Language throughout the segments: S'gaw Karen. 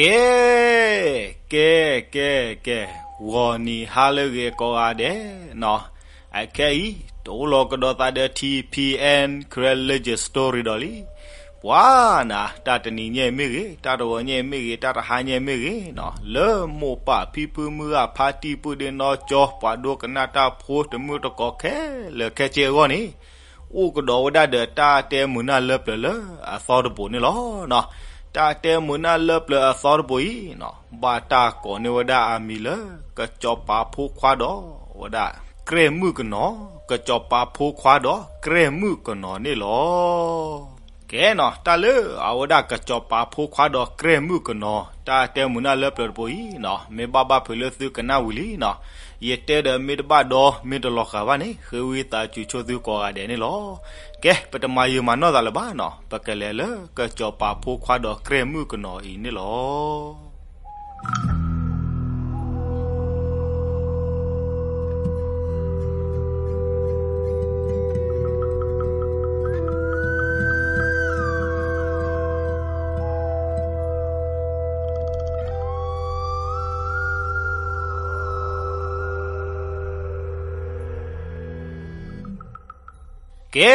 ကဲ, ကဲ, ကဲ, ကဲ, ဂီၤနံၤဟါလၢအဂ့ၤကိးဂၤဒဲးနီၤ, အခဲအံၤ တအိၣ်လီၤကဒီးသးဒီး ထံၣ်ဖံၣ်အဲၣ် Karen Legend Story ဒီးလံ. ပှၤနၤ တၢ်တနံၤညါမ့ၢ်ဂ့ၤ, တၢ်တဂီၤညါမ့ၢ်ဂ့ၤ, တၢ်တဟါညါမ့ၢ်ဂ့ၤနီၤ, လၢမိၢ်ပၢ်ဖံဖုမုၢ်ဂၤ ဖါတံၢ်ပုၢ်ဒ့နီၢ်ကၠီ ပှၤဒိကနၣ်တၢ်ဖိတမုၢ်တကိးခဲလၢာ်ခဲဆ့အဂီၢ်န့ၣ် အိၣ်ကဒီးဝဲဒၣ်ဒီးတၢ်တဲမုာ်နၢ်လၢပျၢၤလၢအသီတဘိန့ၣ်လီၤ. တၢ်တဲမုာ်နၢ်လၢပျၢၤအသီတဘိအံၤနီၤ, ဘၣ်တၢ်ကိးန့ၢ်ဝဲဒၣ်အမံၤလၢ ကစီၤပၤဖိခွါဒီးဝဲဒၣ် ကြဲၢ်မုၣ်ကနီၤ, ကစီၤပၤဖိခွါဒီးကြဲၢ်မုၣ်ကနီၤန့ၣ်လီၤ. ကဲနီၤ, တၢ်လၢအဝဲဒၣ်ကစီၤပၤဖိခွါဒီးကြဲၢ်မုၣ်ကနီၤ တၢ်တဲမုာ်နၢ်လၢပျၢၤတဘိအံၤနီၤ, မ့ၢ်ဘၣ်ဘၣ်ဖုးလၢသုကနၣ်ဝံၤလံနီၤ, ယတဲဒီးမ့ၢ်တဘၣ်ဒီး မ့ၢ်တလီၤဃာ်ဘၣ်န့ၣ် ဃ့ဝံသးစူၤဆိသုကိးဂၤဒဲးန့ၣ်လီၤ. ကဲ, ပတမၤယံာ်မၤနီၢ်သးလၢၤဘၣ်နီၤ, ပကလဲၤလၢကစီၤပၤဖိခွါဒီးကြဲၢ်မုၣ်ကနီၤအံၤန့ၣ်လီၤ. ကဲ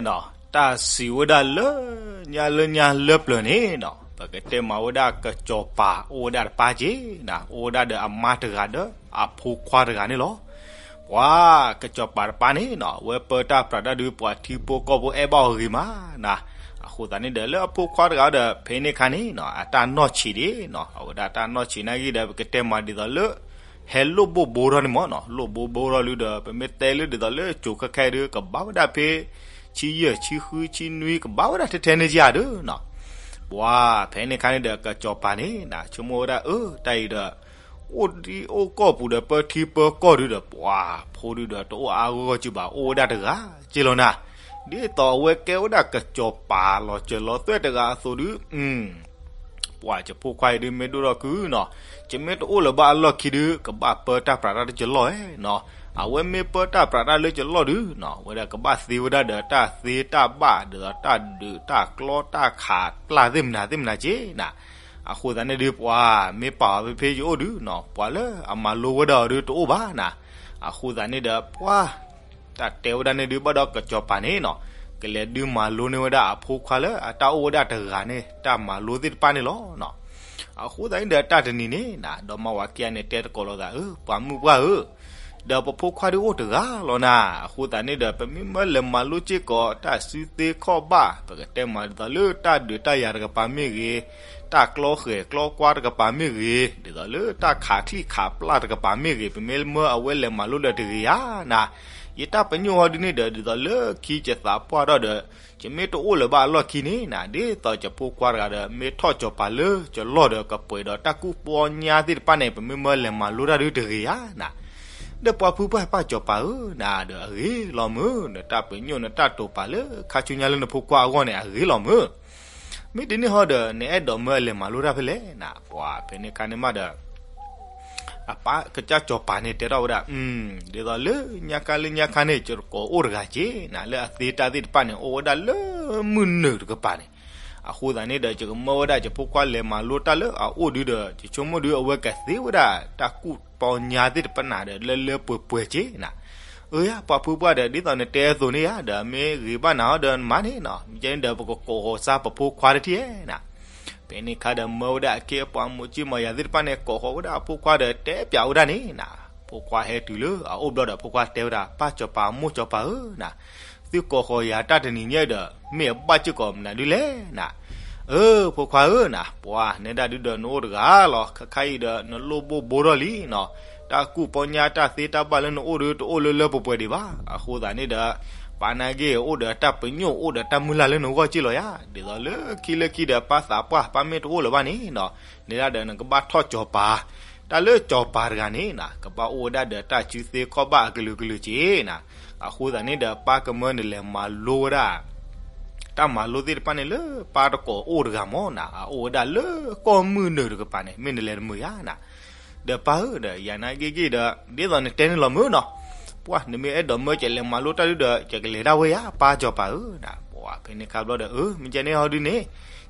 နီၤ, တၢ်စံးဝဲဒၣ်လၢညါလၢညါလၢပျၢၤန့ၣ်နီၤ, ပကတဲမၤဝဲဒၣ်ကစီၤပၤအိၣ်ဝဲဒၣ်တပၢ်က့ၤနီၤ, အိၣ်ဝဲဒၣ်ဒီးအမါတဂၤဒီးအဖိခွါတဂၤန့ၣ်လီၤ. ပှၤကစီၤပၤတပၢ်န့ၣ်နီၤ, အဝဲပၢတၢ်ပြးတၢ်ဒုးပှၤထံဖိကီၢ်ဖိအဲၣ်ဘၣ်အီၤဂ့ၤမးနီၤ, အဃိသတးန့ၣ်ဒီး လၢအဖိခွါတဂၤဒီး ဖဲန့ၣ်အခါန့ၣ်နီၤ, အတၢ်နီၢ်ဆံးဒံးနီၤ, အဝဲဒၣ်တၢ်နီၢ်ဆံးနာ်က့ဒီး ပကတဲမၤဒ်သိးလၢ ဟဲလိၣ်ဘိၣ်ဘိထီၣ်န့ၣ်မ့ၢ်နီၤ, လိၣ်ဘိၣ်ဘိထီၣ်လံဒီး ပမ့ၢ်တဲလၢဒ်သိးလၢကၠိၤခဲခဲအံၤဒီး ကဘၣ်ဝဲဒၣ်ဖဲ ဆံယဲၢ် ဆံဃု ဆံနွံ ကဘၣ်ဝဲဒၣ်ထဲထဲန့ၣ်ကယၤဒီးနီၤ, ပှၤဖဲန့ၣ်အခါန့ၣ်ဒီး ကစီၤပၤန့ၣ်နၤ ဆိကမိၣ်ဝဲဒၣ်အၢ တၢ်အံၤဒီး အိၣ်ဒံအိၣ်ကီၢ်ပူၤဒီး ပၢထံပၢကီၢ်ဒုးဒီး ပှၤဖိဒုးဒီး တအိၣ်အါဂီၢ်ဂီၢ်က့ဘၣ် အိၣ်ဝဲဒၣ်တဂၤက့လီၤနၤ, ဒ်သိးအဝဲကဲဝဲဒၣ်ကစီၤပၤလီၤစၢၤလီၤသွဲၣ်တဂၤအသိးဒုး ပှၤယဖိခွါအံၤဒုးမ့ၢ်ဒိၣ်ထီၣ်ကုနီၤ, ယမ့ၢ်တအိၣ်လၢၤဘၣ်အလီၢ်ခံဒုး ကဘၣ်ပၢတၢ်ပြးတၢ်လၢယလီၢ်ဧါနီၤ, အဝဲမ့ၢ်ပၢတၢ်ပြးတၢ်လၢယလီၢ်ဒုးနီၤ ဝဲဒၣ်ကဘၣ်သ့ဝဲဒၣ်ဒီးတၢ်သ့တၢ်ဘၣ် ဒ်သိးတၢ်ဒုးတၢ်ကျီတၢ်ခးပျၢ်သ့ၣ်မနၤသ့ၣ်မနၤက့နၤ, အဃိသတးန့ၣ်ဒုး ပှၤမ့ၢ်ပာ်အီၤဖဲဖဲယအိၣ်ဒုးနီၤ ပှၤလၢအမၤလိဝဲဒၣ်အီၤဒုးတအိၣ်ဘၣ်နၤ, အဃိသတးန့ၣ်ဒီး ပှၤ တၢ်တဲဝဲဒၣ်န့ၣ်ဒုး ဘၣ်ဒီးကစီၤပၤန့ၣ်နီၤ, ကလဲၤဒုးမၤလိန့ၢ်ဝဲဒၣ်အဖိခွါလၢအတၢ်အိၣ်ဝဲဒၣ်တဂၤန့ၣ် တၢ်မၤလိသ့ၣ်တဖၣ်န့ၣ်လီၤနီၤ. အဃိသတးန့ၣ်ဒီးတၢ်တနံၤန့ၣ်နၤ ဒီမါဝၤခံဂၤန့ၣ် တဲသကိးလိာ်သး အၢ ပှၤမုၣ်ပှၢ်ဧၢ, ဒီးပဖိခွါဒုးအိၣ်တဂၤလီၤနၤ, အဃိသတးန့ၣ်ဒီး ပမ့ၢ်မၢလဲၤမၤလိစ့ၢ်ကီးတၢ်စုသ့ခီၣ်ဘၣ် ပကတဲမၤဒ်သိးလၢတၢ်ဒုးတၢ်ယၤတကပၤမ့ၢ်ဂ့ၤ, တၢ်ကျီဃဲၤကျီကွၢ်တကပၤမ့ၢ်ဂ့ၤ, ဒ်သိးလၢတၢ်ခးချံၣ်ခးပျၢ်တကပၤမ့ၢ်ဂ့ၤ, ပမ့ၢ်မၢအဝဲလဲၤမၤလိဒီးတဂ့ၤဧါနၤ, ယတၢ်ပညိၣ်ဟီဒုန့ၣ်ဒီး ဒ်သိးလၢခံယသးပှၢ်ထီၣ်ဒီး ယမ့ၢ်တအိၣ်လၢၤဘၣ်အလီၢ်ခံန့ၣ်နၤ, ဒ်သိးယဖိခွါတဂၤဒီး မ့ၢ်ထီၣ်စီၤပၤလၢယလီၢ်ဒီး ကပှဲၤဒီးတၢ်ကူၣ်ပီညါသ့ၣ်တဖၣ်န့ၣ် ပမ့ၢ်မၢလဲၤမၤလိတၢ်ဒုတဂ့ၤဧါနၤ, ဒီးပှၤဖုပှၢ်ပၢ်စီၤပၤဧၢနၤ, ဒီးအဂ့ၤလီၤမုၢ်, နတၢ်ပညိၣ်နတၢ်တိာ်ပာ်လၢခါဆူညါလၢနဖိခွါအဂီၢ်န့ၣ် အဂ့ၤလီၤမုၢ်. မ့ၢ်ဒ်န့ၣ်ဟီဒီး နအဲၣ်ဒိးမၢအလဲၤမၤလိတၢ်ဖဲလဲၣ်နၤ, ပှၤဖဲန့ၣ်ခါန့ၣ်မးဒီး အပၢ်ကစၢ်စီၤပၤန့ၣ်တဲထီၣ်ဝဲဒၣ်, ဒ်သိးလၢညါခါလၢညါခါန့ၣ် ယတကိးအိၣ်တဂၤက့နၤ, လၢအသ့တၢ်သ့ၣ်တဖၣ်န့ၣ် အိၣ်ဝဲဒၣ်လၢမုၢ်နုာ်တကပၤန့ၣ်, အဃိသတးန့ၣ်ဒီး ယကမၢဝဲဒၣ်ယဖိခွါလဲၤမၤလိတၢ်လၢအအိၣ်ဒုဒီး ယဆိကမိၣ်ဒု အဝဲကသ့ဝဲဒၣ်တၢ်ကူၣ်ပီညါသ့ၣ်တဖၣ်နၤဒီး လၢလၢပှဲၤပှဲၤက့နၤ, အၢယၤ ပှၤဖုပှၢ်ဒီး ဒ်သိးနတဲအသိးန့ၣ်ယၤဒီး မ့ၢ်ဂ့ၤဘၣ်နၤဟီဒီးနမၤန့ၣ်နီၤ, မ့ၢ်ကဲန့ၣ်ဒီး ပကကိးဃီၤစၢ်ပဖိခွါတထံၣ်ဧဲနၤ ဖဲန့ၣ်ခါဒီးမၢဝဲဒၣ်အခ့အပှၤမိၢ်ကၠံမီၤယၤသ့ၣ်တဖၣ်န့ၣ် ကိးဃီၤဝဲဒၣ်အဖိခွါဒီးတဲပၠးဝဲဒၣ်န့ၣ်နၤ, ဖိခွါဟဲတုၤလၢအအိၣ်ဘျီဒီး ဖိခွါတဲဝဲဒၣ် ပၢ်စီၤပၤမိၢ်စီၤပၤဧၢနၤ, သုကိးဃီၤယၤတၢ်တနံၤညါဒီး မ့ၢ်အဘၣ်စ့ၢ်ကီးမနုၤဒုလဲၣ်နၤ, အၢ ဖိခွါဧၢနၤ, ပှၤနဲဒၣ်ဒုဒီးနအိၣ်တဂၤလီၤ, ခဲခါအံၤဒီးနလိၣ်ဘိၣ်ဘိထီၣ်လံနီၤ, တၢ်ကူၣ်ပီညါတၢ်သ့တၢ်ဘၣ်လၢနအိၣ်ဒီး တအိၣ်လၢလၢပှဲၤပှဲၤဒံးဘၣ်, အဃိသတးန့ၣ်ဒီး ပၢ်နာ်က့အိၣ်ဒီးတၢ်ပညိၣ်အိၣ်ဒီးတၢ်မုၢ်လၢ်လၢနဂီၢ်က့လီၤယၤ, ဒ်သိးလၢခံလၢခံဒီး ပၢ်သးပှၢ် ပၢ်မ့ၢ်တအိၣ်လၢၤဘၣ်န့ၣ်နီၤ, နဲဒၣ်ဒီးနကဘၣ်ထီၣ်စီၤပၤ, တၢ်လၢစီၤပၤတဂၤန့ၣ်နၤ ကဘၣ်အိၣ်ဝဲဒၣ်ဒီးတၢ်စုသ့ခီၣ်ဘၣ်အကလုာ်ကလုာ်က့နၤ, အဃိသတးန့ၣ်ဒီး ပၢ်ကမၢနလဲၤမၤလိဝဲဒၣ် တၢ်မၤလိသ့ၣ်တဖၣ်န့ၣ်လၢပၢ်တကိးအိၣ်တဂၤမ့ၢ်နၤ, အအိၣ်ဝဲဒၣ်လၢကီၢ်မုၢ်နုာ်တကပၤန့ၣ် မ့ၢ်နလဲၤတမုာ်ယၤနၤ, ဒီးပၢ်ဧၢဒီး ယၤနာ်က့ဂ့ၢ်ဒီး ဒ်သိးနတဲန့ၣ်လီၤမုၢ်နီၤ, ပှၤနမ့ၢ်အဲၣ်ဒိးမၢယလဲၤမၤလိတၢ်ဒုဒီး ယကလဲၤဒၣ်ဝဲယၤ ပၢ်စီၤပၤဧၢနၤ, ပှၤဖဲန့ၣ်ခါဘျီဒီး အၢ မ့ၢ်ကဲန့ၣ်ဟီဒုန့ၣ်,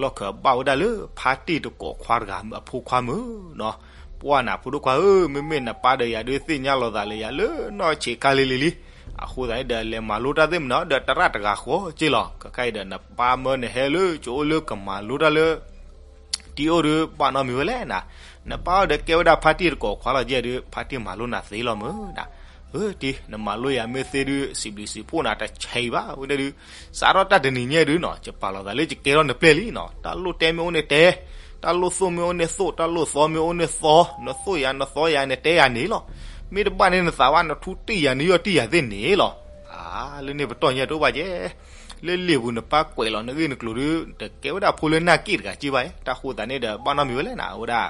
လီၢ်ခၢၣ်ဘၣ်ဝဲဒၣ်လၢဖါတံၢ်တကိးခွါတဂၤအဖိခွါမုၢ်နီၤ. ပှၢ်နၤဖိဒိၣ်ခွါဧၢ, မ့မ့ၢ်နပၢ်ဒီးယၤဒုးသ့ၣ်ညါလိာ်သးလၢယၤလၢနီၢ်ဆံးခါလံလံလံ. အဃိသတးန့ၣ်ဒီး လဲၤမၤလိတၢ်သ့ၣ်မနုၤဒီး တရၣ်တဂၤဃီက့လီၤ. ခဲခါအံၤဒီး နပၢ်မၢနဟဲလၢကအိၣ်လၢကမၤလိတၢ်လၢ တံၤအိၣ်ဒုးဘၣ်နီတမံၤဝဲလဲၣ်နၤ. နပၢ်အိၣ်ဒီးကဲဝဲဒၣ်ဖါတံၢ်တကိးခွါလီၤကဲဒုး ဖါတံၢ်မၤလိနၤသ့လီၤမုၢ်နၤ. အၢ တံၤ နမၤလိယၤမ့ၢ်သ့ဒုး စံးဘျုးစံးဖှိၣ်နၤတဆံးဘၣ်ဝဲဒၣ်ဒုး, စးထီၣ်တၢ်တနံၤညါဒုးနီၤ ယပာ်လီၤသးလၢယကဲထီၣ်နပျဲၢ်လံနီၤ. တၢ်လိၣ်တဲမ့ၢ်အိၣ်န့ၣ်တဲ, တၢ်လိၣ်သိၣ်မ့ၢ်အိၣ်န့ၣ်သိၣ်, တၢ်လိၣ်သီမ့ၢ်အိၣ်န့ၣ်သီ, နသိၣ်ယၤနသီယၤနတဲယၤန့ၣ်လီၤ. မ့ၢ်တဘၣ်န့ၣ်နသးဘၣ် နထူတံၢ်ယၤ နယီၢ်တံၢ်ယၤသ့ၣ်န့ၣ်လီၤ. အါ လၢန့ၣ်ပတီၢ်ညါတအိၣ်ဘၣ်ကဲ လၢလံာ်ပူၤနပၢ်ကွဲးလီၤနဂ့ၢ်နကျိၤဒုး တကဲဝဲဒၣ်ဖိလၢနၢ်က့ၣ်တဂၤက့ဘၣ်. တၢ်ဃိသတးန့ၣ်ဒီး ဘၣ်နီတမံၤဝဲလဲၣ်နၤ အဝဲဒၣ်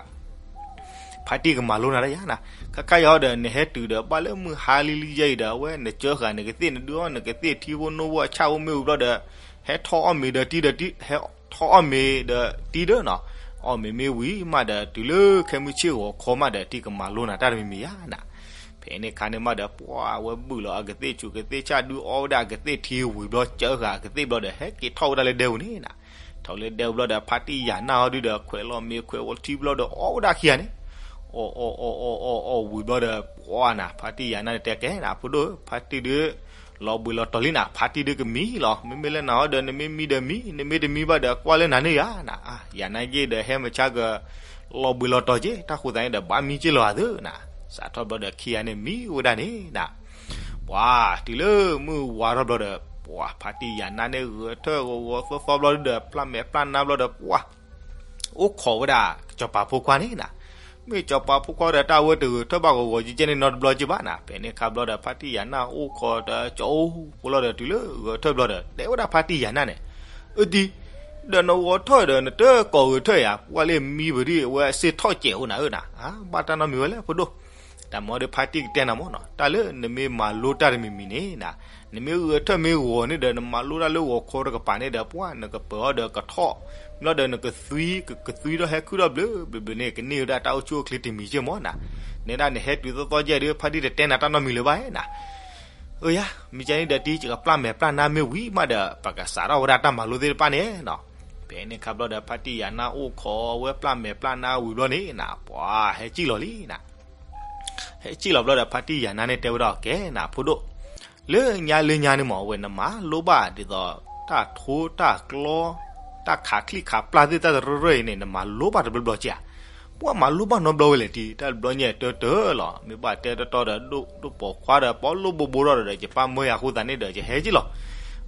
ဖါတံၢ်ကမၤလိနၤတယၤနၤ. ခါခါယၤဒီး နဟဲတုၤဒီး ဘၣ်လၢမုၢ်ဟါလံလံယဲအံၤဒီး အဝဲနကၢဃာ်နကသ့ၣ် နဒုးအီၣ်နကသ့ၣ် ထံဖိနိဖိအဆၣ်အိၣ်မ့ၢ်ဝံၤဘျီဒီး ဟဲထီၣ်အီၣ်မ့ၤဒီးတံၤဒီး ဟဲထီၣ်အီၣ်မ့ၤဒီးတံၤဒီးနီၤ. အီၣ်မ့ၤမ့ၢ်ဝံၤမးဒီး တုၤလၢခဲမုၢ်ဆ့ၣ်ဂီၤခီမးဒီး တံၤကမၤလိနၤတၢ်တမံၤမံၤယၤနၤ. ဖဲန့ၣ်ခါန့ၣ်မးဒီး ပှၢ်ဝဲဘုၣ်လီၤအကသ့ၣ်ဆူၣ်ကသ့ၣ်ဆၣ် ဒုးအီၣ်ဝဲဒၣ်အကသ့ၣ်ထံဝံၤဘျီ ကၢဃာ်အကသ့ၣ်ဘျီဒီး ဟဲက့ၤထီၣ်ဝဲဒၣ်လၢဒဲပူၤန့ၣ်နၤ. ထီၣ်လၢဒဲပူၤဘျီဒီး ဖါတံၢ်ယၤနၢ်အီၤဒုးဒီး ခွဲးလီၤမ့ၤခွဲးဝီၤထံဘျီဒီး အီၣ်ဝဲဒၣ်ခံဂၤန့ၣ် အီၣ်အီၣ်အီၣ်အီၣ်အီၣ်အီၣ်ဝံၤဘျီဒီး ပှၢ်နၤ ဖါတံၢ်ယၤနၢ်န့ၣ်တဲကဲနၤ ဖိဒိၣ်ဧၢ ဖါတံၢ်ဒုး လီၤဘှံးလီၤတီၤလံနၤ ဖါတံၢ်ဒုးကမံလီၤ. မ့မ့ၢ်လၢနၤအီၤဒီး နမ့ၢ်မံဒီးမံ နမ့ၢ်တမံဘၣ်ဒီး ကွၢ်လၢနၤန့ၣ်ယၤနၤ. ယၤနၢ်က့ဒီး ဟဲမုၢ်ဆါက လီၤဘှံးလီၤတီၤက့ တၢ်ဃိသတးန့ၣ်ဒီး ဘၣ်မံက့လီၤအသးနၤ. စးထီၣ်ဘျီဒီး ခံဂၤန့ၣ်မံဝဲဒၣ်န့ၣ်နၤ. ပှၢ် တုၤလၢမုၢ်ဝါထီၣ်ဘျီဒီး ပှၢ် ဖါတံၢ်ယၤနၢ်န့ၣ် ဂဲၤထၢၣ်ဂီၤဂီၤသီသီဘျီဒီး ပျၢ်မဲာ်ပျၢ်နါဘျီဒီး ပှၢ် အိၣ်ခိးဝဲဒၣ် စီၤပၤဖိခွါန့ၣ်နၤ. မ့ၢ်စီၤပၤဖိခွါဒီးတၢ်ဝဲတဂဲၤထၢၣ်ဘၣ်ဂီၤဂီၤကဲကဲန့ၣ်နီတဘျီက့ဘၣ်နၤ. ဖဲန့ၣ်အခါဘျီဒီး ဖါတံၢ်ယၤနၢ်အိၣ်ခိးဒီးကၠီအိၣ်ဖိလီၤဒီး တုၤလၢဂဲၤထၢၣ်ဘျီဒီး တဲဝဲဒၣ်ဖါတံၢ်ယၤနၢ်န့ၣ်, အၢတံၢ်, ဒီးနဂီၤထီၣ်ဒီးနတကိးဂဲၤထၢၣ်ယၤ ပှၢ်လၢမံပဒံးအဝဲအစ့ၣ်ထီၣ်စဲးအိၣ်နၤဧၢနၤ, ဘၣ်တၢ်နီတမံၤဝဲလဲၣ်ဖိဒိၣ်. တၢ်မၤဒီးဖါတံၢ်ကတဲနၤမ့ၢ်နီၤ, တၢ်လၢနမ့ၢ်မၤလိတၢ်တမံၤမံၤန့ၣ်နၤ, နမ့ၢ်ဂဲၤထၢၣ်မ့ၢ်ဂီၤန့ၣ်ဒီး နမၤလိတၢ်လၢဂီၤခီတကပၤန့ၣ်ဒီး ပှၢ်နကပၢၤအီၤဒီးကထီၣ်, ဘျီဒီးနကသွံ, ကသွံထီၣ်ဟဲခုၣ်ထီၣ်ဘျုးဘျုးဘျုးန့ၣ် ကန့ၢ်ဝဲဒၣ်တၢ်အိၣ်ဆူၣ်အိၣ်ချ့တမံၤကဲမ့ၢ်နၤ. နဲဒၣ်နဟဲတုၤသီသီကဲဒီး ဖါတံၢ်တတဲနၤတၢ်နီတမံၤလၢၤဘၣ်နၤ. အၢယၤ, မ့ၢ်ကဲန့ၣ်ဒီး တံၢ်ကပျၢ်မဲာ်ပျၢ်နါမ့ၢ်ဝံၤမးဒီး ပကစးထီၣ်ဝဲဒၣ်တၢ်မၤလိသ့ၣ်တဖၣ်န့ၣ်နၤ. ဖဲန့ၣ်အခါဘျီဒီး ဖါတံၢ်ယၤနၢ်အိၣ်ခိးဝဲပျၢ်မဲာ်ပျၢ်နါဝံၤဘျီန့ၣ်နၤ, ပှၢ်ဟဲကံၣ်လီၤလံနၤ. ဟဲကံၣ်လီၤဘျီဒီး ဖါတံၢ်ယၤနၢ်န့ၣ်တဲဝဲဒၣ် ကဲနၤဖိဒိၣ်, လၢညါလၢညါန့ၣ်မ့ၢ် အဝဲနမၤလိဘၣ်ဒ်သိး တၢ်ထိတၢ်ကျီ, တၢ်ခးချံၣ်ခးပျၢ်သ့ၣ်တၢ်တရၢၢ်အံၤန့ၣ် နမၤလိဘၣ်တဘျီဘျီကဲဧါ. ပှၢ်မၤလိဘၣ်နီတဘျီဝဲလဲၣ်တံၢ်, တၢ်တဘျီညါတၢတၢလီၤ. မ့ၢ်ဘၣ်တဲတီတီဒီး ဒိၣ်ပိာ်ခွါဒီး ပီလိၣ်ဘိဘိထီၣ်ဒီး ယပၢ်မၢယၤအဃိသတးန့ၣ်ဒီး ယဟဲကံၣ်လီၤ.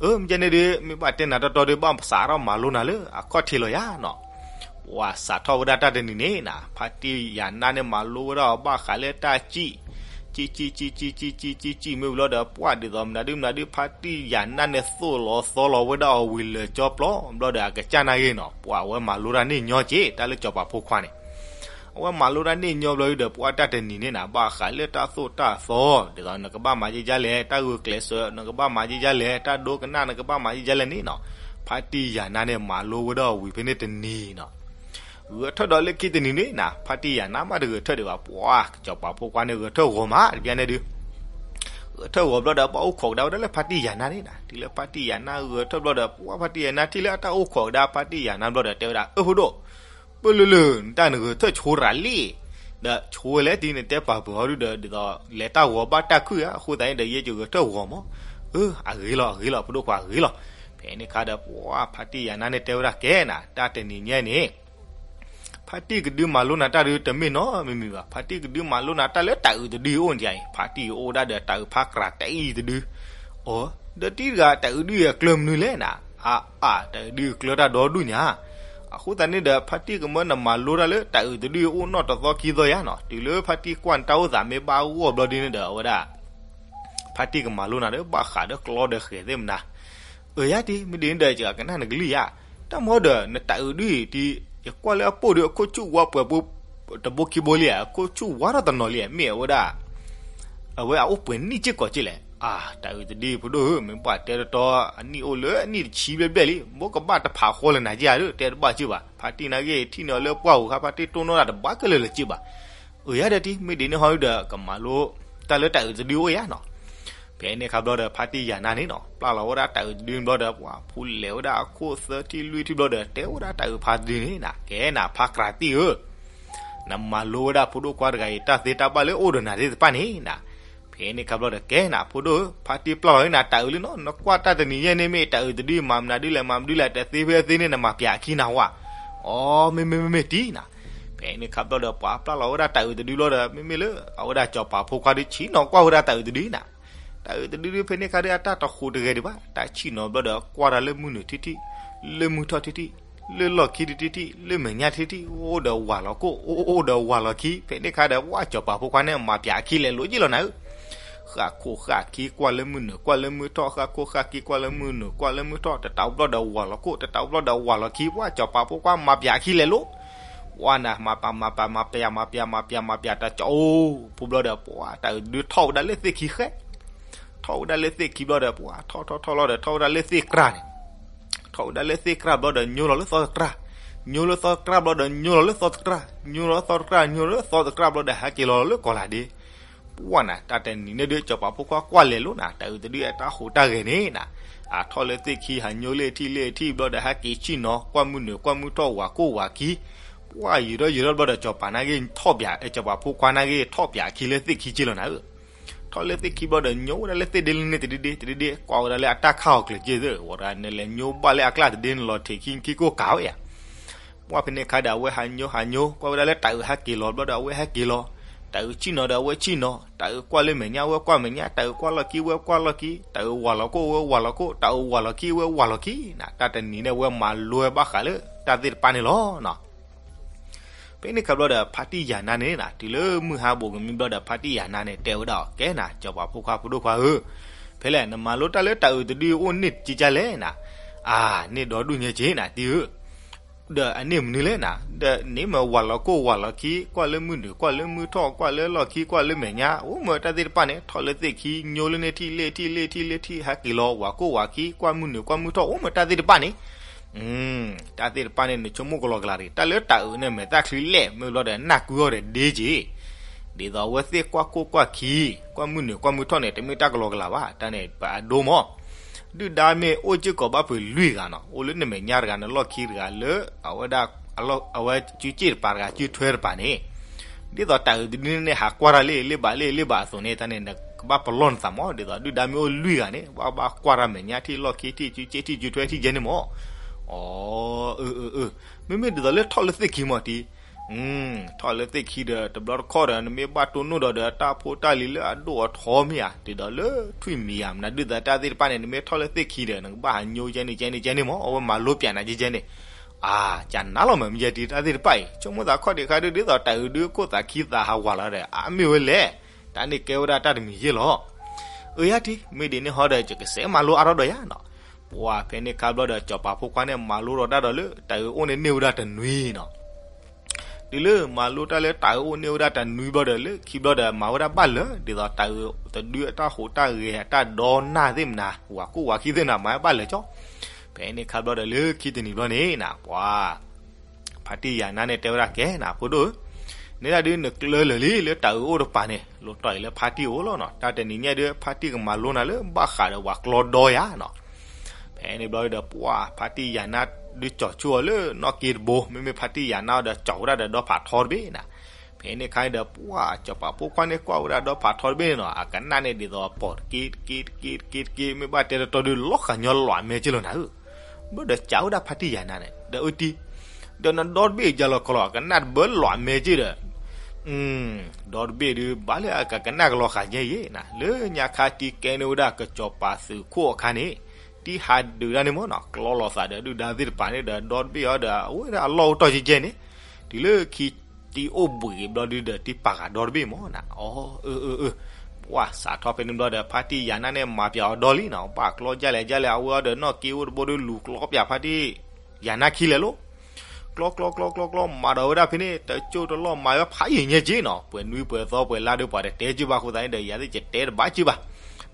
အၢ မ့ၢ်ကဲန့ၣ်ဒီး မ့ၢ်ဘၣ်တဲနၤတီတီဒီး ဘၣ်စးထီၣ်မၤလိနၤလၢအခီၣ်ထံးလီၤယၤနၤ. ပှၢ်စးထီၣ်ဝဲဒၣ်တၢ်တနံၤန့ၣ်နၤ, ဖါတံၢ်ယၤနၢ်န့ၣ်မၤလိဝဲဒၣ်အီၤဘၣ်ဃးလၢတၢ်ကံၣ်, ကံၣ်ကံၣ်ကံၣ်ကံၣ်ကံၣ်ကံၣ်ကံၣ်ကံၣ် မ့ၢ်ဝံၤလီၤဒီး ပှၢ်ဒ်သိးမနုၤဒုမနုၤဒု ဖါတံၢ်ယၤနၢ်န့ၣ်သိၣ်လီၤသီလီၤဝဲဒၣ်အီၤဝံၤလၢာ်ကၠီပျီဘျီဒီး အကစၢ်နာ်ဂ့ၤနၤ, ပှၢ်အဝဲမၤလိတၢ်န့ၣ်ညီက့ၤ တၢ်လၢစီၤပၤဖိခွါန့ၣ် အဝဲမၤလိတၢ်န့ၣ်ညီဘျီဒီး ပှၢ်တၢ်တနံၤန့ၣ်နၤ ဘၣ်ဃးလၢတၢ်သိၣ်တၢ်သီ, ဒ်သိးနကဘၣ်မၤဒ်လဲၣ်, တၢ်ဂုာ်ကျဲးစၢးနကဘၣ်မၤဒ်လဲၣ်, တၢ်ဒိကနၣ်နကဘၣ်မၤဒ်လဲၣ်န့ၣ်နၤ, ဖါတံၢ်ယၤနၢ်န့ၣ်မၤလိဝဲဒၣ်အီၤဝံၤဖဲန့ၣ်တနံၤနၤ. ဂဲၤထၢၣ်ဒီးလၢခံတနံၤန့ၣ်နၤ ဖါတံၢ်ယၤနၢ်မးတဂဲၤထၢၣ်ဒံးဘၣ်, ပှၢ်စီၤပၤဖိခွါန့ၣ်ဂဲၤထၢၣ်ဂီၤမးတဘျီန့ၣ်ဒု ဂဲၤထၢၣ်ဂီၤဘျီဒီး ပှၢ်အိၣ်ခိးကဒါဝဲဒၣ်လၢဖါတံၢ်ယၤနၢ်န့ၣ်နၤ, တုၤလၢဖါတံၢ်ယၤနၢ်ဂဲၤထၢၣ်ဘျီဒီး ပှၢ်ဖါတံၢ်ယၤနၢ်ထံၣ်လၢအတၢ်အိၣ်ခိးကဒါဖါတံၢ်ယၤနၢ်ဘျီဒီး တဲဝဲဒၣ် အၢဖိဒိၣ်, ပလၢလၢ နတၢ်နဂဲၤထၢၣ်ဆိရၤလံ, ဒီးဆိဝဲလဲၣ်တံၢ် နတဲပာ်ပၢၤအီၤဒုဒီး ဒ်သိးလဲၤတၢ်ဂီၤဘၣ်တၢ်ခုၣ်ဧါ, အဃိသတးန့ၣ်ဒီး ယဲယဂဲၤထၢၣ်ဂီၤမး, အၢ အဂ့ၤလီၤ အဂ့ၤလီၤ ဖိဒိၣ်ခွါအဂ့ၤလီၤ. ဖဲန့ၣ်အခါဒီး ပှၢ်ဖါတံၢ်ယၤနၢ်န့ၣ်တဲဝဲဒၣ် ကဲနၤ တၢ်တနံၤညါန့ၣ် ဖါတံၢ်ကဒုမၤလိနၤတၢ်ဒုတမ့ၢ်နီတမံၤဘၣ်, ဖါတံၢ်ကဒုမၤလိနၤတၢ်လၢတၢ်အုးတဒုအအိၣ်န့ၣ်, ဖါတံၢ်အိၣ်ဒၣ်ဒီးတၢ်အုးဖါကြၤတအံၤတဒု, အိ ဒီးတံၢ်တဂၤ တၢ်အုးဒုအကျၢၢ်မနုၤလဲၣ်နၤ, အါအါ တၢ်အုးဒုအကျၢၢ်တၢ်ဒီဒူၣ်ညါ, အဃိသတးန့ၣ်ဒီး ဖါတံၢ်ကမၢနမၤလိတၢ်လၢတၢ်အုးတဒုအအိၣ်နီၢ်တသီခံသီယါနီၤ, တုၤလၢဖါတံၢ်ကွၢ်နတၢ်အိၣ်သးမ့ၢ်ဘၣ်ဂီၢ်ဘျီဒ်န့ၣ်ဒီး အဝဲဒၣ် ဖါတံၢ်ကမၤလိနၤဒီး ဘၣ်ဃးဒီးကျီဒီးဃဲၤသ့ၣ်မနၤ, အၢ ယါတံၢ် မ့ၢ်ဒ်န့ၣ်ဒီး ယကကနၣ်နကလုၢ်ယါ, တၢ်မ့ၢ်ဒီး နတၢ်အုးဒုအံၤတံၢ် ယကွၢ်လၢအပိၢ်ဒီး အခိၣ်ဆူၣ်ဝါပှဲၤပူၤ တဘိခံဘိလံဧါ, အခိၣ်ဆူၣ်ဝါထီၣ်တနီၤလံဧါ, မ့ၢ်အဝဲဒၣ် အဝဲအအိၣ်ပှဲၤနံၣ်စ့ၢ်ကီးက့လဲၣ်. အါ တၢ်အုးတဒုအံၤ ဖိဒိၣ်ဧၢ, မ့ၢ်ဘၣ်တဲတတီ အနံၣ်အိၣ်လၢအနံၣ်တဆံဘျဲၣ်ဘျဲၣ်လံ, ဘိကဘၣ်တဖးဃီလၢနၤက့ဧါဒီး တဲတဘၣ်စ့ၢ်ဘၣ်. ဖါတံၢ်နာ်က့ ထံၣ်န့ၢ်အီၤလၢပှၢ်ဧိၤခါ ဖါတံၢ်တိၢ်နီၣ်တၢ်တဘၣ်ခဲလၢာ်လၢၤစ့ၢ်ဘၣ်. အၢ ယါဒီးတံၢ် မ့ၢ်ဒ်န့ၣ်ဟီဒီး ကမၤလိတၢ်လၢတၢ်အုးတဒုအိၣ်ယါနီၤ. ဖဲန့ၣ်အခါဘျီဒီး ဖါတံၢ်ယၤနါန့ၣ်နီၤ ပျၢ်လီၤဝဲဒၣ်တၢ်အုးတဒုဘျီဒီး ပှၤဖူလဲၤဝဲဒၣ်အခိၣ်သၢထံၣ်လွံၢ်ထံၣ်ဘျီဒီး တဲဝဲဒၣ်တၢ်အုးဖါတဒုန့ၣ်နၤ, ကဲနၤ ဖါကြၤတံၢ်ဧၢ, နမၤလိဝဲဒၣ်ဖိဒိၣ်ခွါတဂၤအံၤ တၢ်သ့တၢ်ဘၣ်လၢအိၣ်ဒီးနၤသ့ၣ်တဖၣ်န့ၣ်နၤ. ဖဲန့ၣ်အခါဘျီဒီး ကဲနၤဖိဒိၣ်ဧၢ, ဖါတံၢ်ပျၢ်လီၤန့ၣ်နၤ တၢ်အုးလံနီၤ, နကွၢ်တၢ်တနံၤညါန့ၣ် မ့ၢ်တၢ်အုးတဒု မၤမနုၤဒုလဲၣ် မၤမနုၤဒုလဲၣ် တသ့ဖဲသ့န့ၣ် နမၤပၠးအခံနၤဝဲ. အိ မ့မ့မ့မ့ၢ်တံၢ်နၤ. ဖဲန့ၣ်အခါဘျီဒီး ပှၤပျၢ်လီၤဝဲဒၣ်တၢ်အုးတဒုဘျီဒီး မ့မ့ၢ်လၢ အဝဲဒၣ်စီၤပၤဖိခွါဒီး ဆံၣ်နီၤကွၢ်ဝဲဒၣ်တၢ်အုးတဒုနၤ. တၢ်အုးတဒုဒု ဖဲန့ၣ်အခါဒီး အတၢ်တဃိးတဂဲၤဒံးဘၣ်, တၢ်ဆံၣ်နီၤဘျီဒီး ကွၢ်တၢ်လၢမုၢ်နုာ်ထံထံၣ်, လၢမုၢ်ထီၣ်ထံထံၣ်, လၢလီၢ်ခံထံထံၣ်, လၢမဲာ်ညါထံထံၣ်, အိၣ်ဒီးဝၤလီၤကိၣ်, အိၣ်ဒီးဝၤလီၤခံ, ဖဲန့ၣ်အခါဒီး ပှၤစီၤပၤဖိခွါန့ၣ် မၤပၠးအခံလဲၤလိာ်က့ၤလီၤနၤဧၢ. ဃၣ်ခိၣ်ဃၣ်ခံ ကွၢ်လၢမုၢ်နုာ် ကွၢ်လၢမုၢ်ထီၣ်, ဃၣ်ခိၣ်ဃၣ်ခံ ကွၢ်လၢမုၢ်နုာ် ကွၢ်လၢမုၢ်ထီၣ်, တတးဘျီဒီးဝၤလီၤကိၣ်, တတးဘျီဒီးဝၤလီၤခံ, ပှၤစီၤပၤဖိခွါမၤပၠးအခံလဲၤလိာ် ပှၤနၤ မၤပၠး မၤပၠး မၤပၠး မၤပၠး မၤပၠး မၤပၠး တၢ်ကၠီအိၣ်ဖိဘျီဒီး ပှၤတၢ်အုးတဒုထီၣ်ဝဲဒၣ်လၢသ့ၣ်ခံဃဲ, ထီၣ်ဝဲဒၣ်လၢသ့ၣ်ခံဘျီဒီး ပှၤထီၣ်ထီၣ်ထီၣ်လီၤဒီး ထီၣ်ဝဲဒၣ်လၢသ့ၣ်ကြၢ်န့ၣ်, ထီၣ်ဝဲဒၣ်လၢသ့ၣ်ကြၢ်ဘျီဒီး ညိလီၤလၢသီတကြၢ်, ညိလီၤသီတကြၢ်ဘျီဒီး ညိလီၤလၢသီတကြၢ်, ညိလီၤသီတကြၢ် ညိလီၤလၢသီတကြၢ်ဘျီဒီး ဟဲက့ၤလီၤလၢကီၢ်လၤဒ့ ပှၢ်နၤ တၢ်တနံၤန့ၣ်ဒုး စီၤပၤဖိခွါကွၢ်လဲၤလိာ်နၤ တၢ်အုးတဒုအတၢ်ဟူးတၢ်ဂဲၤန့ၣ်နၤ, အထီၣ်လၢသ့ၣ်ခံ ဟးညိလၢထံၣ်လၢထံၣ်ဘျီဒီး ဟဲက့ၤဆံၣ်နီၤ ကွၢ်မုၢ်နုာ်ကွၢ်မုၢ်ထီၣ် ဝၤကိၣ်ဝၤခံ, ပှၢ်ယံာ်ထီၣ်ယံာ်ထီၣ်ဘျီဒီး စီၤပၤနာ်က့ထီၣ်ပၠး စီၤပၤဖိခွါနာ်က့ထီၣ်ပၠးအခံလၢသ့ၣ်ခံက့လီၤနၤဧၢ. ထီၣ်လၢသ့ၣ်ခံဘျီဒီး ညိဝဲဒၣ်လၢသ့ၣ်ဒ့လၢန့ၣ်တဒ့ဒ့ တဒ့ဒ့ ကွၢ်ဝဲဒၣ်လၢအတၢ်ခၣ်အီၤကျၢၤက့သ့ၣ် ဝဲဒၣ်နလဲၤညိဘၣ်လၢအကျါတဒ့ နလီၤထံးခံခံကိၢ်ကးဝဲယါ ပှၢ်ဖဲန့ၣ်အခါဒီး အဝဲဟးညိဟးညိ ကွၢ်ဝဲဒၣ်လၢတၢ်အုးဟဲက့ၤလီၤဘျီဒီး အဝဲဟဲက့ၤလီၤ, တၢ်အုးဆံၣ်နီၤဒီး အဝဲဆံၣ်နီၤ, တၢ်အုးကွၢ်လၢမဲာ်ညါ အဝဲကွၢ်မဲာ်ညါ, တၢ်အုးကွၢ်လီၢ်ခံ အဝဲကွၢ်လီၢ်ခံ, တၢ်အုးဝၤလီၤကိၣ် အဝဲဝၤလီၤကိၣ်, တၢ်အုးဝၤလီၤခံ အဝဲဝၤလီၤခံနၤ, တၢ်တနံၤန့ၣ် အဝဲမၤလိဘၣ်ဃးလၢတၢ်သ့ၣ်တဖၣ်န့ၣ်လီၤ. ဖဲန့ၣ်ခါဘျီဒီး ဖါတံၢ်ယၤနါန့ၣ်နၤ တုၤလၢမုၢ်ဟါဘိးကမံဘျီဒီး ဖါတံၢ်ယၤနါန့ၣ် တဲဝဲဒၣ်အီၤ ကဲနၤ စီၤပၤဖိခွါဖိဒိၣ်ခွါဧၢ, ဖဲလဲၣ် နမၤလိတၢ်လၢတၢ်အုးတဒုအအိၣ်န့ၢ်ကကလဲၣ်နၤ, အါ န့ၢ်ဒီဒူၣ်ညါက့နၤ တံၢ်ဧၢ, ဒီးအန့ၢ်မနုၤလဲၣ်နၤ, ဒီးန့ၣ်မ့ၢ်ဝၤလီၤကိၢ်ဝၤလီၤခံ ကွၢ်လၢမုၢ်နုာ် ကွၢ်လၢမုၢ်ထီၣ် ကွၢ်လၢလီၢ်ခံ ကွၢ်လၢမဲာ်ညါ အိၣ်မ့ၢ်တၢ်သ့ၣ်တဖၣ်န့ၣ် ထီၣ်လၢသ့ၣ်ခံ ညိလၢန့ၣ်ထံၣ် လ့ၣ်ထံၣ် လ့ၣ်ထံၣ် လ့ၣ်ထံၣ် ဟဲက့ၤလီၤ ဝၤကိၢ်ဝၤခံ ကွၢ်မုၢ်နုာ် ကွၢ်မုၢ်ထီၣ် အိၣ်မ့ၢ်တၢ်သ့ၣ်တဖၣ်န့ၣ် တၢ်သ့ၣ်တဖၣ်န့ၣ် နဆိကမိၣ်ကလီကလီတဂ့ၤ တၢ်လၢတၢ်အုးန့ၣ် မဲာ်သၣ်ချံလဲၣ် မ့ၢ်ဘျီဒီး နၢ်ကွံာ်အီၤဒီးဒ့က့ၤ, ဒ်သိးအဝဲသ့ၣ်ကွၢ်ကိၢ်ကွၢ်ခံ ကွၢ်မုၢ်နုာ်ကွၢ်မုၢ်ထီၣ်န့ၣ် တမ့ၢ်တၢ်ကလီကလီဘၣ် တၢ်န့ၣ် ပအဒိမး ဒုၣ်ဒါမ့ၢ်အိၣ်စ့ၢ်ကီးဘၣ်ဖုးလွံၢ်ဂၤနီၤ အိၣ်လၢနမဲာ်ညါတဂၤ နလီၢ်ခံတဂၤ လၢအဝဲဒၣ် အဝဲစုစ့ၣ်တပၤတဂၤ စုထွဲတပၤန့ၣ်, ဒ်သိးတၢ်အုးတဒုန့ၣ် ဟးကွၢ်တၢ်လ့ၣ် လ့ၣ်ဘၣ်လ့ၣ် လ့ၣ်ဘၣ်အသိးန့ၣ် တၢ်န့ၣ် နကဘၣ်ပလီၢ်နသးမး ဒ်သိးဒုၣ်ဒါမ့ၢ်အိၣ်လွံၢ်ဂၤန့ၣ် ဘၣ်ဘၣ်ကွၢ်တၢ်မဲာ်ညါထံၣ် လီၢ်ခံထံၣ် စုစ့ၣ်ထံၣ် စုထွဲထံၣ်ကဲန့ၣ်မး, အၢ အၢ အၢ မ့မ့ၢ်ဒ်သိးလၢထီၣ်လၢသ့ၣ်ခံမးတံၢ် ထီၣ်လၢသ့ၣ်ခံဒီး တဘျီတခီၣ်ဒီး နမ့ၢ်ဘၣ်တိၢ်နီၣ်ဒီး ဒီးတၢ်ဖိတၢ်လံၤလၢအဒိၣ်အထီမ့ၢ်ဧါ ဒ်သိးလၢထွံၣ်မံၤဧါ မနုၤဒုၣ်ဒါတၢ်သ့ၣ်တဖၣ်န့ၣ် နမ့ၢ်ထီၣ်လၢသ့ၣ်ခံဒီး နကဘၣ်ဟးညိကဲန့ၣ်ကဲန့ၣ်ကဲန့ၣ်မး အဝဲမၤလိပျးနၤကဲကဲန့ၣ်, အါ ကနၤလီၤမး မ့ၢ်ယဲတံၢ် တၢ်သ့ၣ်တဖၣ်အံၤ ဆိကမိၣ်သးခီၣ်ဒံးခါဒုး ဒ်သိးတၢ်အုးဒုးခိၣ်သးခံသးဟးဝးလီၤဒီး အါမ့ၢ်ဝဲလဲၣ်, တၢ်န့ၣ်ကဲဝဲဒၣ်တၢ်တမံၤယဲၢ်လီၤ အၢ ယါတံၢ် မ့ၢ်ဒ်န့ၣ်ဟီဒီး ယကစဲးမၤလိအါထီၣ်ဒီးယၤနီၤ, ပှၤဖဲန့ၣ်ခါဘျီဒီး စီၤပၤဖိခွါန့ၣ် မၤလိဒီးတၢ်ဒီးလၢ တၢ်အုးအိၣ်န့ၣ်န့ၢ်ဝဲဒၣ်တနွံနီၤ တုၤလၢမၤလိတၢ်လၢတၢ်အုးအိၣ်န့ၢ်ဝဲဒၣ်တနွံဘျီဒီး လၢခံဘျီဒီး မၤဝဲဒၣ်ဘၣ်လၢာ် ဒ်သိးတၢ်အုးတဒုအတၢ်ဟူးတၢ်ဂဲၤအတၢ်ဒီနၢ်သ့ၣ်မနၤ ဝၤကိၢ်ဝၤခံသ့ၣ်မနၤ မၤဝဲဘၣ်လၢာ်ကၠီ, ဖဲန့ၣ်ခါဘျီဒီးလၢခံတနံၤဘျီန့ၣ်နၤ ပှၤ ဖါတံၢ်ယၤနါန့ၣ်တဲဝဲဒၣ် ကဲနၤ ဖိဒိၣ်ဧၢ, နဲဒၣ်ဒုးနကျၢလၢာ်လံလၢတၢ်အုးအိၣ်တပၤန့ၣ် လိၣ်တီၢ်အံၤလၢဖါတံၢ်အအိၣ်လီၤနီၤ, တၢ်တနံၤညါဒုး ဖါတံၢ်ကမၤလိနၤလၢဘၣ်ဃးဒီးဝၤကျီဒီယၤနီၤ ဖဲန့ၣ်ဘျီဒီး ပှၤဖါတံၢ်ယၤနါဒုးကၠီၤဆူအီၤလၢနီၣ်က့တဘိ မ့မ့ၢ်ဖါတံၢ်ယၤနါအီၤဒီး ကၠီၤဝဲဒၣ်ဒီးဒီဖးထီတဘ့ၣ်နၤ, ဖဲန့ၣ်ခါန့ၣ်ဒီး ပှၤစီၤပၤဖိခွါန့ၣ်ကွၢ်ဝဲဒၣ်ဒီဖးထီတဘ့ၣ်န့ၣ်နီၤ အကနၣ်န့ၣ်ဒ်သိးပီၤတက့တက့တက့တက့တက့ မ့ၢ်ဘၣ်တဲတတီဒုး လီၤဃာ်ညီလီၤအမဲက့ၢ်လီၤနၤဧၢ, ဘျီဒီးကးဝဲဒၣ်ဖါတံၢ်ယၤနါန့ၣ် ဒီးအုတံၢ် ဒီးနဒီတဘ့ၣ်ယၤလီၤကလီၤ အကနၣ်တဘၢလီၤအမဲက့ၢ်ဒီး ဒီတဘ့ၣ်ဒုးဘၣ်လၢအကကနၣ်ကလီၤဃာ်ညါယဲနၤ, လၢညါခါတံၢ်ကဲန့ၢ်ဝဲဒၣ်ကစီၤပၤသုးခိၣ်အခါန့ၣ် တံၢ်ဟးဒုးဒၣ်န့ၣ်မ့ၢ်နီၤ ကျီလီၤသးဒီးဒုၣ်ဒါသ့ၣ်တပၤန့ၣ်ဒီး ဒီတဘ့ၣ်အီၤဒီး အဝဲဒၣ်အလီၢ်အိၣ်တီၢ်ကဲကဲန့ၣ် တုၤလၢခံတံၢ်အိၣ်ဘှံးက့ၤဘျီဒုးဒီး တံၢ်ပာ်ဃာ်ဒီတဘ့ၣ်မ့ၢ်နၤ အီ အၢ အၢ အၢ ပှၤစးထီၣ်ဖဲန့ၣ်ဘျီဒီး ဖါတံၢ်ယၤနါန့ၣ် မၤပျးအီၤဒီလံနီၤ ဘၣ်ကျီကလဲၣ်ကလဲၣ် အဝဲအီၤဒီးနီၣ်က့အိၣ်တဘိဒုး လူၤကျီပျးဖါတံၢ်ယၤနါခံလဲၣ်လိၤ ကျီ ကျီ ကျီ ကျီ ကျီ မၤဒီးဝဲဒၣ်ဖဲန့ၣ် တကၠိၢ်တလီၢ်မၤဝဲဖးယံာ်ညါက့နီၤ ပှဲၤနွံပှဲၤသီပှဲၤလါဒီး ပှၤတတဲက့ဘၣ်အဃိသတးန့ၣ်ဒီး ယၤသ့ၣ်ကတဲတဘၣ်က့ဘၣ်,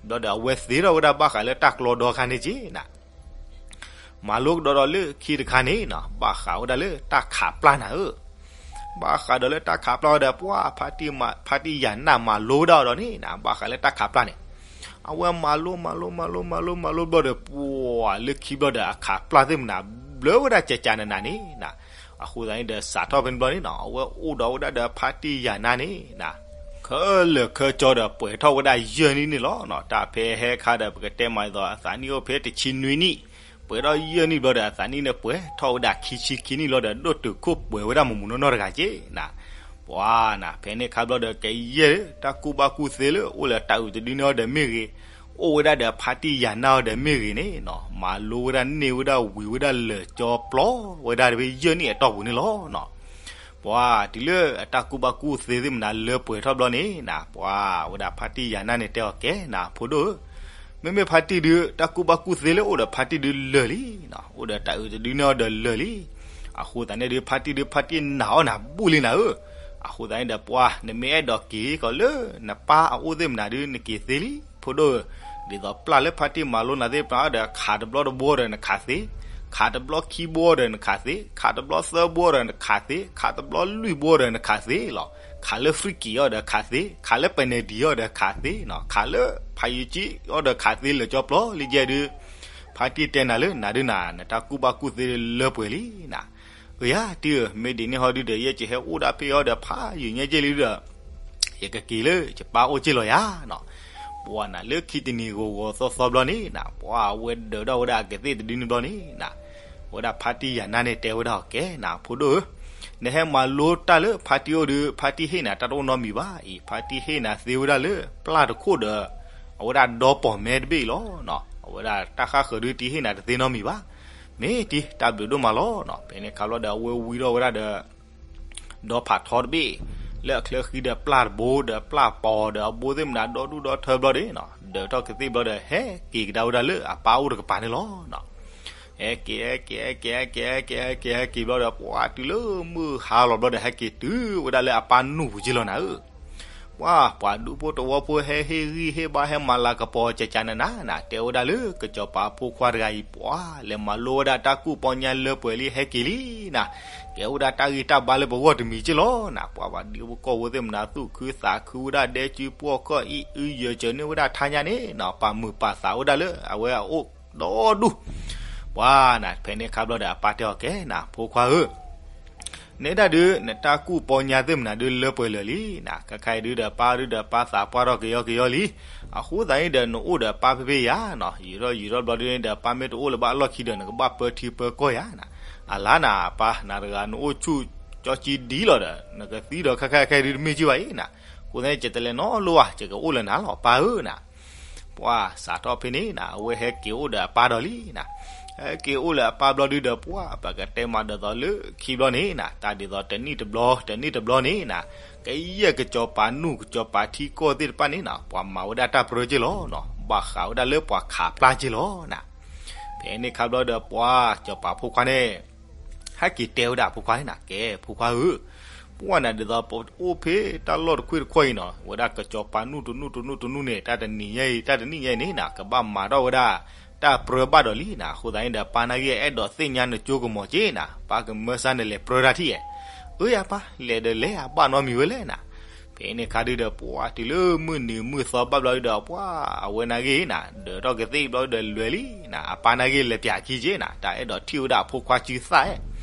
ဘျီဒီးအဝဲသ့ၣ်ထီၣ်ဝဲဒၣ်ဘၣ်ဃးလၢတၢ်ကျီဒီခါန့ၣ်က့နၤ မၤလိကဒီးဒီးလၢခံတခါန့ၣ်နီၤ ဘၣ်ဃးဝဲဒၣ်လၢတၢ်ခးပျၢ်နၤဧၢ, ဘၣ်ဃးဒီးလၢတၢ်ခးပျၢ်ဝဲဒီး ပှၤ ဖါတံၢ်ယၤနါမၤလိဝဲဒၣ်အီၤဒီးန့ၣ်နၤ ဘၣ်ဃးလၢတၢ်ခးပျၢ်န့ၣ် အဝဲမၤလိ မၤလိ မၤလိ မၤလိ မၤလိဘျီဒီး ပှၤလၢခံဘျီဒီး အခးပျၢ်သ့ၣ်မနၤ ဘျၢဝဲဒၣ်ကကနနၤန့ၣ်နၤ, အဃိသတးန့ၣ်ဒီး စးထီၣ်ဖဲန့ၣ်ဘျီန့ၣ်နီၤ အဝဲအိၣ်ဒီးဝဲဒၣ်ဒီးဖါတံၢ်ယၤနါန့ၣ်နၤ ခဲလၢာ်ခဲကၠီဒီး ပှဲၤထီၣ်ဝဲဒၣ်ယဲၢ်နံၣ်န့ၣ်လီၤ. တၢ်ဖဲဟဲခါဒီး ပကတဲမးဒ်သိး အသးနံၣ်အိၣ်ဖဲတဆံနွံနံၣ်, ပှဲၤထီၣ်ယဲၢ်နံၣ်ဘျီဒီး အသးနံၣ်န့ၣ်ပှဲၤထီၣ်ဝဲဒၣ်ခံဆံခံနံၣ်လီၤဒီး ဒိၣ်တုာ်ခိၣ်ပှဲၤဝဲဒၣ်မုၢ်မုၢ်နီၢ်နီၢ်တဂၤက့နၤ ပှၤနၤ ဖဲန့ၣ်ခါဘျီဒီး ကယဲၢ်တၢ်ကူၣ်ဘၣ်ကူၣ်သ့လၢအိၣ်လၢတၢ်အုးတဒုန့ၣ်အီၤဒီးမ့ၢ်ဂ့ၤ, အိၣ်ဝဲဒၣ်ဒီးဖါတံၢ်ယၤနါအီၤဒီးမ့ၢ်ဂ့ၤန့ၣ်နီၤ မၤလိဝဲဒၣ်န့ၢ်ဝဲဒၣ်ဝံၤဝဲဒၣ်လၢာ်ကၠီပျီဝဲဒၣ်တဘ့ၣ်ယဲၢ်နံၣ်အတီၢ်ပူၤန့ၣ်လီၤနီၤ. ပှၤတုၤလၢအတၢ်ကူၣ်ဘၣ်ကူၣ်သ့သ့ၣ်မနၤလၢပှဲၤထီၣ်ဘျီန့ၣ်နၤ ပှၤဝဲဒၣ်ဖါတံၢ်ယၤနါန့ၣ်တဲအီၤ ကဲနၤဖိဒိၣ်ဧၢ, မ့မ့ၢ်ဖါတံၢ်ဒုး တၢ်ကူၣ်ဘၣ်ကူၣ်သ့လၢအိၣ်ဒီးဖါတံၢ်ဒုးလၢာ်လံနီၤ, အိၣ်ဒီးတၢ်အုးတဒုန့ၣ်အီၤဒီးလၢာ်လံ. အဃိသတးန့ၣ်ဒုး ဖါတံၢ်ဒုး ဖါတံၢ်နာ်အီၣ်နၤဘူၣ်လံနၤဧၢ. အဃိသတးန့ၣ်ဒီး ပှၤနမ့ၢ်အဲၣ်ဒိးက့ၤကီးလၢနပၢ်အအိၣ်သ့ၣ်မနၤဒုး နက့ၤသ့လံ ဖိဒိၣ်ဧၢ. ဒ်သိးပျၢ်လၢဖါတံၢ်မၤလိနၤသ့ၣ်တဖၣ်အီၤဒီး ခးတဘျီတဘိအီၤဒီးနခးသ့, ခးတဘျီခံဘိအီၤဒီးနခးသ့, ခးတဘျီသၢဘိအီၤဒီးနခးသ့, ခးတဘျီလွံၢ်ဘိအီၤဒီးနခးသ့လီၤ. ခးလၢ free kick အီၤဒီးခးသ့, ခးလၢပနံာ်ဒံးအီၤဒီးခးသ့နီၤ, ခးလၢဖးယံာ်ကံအီၤဒီးခးသ့ လၢာ်ကၠီပျီလံကဲဒုး ဖါတံၢ်တဲနၤလၢနၤဒုးနၤ နတၢ်ကူၣ်ဘၣ်ကူၣ်သ့လၢပှဲၤလံနၤ. အၢ ယါတံၢ်ဧၢ, မ့ၢ်ဒ်န့ၣ်ဟီဒုးဒီး ယဲယဟဲအိၣ်ဒၣ်ဖဲအံၤဒီးဖးယံာ်ညါက့လံဒီး ယကက့ၤလၢယပၢ်အိၣ်က့လီၤယါနီၤ. ပှၤနၤလၢခံတနံၤဂီၤဂီၤသီသီဘျီန့ၣ်နၤ ပှၤအဝဲဒၢးထီၣ်ဝဲဒၣ်အကသ့ၣ်တဒုန့ၣ်ဘျီန့ၣ်နၤ ဝဲဒၣ်ဖါတံၢ်ယၤနါန့ၣ်တဲဝဲဒၣ်အီၤ ကဲနၤဖိဒိၣ်ဧၢ, နဟဲမၤလိတၢ်လၢဖါတံၢ်အိၣ်ဒီး ဖါတံၢ်ဟ့ၣ်နၤတၢ်တအိၣ်နီတမံၤဘၣ်အံၤ, ဖါတံၢ်ဟ့ၣ်နၤသ့ဝဲဒၣ်လၢပျၢ်တခိၣ်ဒီး အဝဲဒၣ်ဒီပီၢ်မဲတဘ့ၣ်အံၤလီၤနီၤ. အဝဲဒၣ်တၢ်ဃၣ်ဃၢၤဒုးတံၢ်ဟ့ၣ်နၤတသ့နီတမံၤဘၣ်. မ့ၢ်တံၢ် တၢ်ဘျုးဒိၣ်မးလီၤနီၤ. ဖဲန့ၣ်ခါဘျီဒီး အဝဲဝံထီၣ်ဝဲဒၣ်ဒီး ဒီဖးထီတဘ့ၣ်, လၢအချၢဃံဒီးပျၢ်တဘိ ဒီးပျၢ်ပီၤဒီးအဘိသ့ၣ်မနၤဒီဒူၣ်ဒီထၢဘျီဒီးနီၤ, ဒၢးထီၣ်ကသ့ၣ်ဘျီဒီး ဟဲက့ၤကဒါဝဲဒၣ်လၢအပၢ်အိၣ်တကပၤန့ၣ်လီၤ. ဟဲက့ၤ ဟဲက့ၤ ဟဲက့ၤ ဟဲက့ၤ ဟဲက့ၤ ဟဲက့ၤ ဟဲက့ၤဘျီဒီး ပှၤတုၤလၢမုၢ်ဟါလီၤဘျီဒီး ဟဲက့ၤတုၤဝဲဒၣ်လၢအပၢ်နူၢ်ပူၤက့လီၤနၤဧၢ. ပှၤ ပှၤဒူဖိတဝီဖိဟဲဟ့ၣ်ဂံၢ်ဟ့ၣ်ဘါ ဟဲမၤလၤကပီၤကကနနၤနၤ, တဲဝဲဒၣ်လၢကစီၤပၤဖိခွါတဂၤအံၤ ပှၤလဲၤမၤလိဝဲဒၣ်တၢ်ကူၣ်ပီညါလၢပှဲၤလံ ဟဲက့ၤလံနၤ, ကဲဝဲဒၣ်တၢ်ဂံၢ်တၢ်ဘါလၢပဂီၢ်တမံၤက့လီၤနၤ. ပှၤ ပှၤဒူဖိကီၢ်ဖိသ့ၣ်မနၤ သူၣ်ခုသးခုဝဲဒၣ် ဒဲကုပှီၢ်ခီၣ်အံၣ် အုယၢၤစၢၤန့ၢ်ဝဲဒၣ်ထါညါန့ၣ်နီၤ, ပာ်မုာ်ပာ်သးဝဲဒၣ်လၢအဝဲအအိၣ်ဒီဒူၣ်. ပှၤနၤ ဖဲန့ၣ်အခါဘျီဒီး အပၢ်တဲအီၤ ကဲနၤ ဖိခွါဧၢ, နဲဒၣ်ဒုး နတၢ်ကူၣ်ပီညါသ့ၣ်မနၤဒုး လၢပှဲၤလၢာ်လံနၤ, ခဲခါအံၤဒုးဒီး ပၢ်ဒုးဒီး ပၢ်သးပှၢ်ထီၣ်ကယီကယီလံ. အဃိသတးန့ၣ်ဒီး နအိၣ်ဒီးပၢ်ဖဲဖဲယၤနီၤ, ယံာ်ထီၣ်ယံာ်ထီၣ်ဘျီဒုးန့ၣ်ဒီး ပၢ်မ့ၢ်တအိၣ်လၢၤဘၣ်အလီၢ်ခံဒီး နကဘၣ်ပၢထံပၢကီၢ်ယၤနၤ. အလါနၤ အပၢ် နၤတဂၤ နအိၣ်ဆူၣ်ကၠီကၠံဒ်လီၤဒီး နကသံဒီး ခဲခါခဲအံၤဒုး တမ့ၢ်က့ဘၣ်အံၤနၤ, အဃိသတးန့ၣ် ယတလဲၤနီတလီၢ်ဘၣ်, ယကအိၣ်လၢနၤလီၤ ပၢ်ဧၢနၤ. ပှၤစးထီၣ်ဖဲန့ၣ်နၤ အဝဲဟဲက့ၤအိၣ်ဒီးအပၢ်ဒီးလံနၤ, ဟဲက့ၤအိၣ်လၢအပၢ်ဘျီဒုးဒီး ပှၤ ပကတဲမးဒ်သိးလၢခံဘျီန့ၣ်နၤ, တၢ်ဒ်သိးတနံၣ်တဘျီ တနံၣ်တဘျီန့ၣ်နၤ, ကယဲၢ်ကစီၤပၤနူၢ် ကစီၤပၤထံကီၢ်သ့ၣ်တဖၣ်န့ၣ်နၤ ပှၤမၤဝဲဒၣ်တၢ်ပြၢက့လီၤနီၤ, ဘၣ်ဃးဝဲဒၣ်လၢပှၤခးပျၢ်က့လီၤနၤ. ဖဲန့ၣ်အခါဘျီဒီး ပှၤစီၤပၤဖိခွါန့ၣ် ဟဲက့ၤတဲဝဲဒၣ်အဖိခွါန့ၣ်နၤ, ကဲ ဖိခွါဧၢ, ပှၤနၤဒ်သိးပအိၣ်ဖဲတၢ်လီၢ်တခွ့ၣ်တခီၣ်အံၤနီၤ, ဝဲဒၣ်ကစီၤပၤနူၢ်တနူၢ်တနူၢ်တနူၢ်န့ၣ် တၢ်တနံၤညါအံၤ တၢ်တနံၣ်ညါအံၤန့ၣ်နၤ ကဘၣ်မၤထီၣ်ဝဲဒၣ်တၢ်ပြၢဘၣ်ဒီးလံနၤ, အဃိသတးန့ၣ်ဒီး ပၢ်နာ်က့ အဲၣ်ဒိးသ့ၣ်ညါနကၠိကမီၤက့နၤ, ပၢ်ကမၢစၢ်နလဲၤပြၢတၢ်ထံၣ်ဧါ. အၢ ယၤပၢ် လဲၤဒီးလဲၤဧါ, ဘၣ်နီတမံၤဝဲလဲၣ်နၤ. ဖဲန့ၣ်အခါဒုးဒီး ပှၤတုၤလၢမုၢ်နံၤမုၢ်သီဘၣ်ဘျီဒုးဒီး ပှၤအဝဲနာ်က့နၤ ဒၢးထီၣ်ကသ့ၣ်ဘျီဒုးဒီး လဲၤလံနၤ, အပၢ်နာ်က့ လဲၤပၠးခံက့နၤ, တၢ်အဲၣ်ဒိးထံၣ်ဝဲဒၣ်အဖိခွါစုသၣ်ဧါ,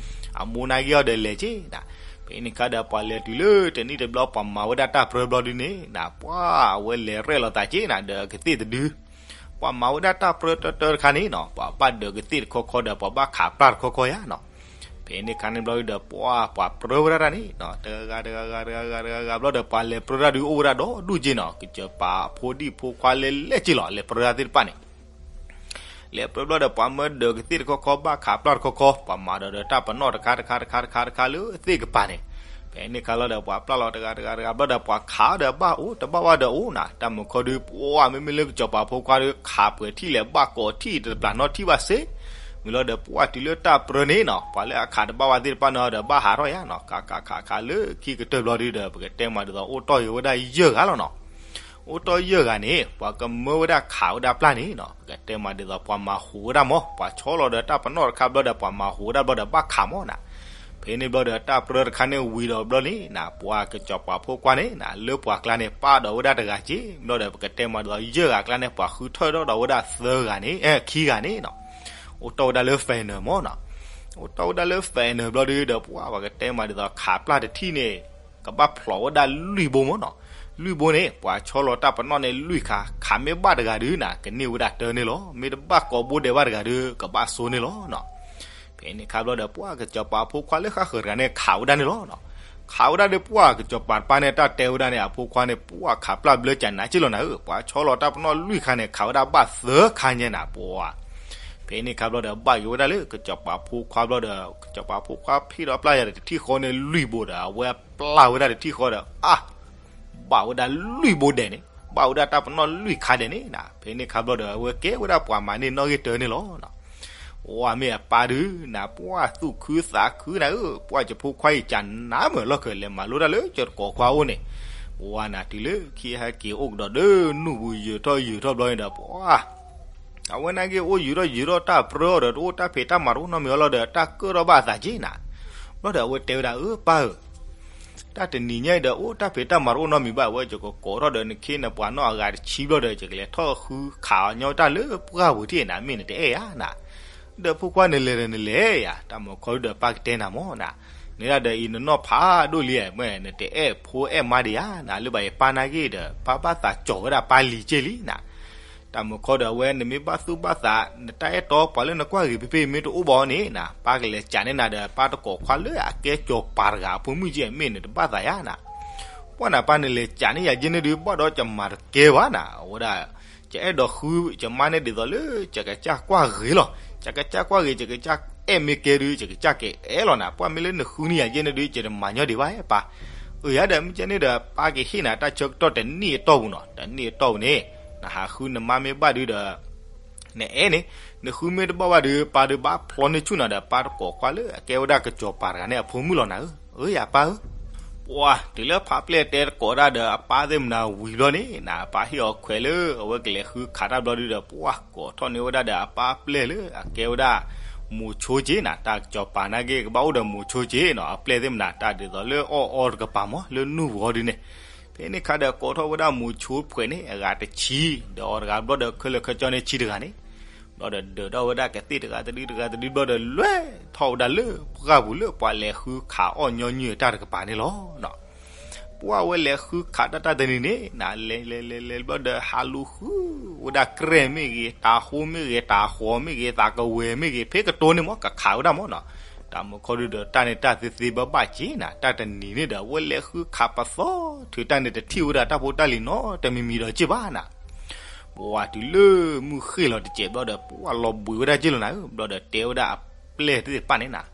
အမိၢ်နာ်က့အီၤဒီးလဲၤက့နၤ. ဖဲန့ၣ်အခါဒီး ပှၤလဲၤတုၤလၢတနံၣ်တဘျီ ပှၤမၤဝဲဒၣ်တၢ်ပြၢဘျီဒုးန့ၣ်နၤ, ပှၤအဝဲလဲၤရဲၣ်လီၤသးက့နၤ ဒီးကသ့ၣ်တဒု ပှၤမၤဝဲဒၣ်တၢ်ပြၢတၢတၢတခါန့ၣ်နီၤ, ပှၤဘၣ်ဒၢးကသ့ၣ်တခီခီဒီး ပှၤဘၣ်ခးပျၢ်တခီခီယါနီၤ. ဖဲန့ၣ်ခါန့ၣ်ဘျီဒုးဒီး ပှၤ ပှၤပြၢဝဲဒၣ်တၢ်န့ၣ်နီၤ, တဂၤဂၤတဂၤဂၤတဂၤဂၤတဂၤဘျီဒီး ပှၤလဲၤပြၢတၢ်ဒုးအိၣ်ဝဲဒၣ်ဒီဒူၣ်က့နီၤ, ကစီၤပၤဖိဒံၣ်ဖိခွါလဲၤလဲၤက့လီၤ, လဲၤပြၢတၢ်သ့ၣ်တဖၣ်န့ၣ် လဲၤပြၢဘျီဒီး ပှၤမၢဒၢးကသ့ၣ်တခီခီ ဘၣ်ခးပျၢ်တခီခီ, ပှၤမၤဒီးဒီးတၢ်ပနီၣ်တခါတခါတခါတခါတခါလၢသ့ၣ်ကပၤန့ၣ်. ဖဲန့ၣ်ခါလီၤဒီး ပှၤပျၢ်လီၤတဂၤတဂၤတဂၤဘျီဒီး ပှၤခးဒီးဘၣ်အိၣ်တဘၣ်ဘၣ်ဒီးအိၣ်နၤ, တၢ်မုၢ်ခီဒုး ပှၤမ့မ့ၢ်လၢကစီၤပၤဖိခွါဒီး ခးပှဲၤထံၣ်လဲၤဘၣ်ကိးထံၣ်တပျၢ်နီထံၣ်ဘၣ်စ့, မ့ၢ်လီၤဒီး ပှၤတုၤလၢတၢ်ပြၢန့ၣ်နီၤ, ပှၤလၢအခးတဘၣ်ဘၣ်သ့ၣ်တဖၣ်န့ၣ်ဒီး ဘၣ်ဟးထီၣ်ယါနီၤ, ခးခးခးခးလၢခံကတၢၢ်ဘျီဒုးဒီး ပကတဲမးဒ်သိး အိၣ်တီၢ်ဃုာ်ဝဲဒၣ်ယဲၢ်ဂၤလီၤနီၤ. အိၣ်တီၢ်ယဲၢ်ဂၤန့ၣ် ပှၤကမၢဝဲဒၣ်ခးဝဲဒၣ်ပျၢ်န့ၣ်နီၤ, ပကတဲမးဒ်သိး ပှၤမၤဟူးဝဲဒၣ်မး, ပှၤဆီလီၤဒီးတၢ်ပနီၣ်တခါဘျီဒီး ပှၤမၤဟူးဝဲဒၣ်ဘျီဒီး ဘၣ်ခးမးနၤ. ဖဲန့ၣ်ဘျီဒီးတၢ်ပြၢတခါန့ၣ်ဝံၤဒီးဘျီန့ၣ်နၤ, ပှၤကစီၤပၤဖိခွါန့ၣ်နၤ လၢပှၤကျါန့ၣ် ပာ်ဒီးဝဲဒၣ်တဂၤက့, ဘျီဒီးပကတဲမးဒ်သိး ယဲၢ်ဂၤကျါန့ၣ် ပှၤဃုထၢထီၣ်ဒီးဝဲဒၣ်သၢဂၤန့ၣ် ခံဂၤန့ၣ်နီၤ, အိၣ်တီၢ်ဝဲဒၣ်လၢ final မးနီၤ. အိၣ်တီၢ်ဝဲဒၣ်လၢ final ဘျီဒုးဒီး ပှၤ ပှၤကတဲမးဒ်သိး ခးပျၢ်တထံၣ်န့ၣ် ကဘၣ်ဖျိးဝဲဒၣ်လွံၢ်ဘိမးနီၤ. လွံၢ်ဘိန့ၣ် ပှၤဆီလီၤတၢ်ပနီၣ်န့ၣ်လွံၢ်ခါ, ခးမ့ၢ်ဘၣ်တဂၤဒုးနၤ ကန့ၢ်ဝဲဒၣ်တၢန့ၣ်လီၤ, မ့ၢ်တဘၣ်ကိးဘိဒဲးဘၣ်တဂၤဒုး ကဘၣ်ဆိန့ၣ်လီၤနီၤ. ဖဲန့ၣ်ခါဘျီဒီး ပှၤကစီၤပၤဖိခွါလၢဃၣ်ဃၢၤတဂၤန့ၣ် ခးဝဲဒၣ်န့ၣ်လီၤနီၤ. ခးဝဲဒၣ်ဒီး ပှၤကစီၤပၤတပၢ်န့ၣ် တၢ်တဲဝဲဒၣ်န့ၣ် အဖိခွါန့ၣ် ပှၤခးပျၢ်ဘျၢကနၤက့လီၤနၤဧၢ, ပှၤဆီလီၤတၢ်ပနီၣ်လွံၢ်ခါန့ၣ် ခးဝဲဒၣ်ဘၣ်သၢခါညါနၤ ပှၤ ဖဲန့ၣ်ခါဘျီဒီး ဘၣ်က့ၤဝဲဒၣ်လၢကစီၤပၤဖိခွါဘျီဒီး ကစီၤပၤဖိခွါဖံးဒီးပျၢ်ယၤဒီးတထံၣ်ဃီန့ၣ် လွံၢ်ဘိဒီး အဝဲပျၢ်ဝဲဒၣ်တထံၣ်ဃီဒီး အါ ဘၣ်ဝဲဒၣ်လွံၢ်ဘိဒဲးန့ၣ် ဘၣ်ဝဲဒၣ်တၢ်ပနီၣ်လွံၢ်ခါဒဲးန့ၣ်နၤ. ဖဲန့ၣ်ခါဘျီဒီး အဝဲကဲဝဲဒၣ်ပှၤမၤန့ၢ်နီၣ်ဂံၢ်တၢန့ၣ်လီၤ. အမ့ၢ်အပၢ်ဒုးနၤ ပှၤသူၣ်ခုသးခုနၤဧၢ, ပှၤကဖိခွါအံၤ ကနၢ်မုာ်လီၢ်ခၢၣ် လဲၤမၤလိတၢ်လၢကၠီတကိးခွါအိၣ်န့ၣ်, ပှၤနၤတုၤလၢခံဟဲက့ၤအိၣ်ကဒီးဒီးနူၢ်ပူၤ ယုာ်ထီၣ်ယုာ်ထီၣ်ဘျီန့ၣ်ဒီး ပှၤ အဝဲနာ်က့အိၣ်ယုာ်ထီၣ်ယုာ်ထီၣ်တၢ်ပြၢအီၤဒီး တအိၣ်တၢ်ဖံးတၢ်မၤတအိၣ်နီတမံၤအီၤလီၤဒီး တၢ်ကၢၣ်ထီၣ်ဘၣ်အသးက့နၤ. ဘျီဒီးအဝဲတဲဝဲဒၣ် အၢပၢ်ဧၢ, တၢ်တနံၤညါအံၤဒီး အိၣ်တၢ်ဖံးတၢ်မၤတအိၣ်နီတမံၤဘၣ်, အဝဲယကကိးထီၣ်ဒီးနခ့နပှၤနီၢ်အဂၤတဆံဘျီဒီး ယကလဲၤထီၣ်ဃုခးအီၤညီတၢ်လၢပှၢ်ပူၤထံၣ်နၤ မ့ၢ်နတအဲၣ်ဧါနၤ. ဒီးဖိခွါနလဲၤဒီးနလဲၤယၤ, တၢ်မုၢ်ခီဒုးဒီးပၢ်ကတဲနၤမးနၤ, နဒၣ်ဒီးအံၤ နနီၢ်ဖးဒိၣ်လံဧါ, မ့ၢ်နတအဲၣ်ဖိအဲၣ်မါဒံးဧါနၤ, လၢဘၣ်ယပၢ်နာ်က့ဒီး ပၢ်ဘၣ်သးကၠီၤဝဲဒၣ်ပၢ်လံၤက့လံနၤ. တၢ်မုၢ်ခီဒီးအဝဲ နမ့ၢ်ဘၣ်သူၣ်ဘၣ်သး နတၢ်အဲၣ်တီပှၤလၢနကွၢ်ဂ့ၤဖဲဖဲမ့ၢ်တအိၣ်ဘၣ်အီၤန့ၣ်နၤ, ပၢ်ကလဲၤကးန့ၢ်နၤဒီး ပၢ်တကိးခွါလၢအကဲကၠီၤပၤတဂၤအဖိမုၣ်က့ မ့ၢ်နတဘၣ်သးယါနၤ. ပှၤနၤပၢ်နလဲၤကးန့ၢ်ယၤက့န့ၣ်ဒုး ဘၣ်ဒီးယမၤတကဲဘၣ်နၤ, အဝဲဒၣ် ယအဲၣ်ဒိးဃုယမါန့ၣ်ဒ်သိးလၢ ယကစၢ်ကွၢ်ဂ့ၤလီၤ. ယကစၢ်ကွၢ်ဂ့ၤ ယကစၢ်အဲၣ်မ့ၢ်ကဲဒုး ယကစၢ်ကအဲၣ်လီၤနၤ, ပှၢ်မ့ၢ်လၢနဃုန့ၢ်ယၤယဲၢ်န့ၣ်ဒုး ယတမၤညီဒံးဘၣ်ပၢ်. အၢ ယၤဒီး မ့ၢ်ကဲန့ၣ်ဒီး ပၢ်ကဟ့ၣ်နၤတၢ်ဆၢကတီၢ်တနံၣ်အတီၢ်ပူၤနီၤ, တနံၣ်အတီၢ်ပူၤန့ၣ် နဟးဃုနမါမ့ၢ်ဘၣ်ဒုးဒီး နအဲၣ်န့ၣ် နဃုမ့ၢ်တဘၣ်ဘၣ်ဒီး ပၢ်ဒုးဘၣ်ဖျီန့ၢ်ဆူၣ်နၤဒီး ပၢ်တကိးကွၢ်လၢအကဲဝဲဒၣ်ကစီၤပၤတဂၤန့ၣ် အဖိမုၣ်လီၤနၤဧၢ. အၢ ယၤပၢ်ဧၢ. ပှၢ်တုၤလၢဖါပျဲၢ်တဲတကိးတၢ်ဒီး အပၢ်သ့ၣ်မနၤဝံၤဘျီန့ၣ်နၤ, အပၢ်ဟ့ၣ်အီၤခွဲးလၢအဝဲကလဲၤဃုခးတၢ်ဘျီဒုးဒီး ပှၢ်ကိးထီၣ်န့ၢ်ဝဲဒၣ်ဒီးအပၢ်ပျဲၢ်လၢအကဲဝဲဒၣ် မိၤဆိက့နၤ, တၢ်ကစီၤပၤနာ်က့ ကဘၣ်အိၣ်ဒီးမိၤဆိက့နီၤ, အပျဲၢ်သ့ၣ်မနၤ တၢ်ဒ်သိးလၢအီၣ်အီတကပၤမး လၢနူၢ်ပူၤအီၤဒုးန့ၣ်. ဖဲန့ၣ်ခါဒီးကိးထီၣ်ဝဲဒၣ်မိၤဆိခွဲးန့ၣ် အဂၤတဆံ, ဒီးအီၤတဂၤဘျီဒီး ခဲလၢာ်ခဲဆ့န့ၣ်ဆံတဂၤန့ၣ်, ဘျီဒီးဒၢးထီၣ်ဝဲဒၣ်ကသ့ၣ်တဂၤတဒုတဂၤတဒုဘျီဒီး လဲၤထီၣ်ဝဲဒၣ်လၢပှၢ်ပူၤလၢ ပှၤလဲၤဃုခးအီၣ်ညီနုၢ်တၢ်တကပၤန့ၣ်လီၤ. ပှၢ်ဝဲလဲၤဃုခးတၢ်တၢ်တနံၤန့ၣ်နၤ, လဲၤလဲၤလဲၤလဲၤဘျီဒီး ဟးလူၤဃုဝဲဒၣ်ကြဲၢ်မ့ၢ်ဂ့ၤ, တၤဟိမ့ၢ်ဂ့ၤ, တၤဃီၤမ့ၢ်ဂ့ၤ, သးကဝဲၤမ့ၢ်ဂ့ၤ, ဖဲကတိၤန့ၣ်မး ကခးဝဲဒၣ်မးနီၤ. တၢ်မူခီဒုးဒီး တၢ်န့ၣ်တၢ်သ့သ့ဘၣ်ဘၣ်က့နၤ, တၢ်တနံၤန့ၣ်ဒီး အဝဲလဲၤဃုခးပသီ ထုးတၢ်န့ၣ် တထံၣ်ဝဲဒၣ်တၢ်ဖိတၢ်လံၤနီတမံၤမံၤဒီးက့ဘၣ်နၤ. ပှၢ်တုၤလၢမုၢ်ဃ့ၢ်လီၤတစဲးဘျီဒီး ပှၢ်လီၤဘှံးဝဲဒၣ်က့လီၤနၤဧၢ. ဘျီဒီးတဲဝဲဒၣ်အပျဲၢ်သ့ၣ်တဖၣ်န့ၣ်နၤ,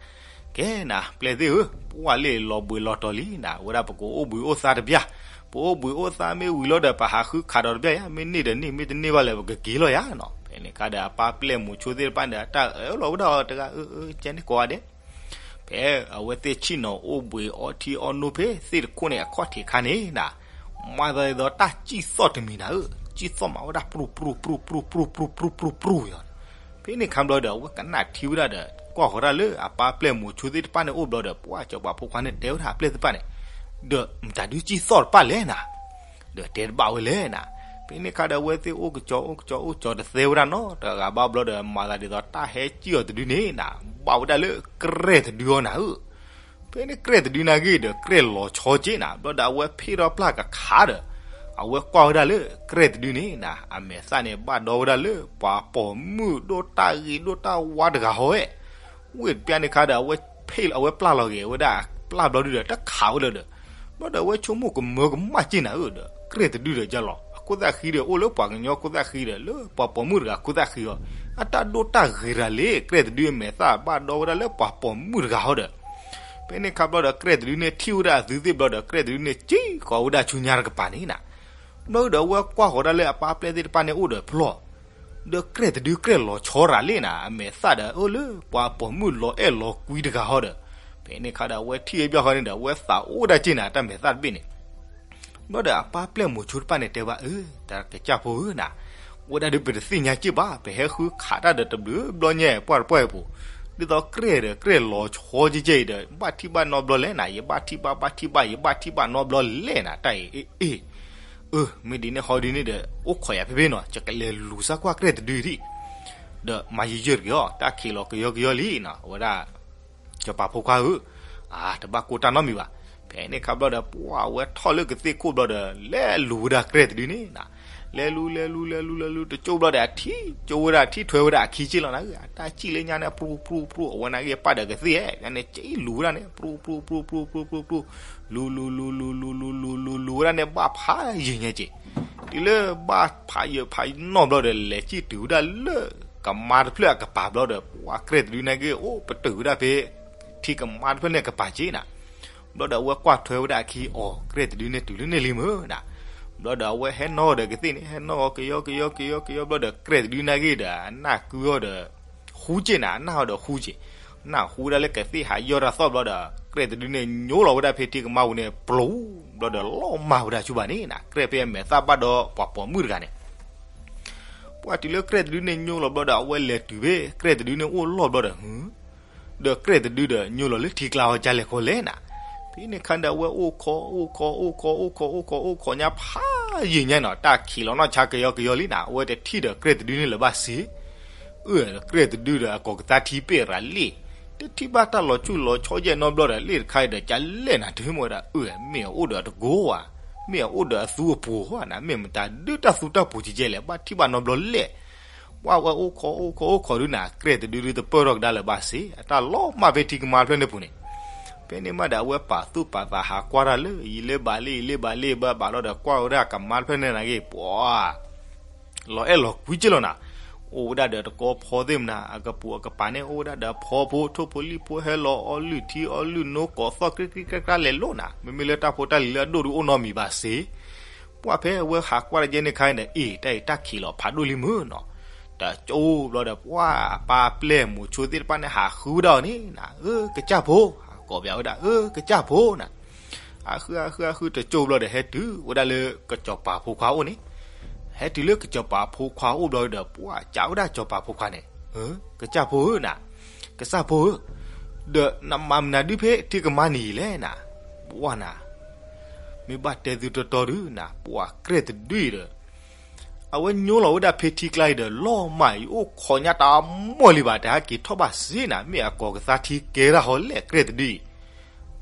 ကဲနၤ ပျဲၢ်သ့ၣ်ဧၢ, ပှၢ်လၢလီၤဘှံးလီၤတီၤလံနၤ, ဝဲဒၣ်ပကအိၣ်ဘှံးအိၣ်သါတပျၢ်, ပအိၣ်ဘှံးအိၣ်သါမ့ၢ်ဝံၤလီၤဒီး ပဟးဃုခးဒီးတပျၢ်ယါ, မ့ၢ်န့ၢ်ဒီးန့ၢ် မ့ၢ်တန့ၢ်ဘၣ်လၢပကက့ၤလီၤယါနီၤ. ဖဲန့ၣ်ခါဒီး အပၢ်ပျဲၢ်မိၤဆိသ့ၣ်တဖၣ်န့ၣ် အတၢ်အၢၣ်လီၤဝဲဒၣ်အီၤတဂၤ အၢ အၢ ကဲန့ၣ်ကိးဂၤဒဲး ဖဲအဝဲသ့ၣ်ဆ့ၣ်နီၤအိၣ်ဘှံးအီထံအီနိဖဲသ့ၣ်တခိၣ်န့ၣ် အခီၣ်ထံးခါန့ၣ်နၤ, မၤသးဒ်သိးတၢ်စံၣ်သီၣ်တမံၤနၤဧၢ, စံၣ်သီၣ်မးဝဲဒၣ် ပြူၢ်ပြူၢ်ပြူၢ်ပြူၢ်ပြူၢ်ပြူၢ်ပြူၢ်ပြူၢ်ယီၤ. ဖဲန့ၣ်ခါဘျီဒီး အဝဲကနၣ်ထံဝဲဒၣ်ဒီး ကွၢ်ဃီၤတၢ်လၢအပၢ်ပျဲၢ်မိၤဆိသ့ၣ်တဖၣ်န့ၣ်အိၣ်ဘျီဒီး ပှၢ်စီၤပၤဖိခွါန့ၣ်တဲဝဲဒၣ်အပျဲၢ်သ့ၣ်တဖၣ်န့ၣ်, ဒီးမတၤဒုးစံၣ်သီၣ်တပၢ်လဲၣ်နၤ ဒီးတဲတဘၣ်ဝဲလဲၣ်နၤ. ဖဲန့ၣ်ခါဒီး အဝဲသ့ၣ်အိၣ်ကစီၤအိၣ်ကစီၤအိၣ်ကစီၤတသဲဝဲဒၣ်နီတဂၤဘၣ်ဘျီဒီး မၤသးဒ်သိးတၢ်ဟဲစံၣ်အီၤတဒုန့ၣ်နၤ, ဘၣ်ဝဲဒၣ်လၢကြဲၢ်တဒုအီၤနၤဧၢ. ဖဲန့ၣ်ကြဲၢ်တဒုနာ်ဂ့ၤဒီး ကြဲၢ်လီၤဆီက့နၤ, ဘျီဒီးအဝဲဖ့ၣ်ထီၣ်ပျၢ်ကခးဒီး အဝဲကွၢ်ဝဲဒၣ်လၢကြဲၢ်တဒုန့ၣ်နၤ, အမဲာ်သၣ်န့ၣ်ဘၣ်ဒီဝဲဒၣ်လၢပှၤပိာ်မုၣ်ဒိၣ်တၢ်ဂ့ၤဒိၣ်တၢ်ဝါတဂၤဟီဝဲ ဝ့ၢ်တပျၢ်န့ၣ်ခါဒီး အဝဲဖ့ၣ်လီၤ အဝဲပျၢ်လီၤဂ့ၤဝဲဒၣ်ပျၢ်ဘျီဒုဒီး တခးဝဲလၢၤဒီး, ဘျီဒီးအဝဲဆိကမိၣ်ကမၢကမၣ်က့နၤဧၢဒီး ကြဲၢ်တဒုဒီးယလီၤ အခိၣ်သၣ်ဃံဒီး အိၣ်လၢပှၤကညီခိၣ်သၣ်ဃံဒီး လၢပှၤပိာ်မုၣ်တဂၤခိၣ်သၣ်ဃံအီၤ, အတၢ်ဒိၣ်တၢ်ဂ့ၤတဂၤလံ ကြဲၢ်တဒုအမဲာ်သၣ်ဘၣ်ဒီဝဲဒၣ်လၢပှၤပိာ်မုၣ်တဂၤဟီဒီး ဖဲန့ၣ်ခါဘျီဒီး ကြဲၢ်တဒုန့ၣ်ထံၣ်ဝဲဒၣ်အသုသ့ၣ်ဘျီဒီး ကြဲၢ်တဒုန့ၣ်စံၣ်ဃီၤဝဲဒၣ်ဆူညါတကပၤန့ၣ်နၤ, ဘျီဒီးအဝဲကွၢ်ဃီၤဒၣ်လၢအပၢ်ပျဲၢ်သ့ၣ်တဖၣ်န့ၣ်အိၣ်ဒီးဖျီၣ် ဒီးကြဲၢ်တဒုကြဲၢ်လီၤဆီရၤလံနၤ, အမဲာ်သၣ်ဒီးအိၣ်လၢပှၤပိာ်မုၣ်လီၤအဲၣ်လီၤကွံတဂၤဟီဒီး, ဖဲန့ၣ်ခါဒီးအဝဲထံၣ်ဘၣ်ဃီန့ၣ်ဒီး အဝဲသးအိၣ်ဒၣ်က့နၤ တၢ်မဲာ်သၣ်တဘ့ၣ်န့ၣ် ဘျီဒီးအပၢ်ပျဲၢ်မိၤဆိတဖၣ်န့ၣ်တဲဘၣ်အၢ, တၢ်ကစၢ်ဖိဧၢနၤ, ဝဲဒၣ်ဒုးပတသ့ၣ်ညါက့ဘၣ် ပဟဲဃုခးတၢ်ဒီးတဘျုးဘျီညါပှၢ်တပှၢ်အံၤပူၤ, ဒ်သိးကြဲၢ်ဒီးကြဲၢ်လီၤဆီက့ကဲအံၤဒီး ဘၣ်ထံၣ်ဘၣ်နီတဘျီလဲၣ်နၤ, ယဘၣ်ထံၣ်ဘၣ်ဘၣ်ထံၣ်ဘၣ် ယဘၣ်ထံၣ်ဘၣ်နီတဘျီလဲၣ်နၤ တၢ်အံၤအ့ၣ်အ့ၣ် အၢ မ့ၢ်ဒ်န့ၣ်ဟီဒ်န့ၣ်ဒီး အိၣ်ခိးယၤဖဲဖဲနီၤ, ယကလဲၤလူၤစၢ်ကွၢ်ကြဲၢ်တဒုဒံး, ဒီးမၤယံာ်ယံာ်တဂ့ၤအီၤ တၢ်ခံးလီၤကယီကယီလံနီၤ, အဝဲဒၣ် စီၤပၤဖိခွါဧၢ, တဘၣ်ကိၢ်တၢ်နီတမံၤဘၣ်. ဖဲန့ၣ်ခါဘျီဒီး ပှၢ်ဝဲထီၣ်လၢကသ့ၣ်ခိၣ်ဘျီဒီး လဲၤလူၤဝဲဒၣ်ကြဲၢ်တဒုန့၁ၣ်, လဲၤလူၤ လဲၤလူၤ လဲၤလူၤ လဲၤလူၤ တကၠိဘျီဒီး အထံၣ်ကၠိဝဲဒၣ် ထံၣ်ထွဲဝဲဒၣ်အခံက့လီၤနၤ, အတၢ်စံၣ်လၢညါန့ၣ် ပြူၢ်ပြူၢ်ပြူၢ် အဝဲနာ်က့ၤပာ်ဒီးကသ့ၣ်ဧါန့ၣ် က့လူၤဝဲဒၣ်န့ၣ် ပြူၢ်ပြူၢ်ပြူၢ်ပြူၢ်ပြူၢ်ပြူၢ် လူၤလူၤလူၤလူၤလူၤလူၤလူၤလူၤဝဲဒၣ်န့ၣ် ဘၣ်ဖးယံာ်ညါက့ၤ, တုၤလၢဘၣ်ဖးယံာ်ဖးနီၢ်ဘျီဒီး လဲၤစံၣ်တုၤဝဲဒၣ်လၢကမါတဖျၢၣ်အကပၤဘျီဒီး ပှၢ်ကြဲၢ်တဒုနာ်က့ၤ အိၣ်ပတုာ်ဝဲဒၣ်ဖဲ ထံကမါတဖျၢၣ်န့ၣ်အကပၤက့နၤ, ဘျီဒီးအဝဲကွၢ်ထွဲဝဲဒၣ်အခံ အီၤ ကြဲၢ်တဒုန့ၣ်တုၤလၢန့ၣ်လံမၢနၤ, ဘျီဒီးအဝဲဟဲနီၣ်ဒီးကသ့ၣ်န့ၣ် ဟဲနီၣ်အီၤကယီကယီကယီကယီဘျီဒီး ကြဲၢ်တဒုနာ်က့ၤဒီး အနၢ်ကုအီၤဒီး ဃူက့နၤ အနၢ်အီၤဒီးဃူက့, နၢ်ဟူဝဲဒၣ်လၢကသ့ၣ်ဟးယီၢ်တၢ်သီၣ်ဘျီဒီး ကြဲၢ်တဒုန့ၣ်ညိလီၤဝဲဒၣ်ဖဲထံကမါပူၤန့ၣ် ပျိၤ ဘျီဒီးလီၤမၢ်ဝဲဒၣ်ဆူဘၣ်န့ၣ်နၤ, ကြဲၢ်ဖဲအမဲာ်သၣ်ဘၣ်ဒီးပှၤပိာ်မုၣ်တဂၤန့ၣ် ပှၢ်တုၤလၢကြဲၢ်တဒုန့ၣ်ညိလီၤဘျီဒီး အဝဲလဲၤတုၤဖဲကြဲၢ်တဒုန့ၣ်အိၣ်လီၢ်ဘျီဒီး ဒီးကြဲၢ်တဒုဒီးညိလီၤလၢထံကျါအီၤကလဲၣ်ကီလဲၣ်နၤ, ဖဲန့ၣ်ခါဒီးအဝဲအိၣ်ခိး အိၣ်ခိး အိၣ်ခိး အိၣ်ခိး အိၣ်ခိး အိၣ်ခိးညါဖးယံာ်ညါနီၤ တၢ်ခံးလီၤနီၢ်ဆါကယီကယီလံနၤ အဝဲတထံၣ်ဒီးကြဲၢ်တဒုန့ၣ်လၢၤဘၣ်စ့ အၢ ကြဲၢ်တဒုဒီးအကိးကသါထံပ့ၢ်ရၤလ့ၣ်, တထံၣ်ဘၣ်တၢ်လီၤဆူၣ်လီၤဆီယဲၢ်နီတဘျီဒီး လ့ၣ်တခါအံၤဒီးကလဲၣ်နၤ တမ့ၢ်ဝဲဒၣ် အၢ မ့ၢ်အအိၣ်ဒီးအတကိးဧါ, မ့ၢ်အအိၣ်ဒီးအသူအပူၤဧါနၤ မ့ၢ်မတၤဒုတၢ်သူတၢ်ပူၤကဲကဲလဲၣ် ဘၣ်ထံၣ်ဘၣ်နီတဘျီလဲၣ်, ပှၢ်ဝဲအိၣ်ခိးအိၣ်ခိးအိၣ်ခိးဒုနၤ ကြဲၢ်တဒုဒုတပၢၢ်ထီၣ်ကဒါလၢၤဘၣ်စ့ အတၢ်လီၤမၢ်ဖဲထံကမါတဖျၢၣ်န့ၣ်ပူၤန့ၣ်, ဖဲန့ၣ်မးဒီးအဝဲပာ်သူၣ်ပာ်သးဟးကွၢ်တၢ်လၢ ယံာ်လၢဘၣ်လ့ၣ် ယံာ်လၢဘၣ်လ့ၣ် ယံာ်လၢဘၣ်လ့ၣ် ဘၣ်ဘၣ်လီၤဒီးကွၢ်ဝဲဒၣ်ကမါတဖျၢၣ်န့ၣ်နၤဂ့ၤ ပှၢ် လီၤအဲၣ်လီၤကွံက့လီၤနၤ, အိၣ်ဝဲဒၣ်ဒီးတကီဖီသ့ၣ်မနၤ အကပူၤအကပၤန့ၣ် အိၣ်ဝဲဒၣ်ဒီးဖီဖိ ထိၣ်ဖိလံၣ်ဖိ ဟဲလီၤအီလုၢ်ထံအီလုၢ်နိ ကိးသီၣ် ကြ့ကြ့ကြ့ကြ့လဲၤလိာ်နၤ, မ့မ့ၢ်လၢတၢ်ဖိတၢ်လံၤလၢအဒိၣ်ဒုးအိၣ်နီတမံၤဘၣ်စ့ၢ် ပှၢ်ဖဲအဝဲဟးကွၢ်တယဲန့ၣ်ခါန့ၣ်ဒီး အ့ၣ် တၢ်အံၤတၢ်ခံးလီၤဖးဒိၣ်လံမုၢ်နီၤ, တကၠိဘျီဒီး ပှၢ်အပၢ်အပျဲၢ်မိၤဆိသ့ၣ်တဖၣ်န့ၣ် ဟးဃုဝဲဒၣ်အီၤန့ၣ်နၤ, အၢ ကစၢ်ဖိ, ကိးပဝဲဒၣ် အၢ ကစၢ်ဖိနၤ, အဃုအဃုအဃုတကၠိဘျီဒီး ဟဲတုၤဝဲဒၣ်လၢကစီၤပၤဖိခွါအိၣ်န့ၣ်, ဟဲတုၤလၢကစီၤပၤဖိခွါအိၣ်ဘျီဒီး ပှၢ်ကးဝဲဒၣ်စီၤပၤဖိခွါန့ၣ်, ကစၢ်ဖိဧၢနၤ, ကစၢ်ဖိဧၢ, ဒီးနမၤမနုၤဒုးဖဲထံကမါန့ၣ်အံၤလဲၣ်နၤ, ပှၢ်နၤ မ့ၢ်ဘၣ်တဲသုတီတီဒုးနၤ ပှၢ်ကြဲၢ်တဒုအံၤဒီး အဝဲညိလီၤဝဲဒၣ်ဖဲထံကျါအံၤဒီး လီၤမၢ်အံၤအိၣ်ခိးညါတၢ်မီၢ်လံဘၣ် တဟဲက့ၤထီၣ်ဘၣ်စ့နၤ, မ့ၢ်အကိးကသါထံကဲဒၣ်ဟီလဲၣ်ကြဲၢ်တဒု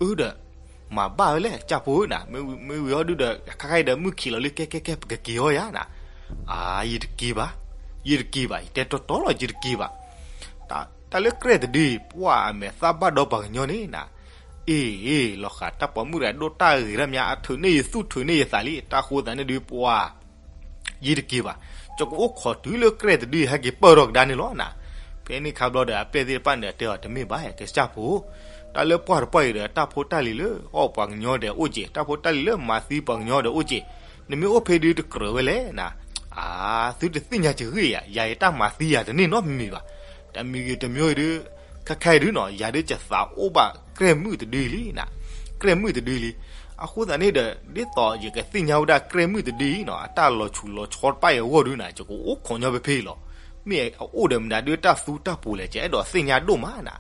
အံၤ, အၢဒီး မၤဘၣ်ဝဲလဲၣ် ကစၢ်ဖိဧၢနၤ, မ့ၢ်ဝံၤဟီဒုဒီး ခါခါအံၤဒီး မုၢ်ခံးလီၤလံ ကဲကဲကဲ ပကက့ၤဟီယၤနၤ, အါ ယတက့ၤဘၣ်, ယတက့ၤဘၣ် ယတဲတီတီလီၤ ယတက့ၤဘၣ်, တၢ်လၢကြဲၢ်တဒုအံၤ ပှၢ်အမဲာ်သၣ်ဘၣ်ဒီပှၤကညီန့ၣ်နၤ, အ့ၣ် လီၤဃာ်တၢ်ပိာ်မုၣ်တဂၤဒိၣ်တၢ်ဂ့ၤတၢ်မါ အထုးန့ၢ်ယသူၣ်ထုးန့ၢ်ယသးလံ, တၢ်ဃိသးန့ၣ်ဒုးပှၢ် ယတက့ၤဘၣ်, ကၠီကအိၣ်ခိးတုၤလၢကြဲၢ်တဒုအံၤ ဟဲက့ၤပၢၢ်ထီၣ်ကဒါန့ၣ်လီၤနၤ, ဖဲန့ၣ်ခါဘျီဒီး အပျဲၢ်သ့ၣ်တဖၣ်န့ၣ်ဒီးတဲအီၤ တမ့ၢ်ဘၣ် ကစၢ်ဖိ, တၢ်လၢပှၢ်တပှၢ်အံၤဒီး တၢ်ဖိတၢ်လံၤလၢအီၣ်ပှၤကညီဒီးအိၣ်က့ၤ, တၢ်ဖိတၢ်လံၤလၢမၤသံပှၤကညီဒီးအိၣ်က့ၤ, နမ့ၢ်အိၣ်ဖဲဒုတကြၢးဝဲလဲၣ်နၤ, အါ သုတသ့ၣ်ညါစ့ၢ်ဂ့ၤယၤ, ယၤအံၤတၢ်မၤသံယၤတန့ၢ်နီတမံၤဘၣ်, တမံၤဂ့ၤတမံၤဂ့ၤဒုး ခဲခဲအံၤဒုးနီၤ ယၤဒုးကသးအိၣ်ဘၣ်ကြဲၢ်မုၣ်တဒုလံနၤ, ကြဲၢ်မုၣ်တဒုလံ, အဃိသတးန့ၣ်ဒီး ဒ်သိးယကသ့ၣ်ညါဝဲဒၣ်ကြဲၢ်မုၣ်တဒုအံၤနီၤ အတၢ်လီၤဆူးလီၤဆီတဖၣ်အံၤအဂီၢ်ဒုးနၤ ယကအိၣ်ခိးညီဖဲဖဲအံၤလီၤ, မ့ၢ်အအိၣ်ဒီးမနုၤဒုးတၢ်သူတၢ်ပူၤလဲၣ် ယအဲၣ်ဒိးသ့ၣ်ညါဒိၣ်မးနၤ,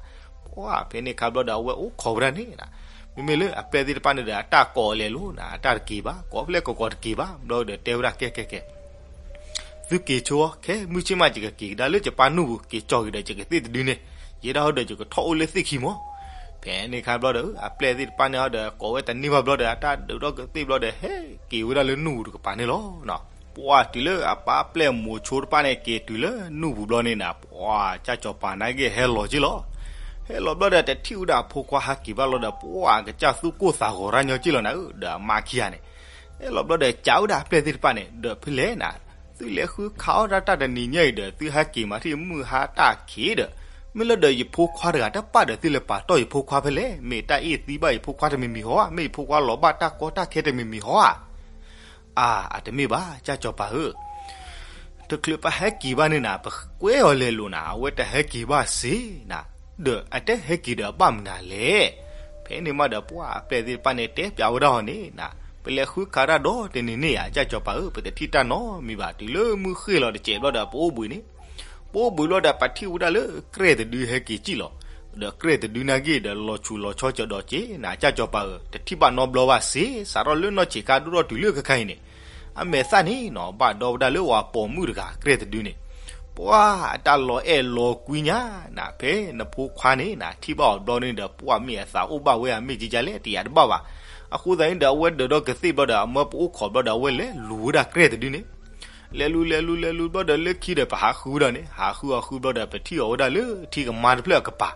ပှၢ်ဖဲန့ၣ်ခါဘျီဒီး အဝဲအိၣ်ခိးဝဲဒၣ်န့ၣ်နၤ, မ့မ့ၢ်လၢအပျဲၢ်သ့ၣ်တဖၣ်န့ၣ်ဒီး အတၢ်ကိးအီၤလဲၤလိၤနၤ အတၢ်တက့ၤဘၣ် ကိးဖဲလဲၣ်ကိးကိးတက့ၤဘၣ် ဘျီဒီးတဲဝဲဒၣ်ကဲကဲကဲ သုက့ၤဆိ ခဲမုၢ်ဆ့ၣ်မး ယကက့ၤကဒါလၢယပၢ်နူၢ်ပူၤ က့ၤကၠီက့ၤဒီးယကသ့ၣ်တဒုန့ၣ်, ယဲဒၣ်ဟီဒီးယကထီၣ်အိၣ်လၢသ့ၣ်ခံမီၤ, ဖဲန့ၣ်ခါဘျီဒီး အပျဲၢ်သ့ၣ်တဖၣ်န့ၣ်ဟီဒီး ကိးဝဲတန့ၢ်ဘၣ်ဘျီဒီး အတၢ်ဒုးထီၣ်ကသ့ၣ်ဘျီဒီး ဟဲက့ၤဝဲဒၣ်လၢနူၢ်ပူၤတကပၤန့ၣ်လီၤ. ပှၢ်တုၤလၢအပၢ်ပျဲၢ်မိၤဆိတဖၣ်န့ၣ် က့ၤတုၤလၢနူၢ်ပူၤဘျီန့ၣ်နၤ ပှၢ်ကၢ်ကၠီၤပၤနာ်က့ဟဲလီၤက့ၤလီၤ. ဟဲလီၤဘျီဒီး တထံၣ်ဝဲဒၣ်အဖိခွါဟဲက့ၤဘၣ်လီၤဒီး ပှၢ်ကစၢ်သူၣ်ကိၢ်သးဂီၤရၣ်ညီက့ၤလီၤနၤဧၢ ဒီးအမါခံဂၤန့ၣ် ဟဲလီၤဘျီဒီး ကးဝဲဒၣ်အပျဲၢ်သ့ၣ်တဖၣ်န့ၣ် ဒီးဖဲလဲၣ်နၤ, သုလဲၤဃုခးအီၣ်တၢ်တနံၤညါအံၤဒီး သုဟဲက့ၤမၤထံၣ်မုၢ်ဟါတၢ်ခံးဒီး မ့ၢ်လၢဒီးယဖိခွါတဂၤတပၣ်ဒီး သုလဲၤပာ်တီၢ်ယဖိခွါဖဲလဲၣ်, မ့ၢ်တၢ်အ့ၣ်သံဘၣ်ယဖိခွါတမံၤမံၤဟီဧါ, မ့ၢ်ယဖိခွါလီၤဘၣ်တၢ်ကီတၢ်ခဲတမံၤမံၤဟီဧါ. အါ, အတမ့ၢ်ဘၣ် ကၢ်ကၠီၤပၤဧၢ, တချုးပဟဲက့ၤဘၣ်န့ၣ်နၤ ပကွဲအီၤလဲၤလိာ်နၤ အဝဲတဟဲက့ၤဘၣ်စ့ၢ်နၤ, ဒီးအတဟဲက့ၤဒီးအဘၣ်မနုၤလဲၣ်. ဖဲန့ၣ်မးဒီး ပှၢ်အပျဲၢ်သ့ၣ်တဖၣ်န့ၣ် တဲပျးဝဲဒၣ်အီၤန့ၣ်နၤ, ပလဲၤဃုခးတၢ်ဒီတနံၤန့ၣ်ဧါ ကၢ်ကၠီၤပၤဧၢ, ပတထံၣ်တၢ်နီတမံၤဘၣ်. တုၤလၢမုၢ်ဃ့ၢ်လီၤတစဲးဘျီဒီး ပအိၣ်ဘှံးန့ၣ် ပအိၣ်ဘှံးဘျီဒီး ပထံၣ်ဝဲဒၣ်လၢကြဲၢ်တဒုဟဲက့ၤကံၣ်လီၤ. ဒီးကြဲၢ်တဒုနာ်က့ဒီး လီၤဆူးလီၤဆီကဒီးက့ၤနၤ ကၢ်ကၠီၤပၤဧၢ, တထံၣ်ဘၣ်နီတဘျီဘၣ်စ့ၢ်, စးထီၣ်လၢနီၢ်ဆံးခါ ဒိၣ်ထီၣ်တုၤလၢခဲခါအံၤန့ၣ် အမဲာ်သၣ်န့ၣ်နီၤ ဘၣ်ဒီဝဲဒၣ်လၢပှၤပိာ်မုၣ်တဂၤ ကြဲၢ်တဒုန့ၣ်, ပှၢ်အတၢ်လီၤအဲၣ်လီၤကွံညါနၤ, ဖဲနဖိခွါန့ၣ်နၤ ထံၣ်ဘၣ်အီၤဘျီန့ၣ်ဒီး ပှၢ်မ့ၢ်အသးအိၣ်ဘၣ်ဝဲဧါ မ့ၢ်ကကလဲၣ် တယာ်တဘၣ်ဘၣ်. အဃိသတးန့ၣ်ဒီး အဝဲဒၢးဒီကသ့ၣ်ဘျီဒီး အမၢပအိၣ်ခိးဘျီဒီး အဝဲလဲၤလူၤဝဲဒၣ်ကြဲၢ်တဒုန့ၣ် လဲၤလူၤလဲၤလူၤလဲၤလူၤဘျီဒီး လၢခံဒီး ပဟးဃုဝဲဒၣ်န့ၣ်, ဟးဃုအီၤဃုဘျီဒီး ပထံၣ်အီၤဝဲဒၣ်လၢထံကမါတဖျၢၣ်အကပၤ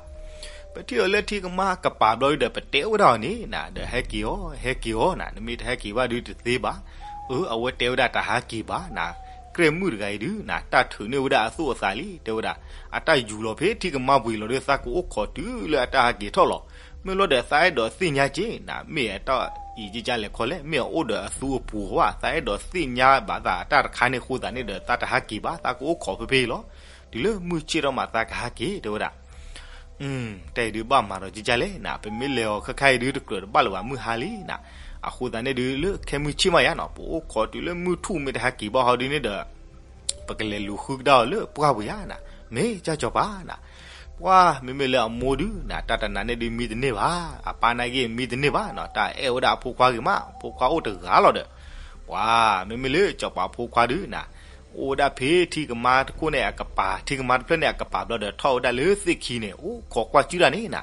ပထံၣ်အီၤလၢထံကမါအကပၤဘျီဒီး ပတဲဝဲဒၣ်အီၤန့ၣ်နၤ, ဒီးဟဲက့ၤအီၤ ဟဲက့ၤအီၤနၤ, နမ့ၢ်တဟဲက့ၤဘၣ်ဒုးတသ့ဘၣ်. အၢ အဝဲတဲဝဲဒၣ်တဟးက့ၤဘၣ်နၤ, ကြဲၢ်မုၣ်တဂၤအံၤဒုးနၤ တၢ်ထုးန့ၢ်ဝဲဒၣ်အသူၣ်အသးလံ တဲဝဲဒၣ်, အတၢ်ယူၤလီၤဖဲထံကမါပှ့ၤလီၤဒီး သးကအိၣ်ခိးတုၤလၢအတၢ်ဟးက့ၤထီၣ်လီၤ. မ့ၢ်လီၤဒီး သးအဲၣ်ဒိးသ့ၣ်ညါက့ၤနၤ, မ့ၢ်အတၢ်အံၤကကလဲၣ်ခီလဲၣ်, မ့ၢ်အအိၣ်ဒီးအသူအပူၤဝဲ, သးအဲၣ်ဒိးသ့ၣ်ညါဘၣ်သးအတၢ်တခါန့ၣ်အဃိသတးန့ၣ်ဒီး သးတဟးက့ၤဘၣ်, သးကအိၣ်ခိးဖဲဖဲအံၤလီၤ. တုၤလၢမုၢ်ဆ့ၣ်ထီၣ်မး သးကဟးက့ၤ တဲဝဲဒၣ် တၢ်အံၤဒုးဘၣ်မၤဒီးကကလဲၣ်နၤ, ပမ့ၢ်လဲၤအီၤခဲခါအံၤဒုး တကြၢးတဘၣ်လၢၤဘၣ် မုၢ်ဟါလံနၤ. အဃိသတးန့ၣ်ဒုး လၢခဲမုၢ်ဆ့ၣ်မးယါနီၤ, ပအိၣ်ခိးတုၤလၢမုၢ်ထူၣ် မ့ၢ်တဟဲက့ၤဘၣ်ဟီဒုးန့ၣ်ဒီး ပကလဲၤလူၤဃုကဒါအီၤလၢပှၢ်ပူၤယါနၤ, မ့ၢ်ကၢ်ကၠီၤပၤနၤ. ပှၢ်မ့မ့ၢ်လၢအမိၢ်ဒုးနၤ တၢ်တနၤန့ၣ်ဒုးမံတန့ၢ်ဘၣ်, အပၢ်နာ်က့မံတန့ၢ်ဘၣ်နီၤ, တၢ်အဲၣ်ဝဲဒၣ်အဖိခွါဂ့ၤမး, ဖိခွါအိၣ်တဂၤလီၤဒီး ပှၢ်မ့မ့ၢ်လၢကၠီၤပၤဖိခွါဒုးနၤ အိၣ်ဝဲဒၣ်ဖဲထံကမါတခိၣ်န့ၣ်အကပၤ, ထံကမါတဖျၢၣ်န့ၣ်အကပၤဘျီဒီး ထီၣ်ဝဲဒၣ်လၢသ့ၣ်ခံန့ၣ် အိၣ်ခိးကွၢ်စုတၢ်န့ၣ်နၤ,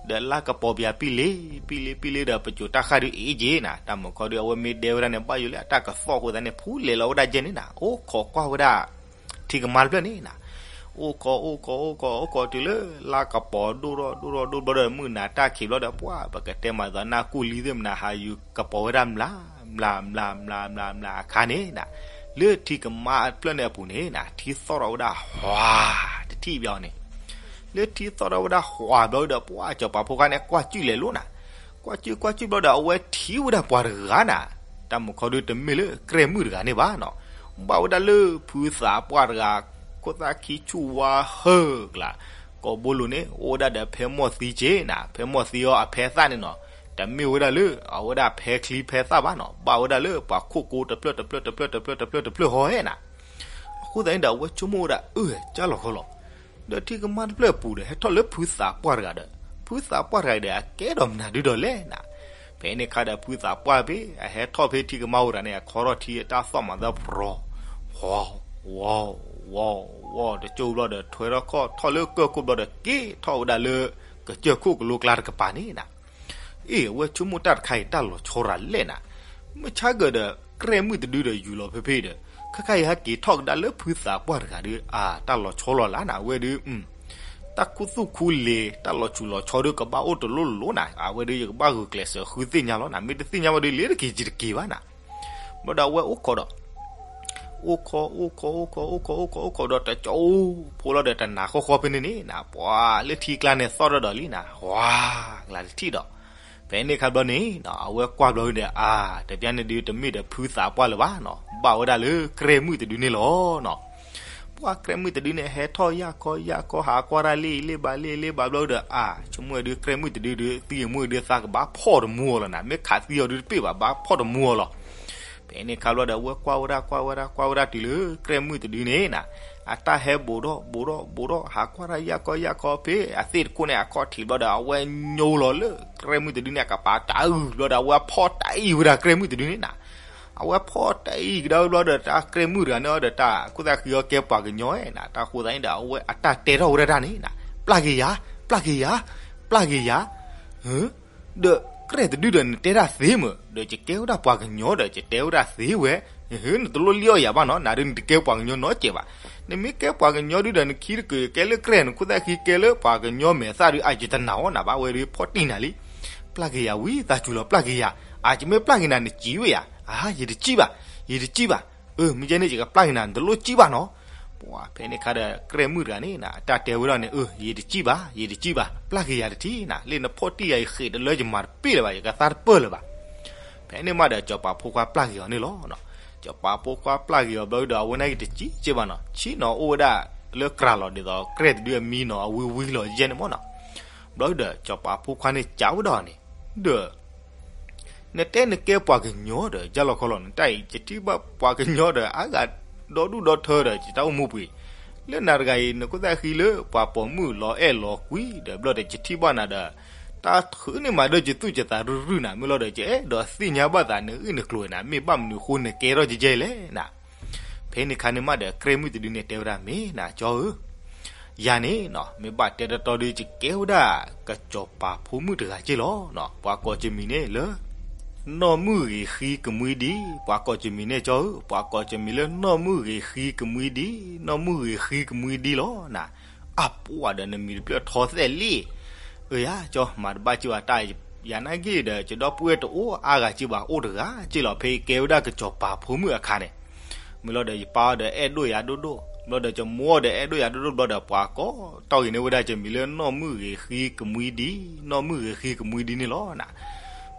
ဒီးလါကပီၤပယၤပံလ့ ပံလ့ပံလ့ဒီး ပစိၤတၢ်ဃၢ်ဒုးအ့ၣ်က့ၤနၤ, တၢ်မုၢ်ခီဒုး အဝဲမ့ၢ်ဒဲဝဲဒၣ်န့ၣ် ဘၣ်ယိၣ်လၢအတၢ်ကသီၣ်အဃိသတးန့ၣ် ဖူလဲၤလီၤဝဲဒၣ်ယဲၢ်န့ၣ်နၤ, အိၣ်ခိးကွၢ်ဝဲဒၣ် ထံကမါတဖျၢၣ်န့ၣ်နၤ, အိၣ်ခိး အိၣ်ခိး အိၣ်ခိး အိၣ်ခိးတုၤလၢ လါကပီၤဒိၣ်ထီၣ်ဒိၣ်ထီၣ်ဒိၣ်ဘျီဒီး မုၢ်နၤတၢ်ခံးဘျီဒီး ပှၢ်ပကတဲမၤသးနၢ်ကူၣ်လံသ့ၣ်မနၤ ဟးယူၤကပီၤဝဲဒၣ်မျး မျး မျး မျး မျး မျးအခါန့ၣ်နၤ, လၢထံကမါတဖျၢၣ်န့ၣ်အပူၤန့ၣ်နၤ ထံသီၣ်ထီၣ်ဝဲဒၣ်ဟွါ တထံၣ်ဘၣ်န့ၣ်, လၢထံသီၣ်ထီၣ်ဝဲဒၣ်ဟွါဘျီဒီး ပှၢ်စီၤပၤဖိခွါန့ၣ် ကွၢ်ကၠုၣ်လဲၤလိၤနၤ, ကွၢ်ကၠုၣ်ကွၢ်ကၠုၣ်ဘျီဒီး အဝဲထံၣ်ဝဲဒၣ်ပှၤတဂၤနၤ, တၢ်မုၣ်ခီဒုတမ့ၢ်လၢကြဲၢ်မုၣ်တဂၤန့ၣ်ဘၣ်နီၤ, ဘၣ်ဝဲဒၣ်လၢဖုသးပှၢ်တဂၤ, ခိၣ်သၣ်ခံဆူၣ်ဝါဟၢကျါ, ကိာ်ဘိလိၤန့ၣ် အိၣ်ဝဲဒၣ်ဒီးဖဲမိၢ်သံက့နၤ, ဖဲမိၢ်သံအီၤအဖဲသၣ်န့ၣ်နီၤ, တမ့ၢ်ဝဲဒၣ်လၢ အဝဲဒၣ်ဖဲချံဖဲသၣ်ဘၣ်နီၤ, ဘၣ်ဝဲဒၣ်လၢပှၤခိၣ်ကိတဖျၢၣ်တဖျၢၣ်တဖျၢၣ်တဖျၢၣ်တဖျၢၣ်ဟီဧဲနၤ, အဃိသတးန့ၣ်ဒီး အဝဲဆိကမိၣ်ဝဲဒၣ် အၢ ကၢ်လီၤခီလီၤ, ဒီးထံကမါတဖျၢၣ်အပူၤဒီး ဟဲထီၣ်လၢဖုသးပှၢ်တဂၤဒီး, ဖုသးပှၢ်တဂၤဒီး အကဲဒီးမနုၤဒုဒီးလဲၣ်နၤ, ဖဲန့ၣ်အခါဒီး ဖုသးပှၢ်ဖဲ အဟဲထီၣ်ဖဲထံကမါအိၣ်တဂၤန့ၣ် အခီထီၣ်ထံအတၢ်သီၣ်မၤသၢပရီၤ, ဝီၤ, ဝီၤ, ဝီၤ, ဝီၤ, တကၠိဘျီဒီး ထွဲထီၣ်ခီၣ်ထီၣ်လၢကၢၢ်ခိၣ်ဘျီဒီး က့ၤထီၣ်ဝဲဒၣ်လၢ ကစၢၢ်ခိၣ်ကလိကျါတကပၤန့ၣ်နၤ အ့ၣ် အဝဲဆိကမိၣ်တၢ်တခါအံၤ တၢ်လီၤဆီရၤလဲၣ်နၤ, မုၢ်ဆါဂၤဒီး ကြဲၢ်မုၣ်တဒုဒီးယူၤလီၤဖဲဖဲဒီး, ခဲခါအံၤဟဲက့ၤထီၣ်ကဒါလၢဖုသးပှၢ်တဂၤဒီး အါ တၢ်လီၤဆီလီၤလၢ်နၤ, အဝဲဒုး တၢ်ခူသူၣ်ခူလ့ၤ တၢ်လီၤဆူၣ်လီၤဆီဒုးကဘၣ်အိၣ်တလိၣ်လိၤနၤ, အဝဲဒုး ယကဘၣ်ဂုာ်ကျဲးစၢးဃုသ့ၣ်ညါလီၤနၤ, မ့ၢ်တသ့ၣ်ညါဘၣ်ဒီး လ့ၤတက့ၤယတက့ၤဘၣ်နၤ, ဘျီဒီးအဝဲအိၣ်ခိးဒီး အိၣ်ခိး အိၣ်ခိး အိၣ်ခိး အိၣ်ခိး အိၣ်ခိး အိၣ်ခိးဒီးတကၠိဖိလီၤဒီး တနၤဃီဃီဖဲန့ၣ်န့ၣ်နၤ, ပှၤလၢထံကျါန့ၣ်သီၣ်ထီၣ်ဒီးလံနၤ, ဝါ ကျါတထံၣ်ဒီး, ဖဲန့ၣ်ခါဘျီန့ၣ် အဝဲကွၢ်ဘျီဒီး အါ တပျၢ်န့ၣ်ဒုးတမ့ၢ်ဒီးဖုသးပှၢ်လၢၤဘၣ်နီၤ, ဘၣ်ဝဲဒၣ်လၢကြဲၢ်မုၣ်တဒုန့ၣ်လီၤနီၤ ပှၤကြဲၢ်မုၣ်တဒုန့ၣ် ဟဲထီၣ်ယၢ်ခီယၢ်ခီ ဟးကွၢ်တၢ်လ့ၣ်လ့ၣ်ဘၣ်လ့ၣ်လ့ၣ်ဘၣ်ဘျီဒီး အါ ဆိကမိၣ်ဝဲဒုး ကြဲၢ်မုၣ်တဒုဒုး သံအမုၣ်ဒုးသးကဘၣ်ဖီၣ်တမူအီၤလီၤနၤ, မ့ၢ်ခးသံအီၤဒုးတပ့ၢ်ဘၣ် ဘၣ်ဖီၣ်တမူအီၤလီၤ. ဖဲန့ၣ်ခါဘျီဒီး အဝဲကွၢ်ဝဲဒၣ်ကွၢ်ဝဲဒၣ်ကွၢ်ဝဲဒၣ်တုၤလၢကြဲၢ်မုၣ်တဒုန့ၣ်နၤ, အတၢ်ဟဲဘူးထီၣ်ဘူးထီၣ်ဘူးထီၣ် ဟးကွၢ်တၢ်ယၢ်ခီယၢ်ခီဖဲအသ့ၣ်တခိၣ်န့ၣ် အခီၣ်ထံးဘျီဒီး အဝဲညိလီၤလၢကြဲၢ်မုၣ်တဒုန့ၣ် အကပၤတအုၢ်ဘျီဒီး အဝဲဖီၣ်တအံၤဝဲဒၣ်ကြဲၢ်မုၣ်တဒုန့ၣ်နၤ အဝဲဖီၣ်တအံၤကဒါဝဲဘျီဒီး တၢ်ကြဲၢ်မုၣ်တဂၤန့ၣ်ဒီး တၢ်ခိၣ်သၣ်ဃံအီၤကဲပှၤကညီဧါနၤ, တၢ်ဃိသတးန့ၣ်ဒီး အဝဲအတၢ်တဲထီၣ်ဝဲဒၣ်တၢ်န့ၣ်နၤ, ပျၢ်က့ၤယၤ, ပျၢ်က့ၤယၤ, ပျၢ်က့ၤယၤ, ဒီးကြဲၢ်တဒုဒီးနတဲတၢ်သ့မ့ၢ်, ဒီးယကဲဝဲဒၣ်ပှၤကညီဒီး ယတဲဝဲဒၣ်သ့ဝဲ, နတလိၣ်လံၣ်အီၣ်ယၤဘၣ်နီၤ, နၤဒုးနတကဲပှၤကညီနီတစဲးဘၣ်, နမ့ၢ်ကဲပှၤကညီဒုဒီး နခံတကုာ်ကဲလၢကြဲၢ် နခိၣ်သၣ်ဃံကဲလၢပှၤကညီမဲာ်သၣ်ဒုး အါ ယတနာ်အီၤနၤဘၣ်ဝဲဒီး ဖီၣ်တံၢ်နၤလံ ပျၢ်က့ၤယၤဝံသးစူၤလီၤ ပျၢ်က့ၤယၤ, အါ ယမ့ၢ်ပျၢ်က့ၤနၤ နစံးဝဲယၤ, အါ ယတစံးဘၣ်, ယတစံးဘၣ်, အၢ မ့ၢ်ကဲန့ၣ် ယကပျၢ်က့ၤနၤ နတလိၣ်စံးဘၣ်နီၤ, ပှၤဖဲန့ၣ်ခါဒီး ကြဲၢ်မုၣ်တဂၤန့ၣ်နၤ အတၢ်တဲဝဲဒၣ်န့ၣ် အၢ ယတစံးဘၣ် ယတစံးဘၣ် ပျၢ်က့ၤယၤတထံၣ်နၤ လၢနဖီၣ်တံၢ်ယၤ ယဃ့းတလၢယမၤတပ့ၢ်လၢၤဘၣ် ယကသါတပၢၢ်လၢၤဘၣ် ဖဲန့ၣ်မးဒီး စီၤပၤဖိခွါပျၢ်က့ၤအီၤန့ၣ်လီၤ. စီၤပၤဖိခွါပျၢ်က့ၤအီၤဘျီဒီး အဝဲန့ၣ်က့ၤတစံးက့ဘၣ်နီၤ, ဆ့ၣ်နီၤအိၣ်ဝဲဒၣ်လၢကြၤလီၤဒ်သိး ကြဲၢ်တဒုအမံနီၤ အဝံဝံလီၤယဲန့ၣ်မးနီၤ, ဘျီဒီး စီၤပၤဖိခွါန့ၣ်ကးဝဲဒီးန့ၣ်, ဒီး နတဲနကဲပှၤကညီဒီး ကၢ်လီၤခီလီၤ နတၢ်အံၤ ယထံၣ်ဘၣ်ပှၤကညီဒီး အါဂၤဒီဒူၣ်ဒီထၢဒီး ယတၢ်အိၣ်မူပှ့ၤ, လၢနၤတဂၤအံၤ နခိၣ်သၣ်ဃံလၢပှၤပိာ်မုၣ်လီၤအဲၣ်လီၤကွံဒီး ဘျီဒီး ယထံၣ်ဘၣ်နၤဒီး တၢ်ထုးန့ၢ်မၤဒီးယသူၣ်ယသးရုၢ်ရုၢ်နၤ မ့ၢ်လီၤဒီး ယအဲၣ်ဒိးသ့ၣ်ညါဘၣ်သးနဂ့ၢ်နကျိၤနၤ မ့ၢ်ဘၣ်မနုၤအဃိနကဲထီၣ်ယဲလဲၣ်နၤ ဖဲန့ၣ်ခါန့ၣ်မးဒီး ကြဲၢ်မုၣ်တဒုန့ၣ်တဲဝဲဒၣ် မ့ၢ်နၤကၠီဧၢ, ယၤန့ၣ်နီၤ မ့ၢ်ဘၣ်တဲတတီဒု ယကဲဝဲဒၣ် ကစီၤပၤဖိမုၣ်တဂၤက့လီၤနီၤ, ပှၤကိးယမံၤန့ၣ်လၢ နီၢ်မုၢ်ဂ့ၤဃံကမှံဒံ, ပှၤကိးယမံၤန့ၣ်ကၠီဧၢ, ပှၤကိးယမံၤလၢ နီၢ်မုၢ်ဂ့ၤဃံကမှံဒံ, နီၢ်မုၢ်ဂ့ၤဃံကမှံဒံလီၤနၤ, အပှၤဒီးနမံၤတဖျၢၣ်ထီသဲးလံ, အၢယၤ ကၠီ မၤတဘၣ်က့ဘၣ်တၢ် ယၤနာ်က့ဒီး ယဒီပုၢ်ဝဲၢ်တအိၣ်အါဂၤက့ဘၣ် အိၣ်တဂၤက့လီၤ ဖဲယကဲဝဲဒၣ်ကစီၤပၤဖိမုၣ်အခါန့ၣ်, မ့ၢ်လီၤဒီး ယပၢ်အီၤဒီးအဲၣ်ဒိၣ်ယၤဒိၣ်ဒိၣ်, ဘျီဒီး ယမိၢ်အီၤဒီးအဲၣ်ဒိၣ်ယၤဒိၣ်ဒိၣ် ဘျီဒီး ပှၤကိးတီၢ်ဂ့ၤန့ၢ်ဝဲဒၣ်ယမံၤလၢ နီၢ်မုၢ်ဂ့ၤဃံကမှံဒံ, နီၢ်မုၢ်ဂ့ၤဃံကမှံဒံန့ၣ်လီၤနၤ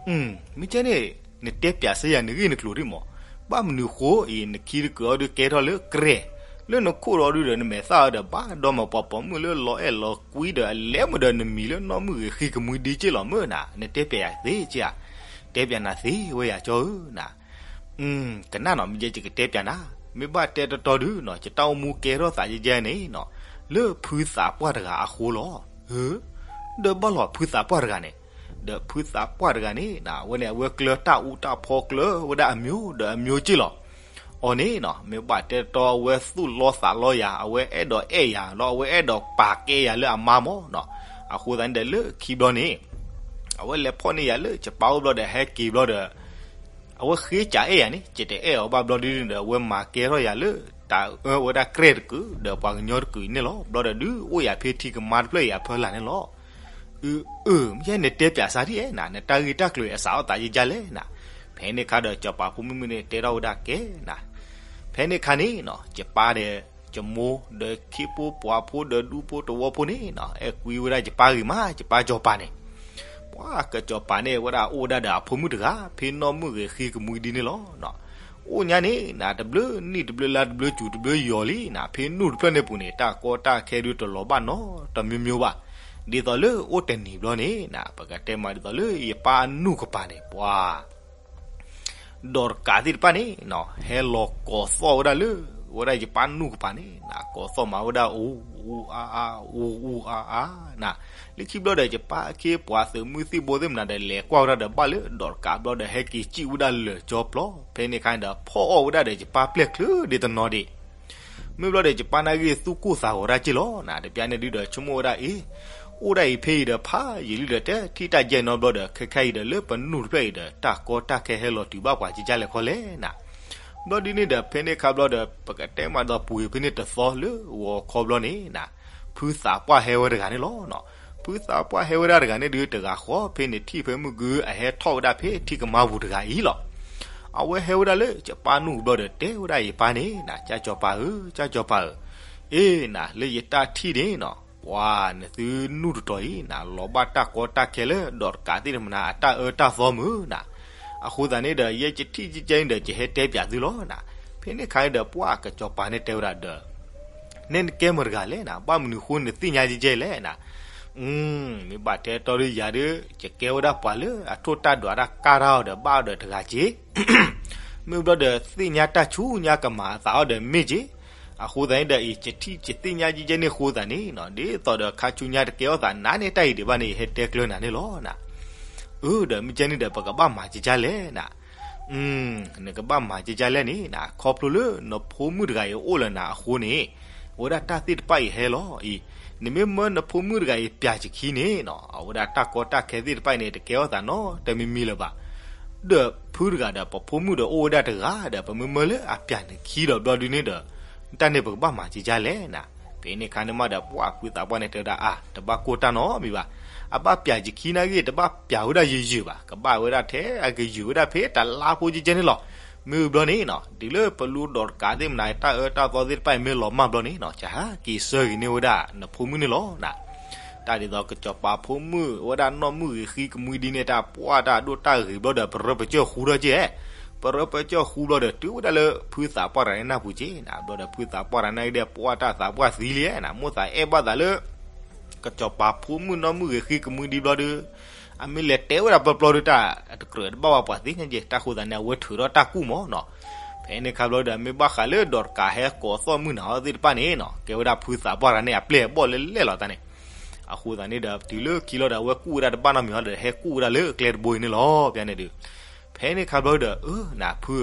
မ့ၢ်ကဲန့ၣ် နတဲပၠးစ့ၢ်ယၤနဂ့ၢ်နကျိၤဒ်မး, ဘၣ်မနုၤဃိအံၤ နခံတကုာ်အီၤဒုးကဲထီၣ်လၢကြဲၢ်, လၢနခိၣ်ဒီးဒုးဒီး နမဲာ်သၣ်အီၤဒီး ဘၣ်ဒီးမၤပှၤပိာ်မုၣ်လၢလီၤအဲၣ်လီၤကွံဒီး အလဲၤမးဒီးနမံၤလၢ နီၢ်မုၢ်ဂ့ၤဃံကမှံဒံက့လီၤမ့ၢ်နၤ, နတဲပၠးယၤသ့က့ဧါ, တဲပၠးနၤသ့ဝဲယၤကၠီဧၢနၤ ကနၣ်နီၤ မ့ၢ်ယဲယကတဲပၠးနၤ, မ့ၢ်ဘၣ်တဲတတီဒုနီၤ ယတၢ်အိၣ်မူကဲထီၣ်သးယဲယဲန့ၣ်နီၤ, လၢဖုသးပှၢ်တဂၤအဃိလီၤ. ဒီးဘၣ်လီၤဖုသးပှၢ်တဂၤန့ၣ်, ဒီးဖုသးပှၢ်တဂၤန့ၣ် အဝဲန့ၣ် အဝဲကျၢၤတၢ်အူတၢ်ဖီကျၢၤဝဲဒၣ်အမျိုးဒီးအမျိုးက့လီၤ. အီၤန့ၣ်နီၤ မ့ၢ်ဘၣ်တဲတတီ အဝဲသူၣ်လီသးလီယၤ အဝဲအဲၣ်ဒိးအဲၣ်ယၤ ဒီးအဝဲအဲၣ်ဒိးပာ်ကဲယၤလၢအမါမးနီၤ, အဃိသတးန့ၣ်ဒီးလၢခံဘျီန့ၣ် အဝဲလဲၤဖီၣ်န့ၢ်ယၤလၢယပၢ်အိၣ်ဘျီဒီး ဟဲက့ၤဘျီဒီး အဝဲဃ့ကးအဲၣ်ယၤန့ၣ် ယတအဲၣ်အီၤဘၣ်ဘျီဒုန့ၣ်ဒီး အဝဲမၤကဲထီၣ်ယၤလၢ တၢ်အၢဝဲဒၣ်ကြဲၢ်တကုာ် ဒီးပှၤကညီတကုာ်အံၤန့ၣ်လီၤ. ဘျီဒီးဒုးအိၣ်ယၤဖဲထံကမါတဖျၢၣ်အံၤအဖီလာ်န့ၣ်လီၤ. အၢ အၢ မ့ၢ်ယဲနတဲပၠးစၢ်ဒ်အဲၣ်နၤ နတၢ်ဂ့ၢ်တၢ်ကျိၤအစးထီၣ်သးယဲယဲလဲၣ်နၤ. ဖဲန့ၣ်အခါဒီးစီၤပၤဖိမုၣ်မုၣ်န့ၣ်တဲထီၣ်ဝဲဒၣ်ကဲနၤ ဖဲန့ၣ်အခါန့ၣ်နီၤ ယပၢ်ဒီး ယမိၢ်ဒီးခ့ဖိပှၢ်ဖိဒီးဒူဖိတဝီဖိန့ၣ်နီၤ အဲၣ်ကွံဝဲဒၣ်ယပၢ်ဂ့ၤမး ယပၢ်စီၤပၤန့ၣ်. ပှၤကစီၤပၤန့ၣ်ဝဲဒၣ်အိၣ်ဝဲဒၣ်ဒီးအဖိမုၣ်တဂၤ ဖဲနီၢ်မုၣ်ဂ့ၤဃ့ကမှံဒ်န့ၣ်လီၤ. အိၣ်ညါန့ၣ်နၤ တဘျုးနံၣ်တဘျုးလါတဘျုးစူၤတဘျုးယီၤလံနၤ ဖဲနူၢ်တဖျၢၣ်န့ၣ်ပူၤန့ၣ် တၢ်ကီတၢ်ခဲဒုးတလီၤဘၣ်နီတမံၤမံၤဘၣ်. ဒ်သိးလၢအိၣ်တနံၤဘျီန့ၣ်နၤ ပကတဲမးဒ်သိးလၢယပၢ်အနူၢ်ကပၤန့ၣ် ပှၤ ဒီးတကးသ့ၣ်တဖၣ်န့ၣ်နီၤ ဟဲလီၤကိးသီၣ်ဝဲဒၣ်လၢ ဝဲဒၣ်ယပၢ်နူၢ်ကပၤန့ၣ်နၤ ကိးသီၣ်မးဝဲဒၣ် အူအူအါအါ အူအူအါအါနၤ. လၢခံဘျီဒီး ယပၢ်အခ့အပှၤသုးမုၢ်သံၣ်ဘိသ့ၣ်မနုၤဒီး လဲၤကွၢ်ဝဲဒၣ်ဒီးဘၣ်လၢဒီးတကးဘျီဒီး ဟဲက့ၤစံၣ်ဝဲဒၣ်လၢာ်ကၠီပျီ ဖဲန့ၣ်အခါန့ၣ်ဒီး ဖီၣ်အီၣ်ဝဲဒၣ်ဒီးယပၢ်ပျဲၢ်ချၢဒ်တနီၤဒံး မ့ၢ်ဘျီဒီး ယပၢ်နာ်ဂ့ၢ်သူၣ်ကိၢ်သးဂီၤတၢ်က့ၢ်လီၤနၤ. တပျၢ်န့ၣ်ဒုဒီး ဆိကမိၣ်ဝဲဒၣ်အ့ၣ် အိၣ်ဒၣ်အံၤဖဲအံၤဒီး ဖးယံာ်လံဒီး တဲထံၣ်တၢ်ယဲၢ်နီတဘျီဒီး ခဲခါအံၤဒီး လၢပနူၢ်တဖျၢၣ်အံၤဒီး တၢ်ကီတၢ်ခဲဟဲလီၤတုၤဘၣ်ပှၤကကၢ်လဲၣ်ခီလဲၣ်နၤ. ဘျီဒ်န့ၣ်ဒီး ဖဲန့ၣ်အခါဘျီဒီး ပကတဲမးဒီးပှ့ၤဖဲန့ၣ်တသီလၢဂီၤခီဘျီန့ၣ်နၤ ဖုသးပှၢ်ဟဲဝဲတဂၤန့ၣ်လီၤ. ဖုသးပှၢ်ဟဲဝဲဒၣ်တဂၤန့ၣ်ဒု တဂၤဃီ ဖဲန့ၣ်ထံၣ်ဖဲမုၢ်ကု အဟဲထီၣ်ဝဲဒၣ်ဖဲထံကမါပူၤတဂၤအံၤလီၤ. အဝဲဟဲဝဲဒၣ်လၢယပၢ်နူၢ်ဘျီဒီး တဲဝဲဒၣ်ယပၢ်န့ၣ်နၤ ကၢ်စီၤပၤဧၢ ကၢ်စီၤပၤဧၢ, အ့ၣ်နၤ လၢယတၢ်ထံၣ်န့ၣ်နီၤ ပှၤနသုနူၢ်တတီၤအံၤနၤ လီၤဘၣ်တၢ်ကီတၢ်ခဲလၢဒီးတကးသ့ၣ်တဖၣ်နၤ အတၢ်အၢတၢ်သီမုၢ်နၤ. အဃိသတးန့ၣ်ဒီး ယဲယထံၣ်ကဲကဲန့ၣ်ဒီး ယဟဲတဲပၠးသုလီၤနၤ. ဖဲန့ၣ်အခါန့ၣ်ဒီး ပှၤကစီၤပၤန့ၣ်တဲဝဲဒၣ်ဒီး နဲနကဲမတၤတဂၤလဲၣ်နၤ, ဘၣ်မနုၤဃိနသ့ၣ်ညါကဲကဲလဲၣ်နၤ. မ့ၢ်ဘၣ်တဲတီဒီးယၤဒီး ယကဲဝဲဒၣ်ပှၤလၢအထိၣ်တၢ်ဒွးတၢ်ကၢ်တၢ်အီၤဒီး ဘၣ်အီၤဒီးတဂၤက့ မ့ၢ်ဘျီဒီးသ့ၣ်ညါတၢ်ဆူညါကမၤအသးအီၤဒီးမ့ၢ်က့. အဃိသတးန့ၣ်ဒီး အံၤယထံၣ်ယသ့ၣ်ညါကဲကဲန့ၣ်အဃိသတးန့ၣ်နီၤ ဒ်သိးဒီးခါဆူညါတကဲထီၣ်သးနၤန့ၣ် တၢ်အံၤဒံးဘၣ်န့ၣ် ယဟဲတဲကျၢၤနၤန့ၣ်လီၤနၤ. အၢ ဒီးမ့ၢ်ကဲန့ၣ်ဒီး ပကဘၣ်မၤကဲကဲလဲၣ်နၤ. နကဘၣ်မၤကဲကဲလဲၣ်န့ၣ်နၤ ခီဖျိလၢနဖိမုၣ်တဂၤအံၤအိၣ်လၢနၤအဃိန့ၣ် အဝဲဒၣ်တၢ်သ့ၣ်တဖၣ်အံၤဟဲလီၤအံၤ. နမ့ၢ်မၢနဖိမုၣ်တဂၤအံၤပၠးယခံန့ၣ်နီၤ အဝဲဒၣ်တၢ်ကီတၢ်ခဲသ့ၣ်တဖၣ်အံၤန့ၣ် တကဲထီၣ်သးနီတမံၤမံၤလၢၤဘၣ်. ဒီးဖုတဂၤဒီး ပဖိမုၣ်ဒီးအိၣ်ဝဲဒၣ်တဂၤဒီး ပမ့ၢ်မၢလၢအပၠးနခံဒီးဘျီဒုန့ၣ်ဒီး တၢ်န့ၣ်ပကဘၣ်မၤကဲကဲလဲၣ်နၤ. ဖဲန့ၣ်အခါန့ၣ်မးဒီး ပှၤဖုသးပှၢ်န့ၣ်တဲဝဲဒၣ် အါ တဘၣ်ကိၢ်တၢ်နီတမံၤဘၣ်. အဘၣ်ပၠးယခံနာ်ဂ့ၢ် တဘၣ်ပၠးဝဲဒၣ်ယုၢ်ယုၢ်ဘၣ်, ကဘၣ်ဝဲဒၣ်ထဲအကယုၢ်ဝဲဒၣ်ဖဲတလါဖိကဲကဲန့ၣ်လီၤ. မ့ၢ်ဘျီန့ၣ်နီၤ တုၤလၢပလူဒီးတကးသ့ၣ်မနၤ တၢ်အၢတၢ်သီသ့ၣ်တဖၣ်အံၤမ့ၢ်လီၤမၢ်ဘျီန့ၣ်နီၤ ကဟးက့ၤဆၢဂ့ၤန့ၢ်ဝဲဒၣ်နဖိမုၣ်န့ၣ်လီၤနၤ. တၢ်ဒ်သိးကစီၤပၤဖိမုၣ်ဝဲဒၣ်နီၢ်မုၣ်ဂ့ၤဃံကမှံဒ်န့ၣ် တၢ်ပှၢ်တၢ်ဒိၣ်တၢ်ဂ့ၤဘျီဒီး ပရၢပကၠီၢ်ဃူထီၣ်ကဲ, ပရၢပကၠီၢ်ဃူဘျီဒီး တုၤဝဲဒၣ်လၢဖုသးပှၢ်တဂၤန့ၣ်နၢ်ပူၤကဲနၤ. ဘျီဒီးဖုသးပှၢ်တဂၤန့ၣ်ဒီး ပှၢ်တၢ်သးပှၢ်သံလံနၤ, မိၣ်သးအဲၣ်ဘၣ်သးလၢ ကစီၤပၤဖိမုၣ်နီၢ်မုၣ်ဂ့ၤဃံကမှံဒ်ဘျီဒီး အမ့ၢ်လဲၤတဲဝဲဒၣ်ပျီပျီဒီး တၢ်တကြၢးတဘၣ်ဝဲပှၤသ့ၣ်ညါကဲ, တၢ်ဃိသးန့ၣ် အဝဲထုးထီၣ်တၢ်ကူၣ်မးနီၤ. ဖဲန့ၣ်အခါဘျီဒီး မ့ၢ်ဘၣ်ဃးလၢဒီးတကးဟဲကိးသီၣ်မုၢ်နၤအီၤသ့ၣ်တဖၣ်န့ၣ်နီၤ ကဲဝဲဒၣ်ဖုသးပှၢ်တဂၤန့ၣ် အပျဲၢ်အဘီၣ်လဲၣ်လဲၣ်လီၤတၢ်န့ၣ်. အဃိသတးန့ၣ်ဒီး တုၤလၢခံလီၤဒီး အဝဲကူၣ်ဝဲဒၣ်တဘၣ်နီတမံၤဟီဒီး ဟဲကူၣ်ဝဲဒၣ်လၢကျဲတဘိအံၤန့ၣ်လီၤ. ဖဲန့ၣ်အခါဘျီဒီး အၢ နၤဖု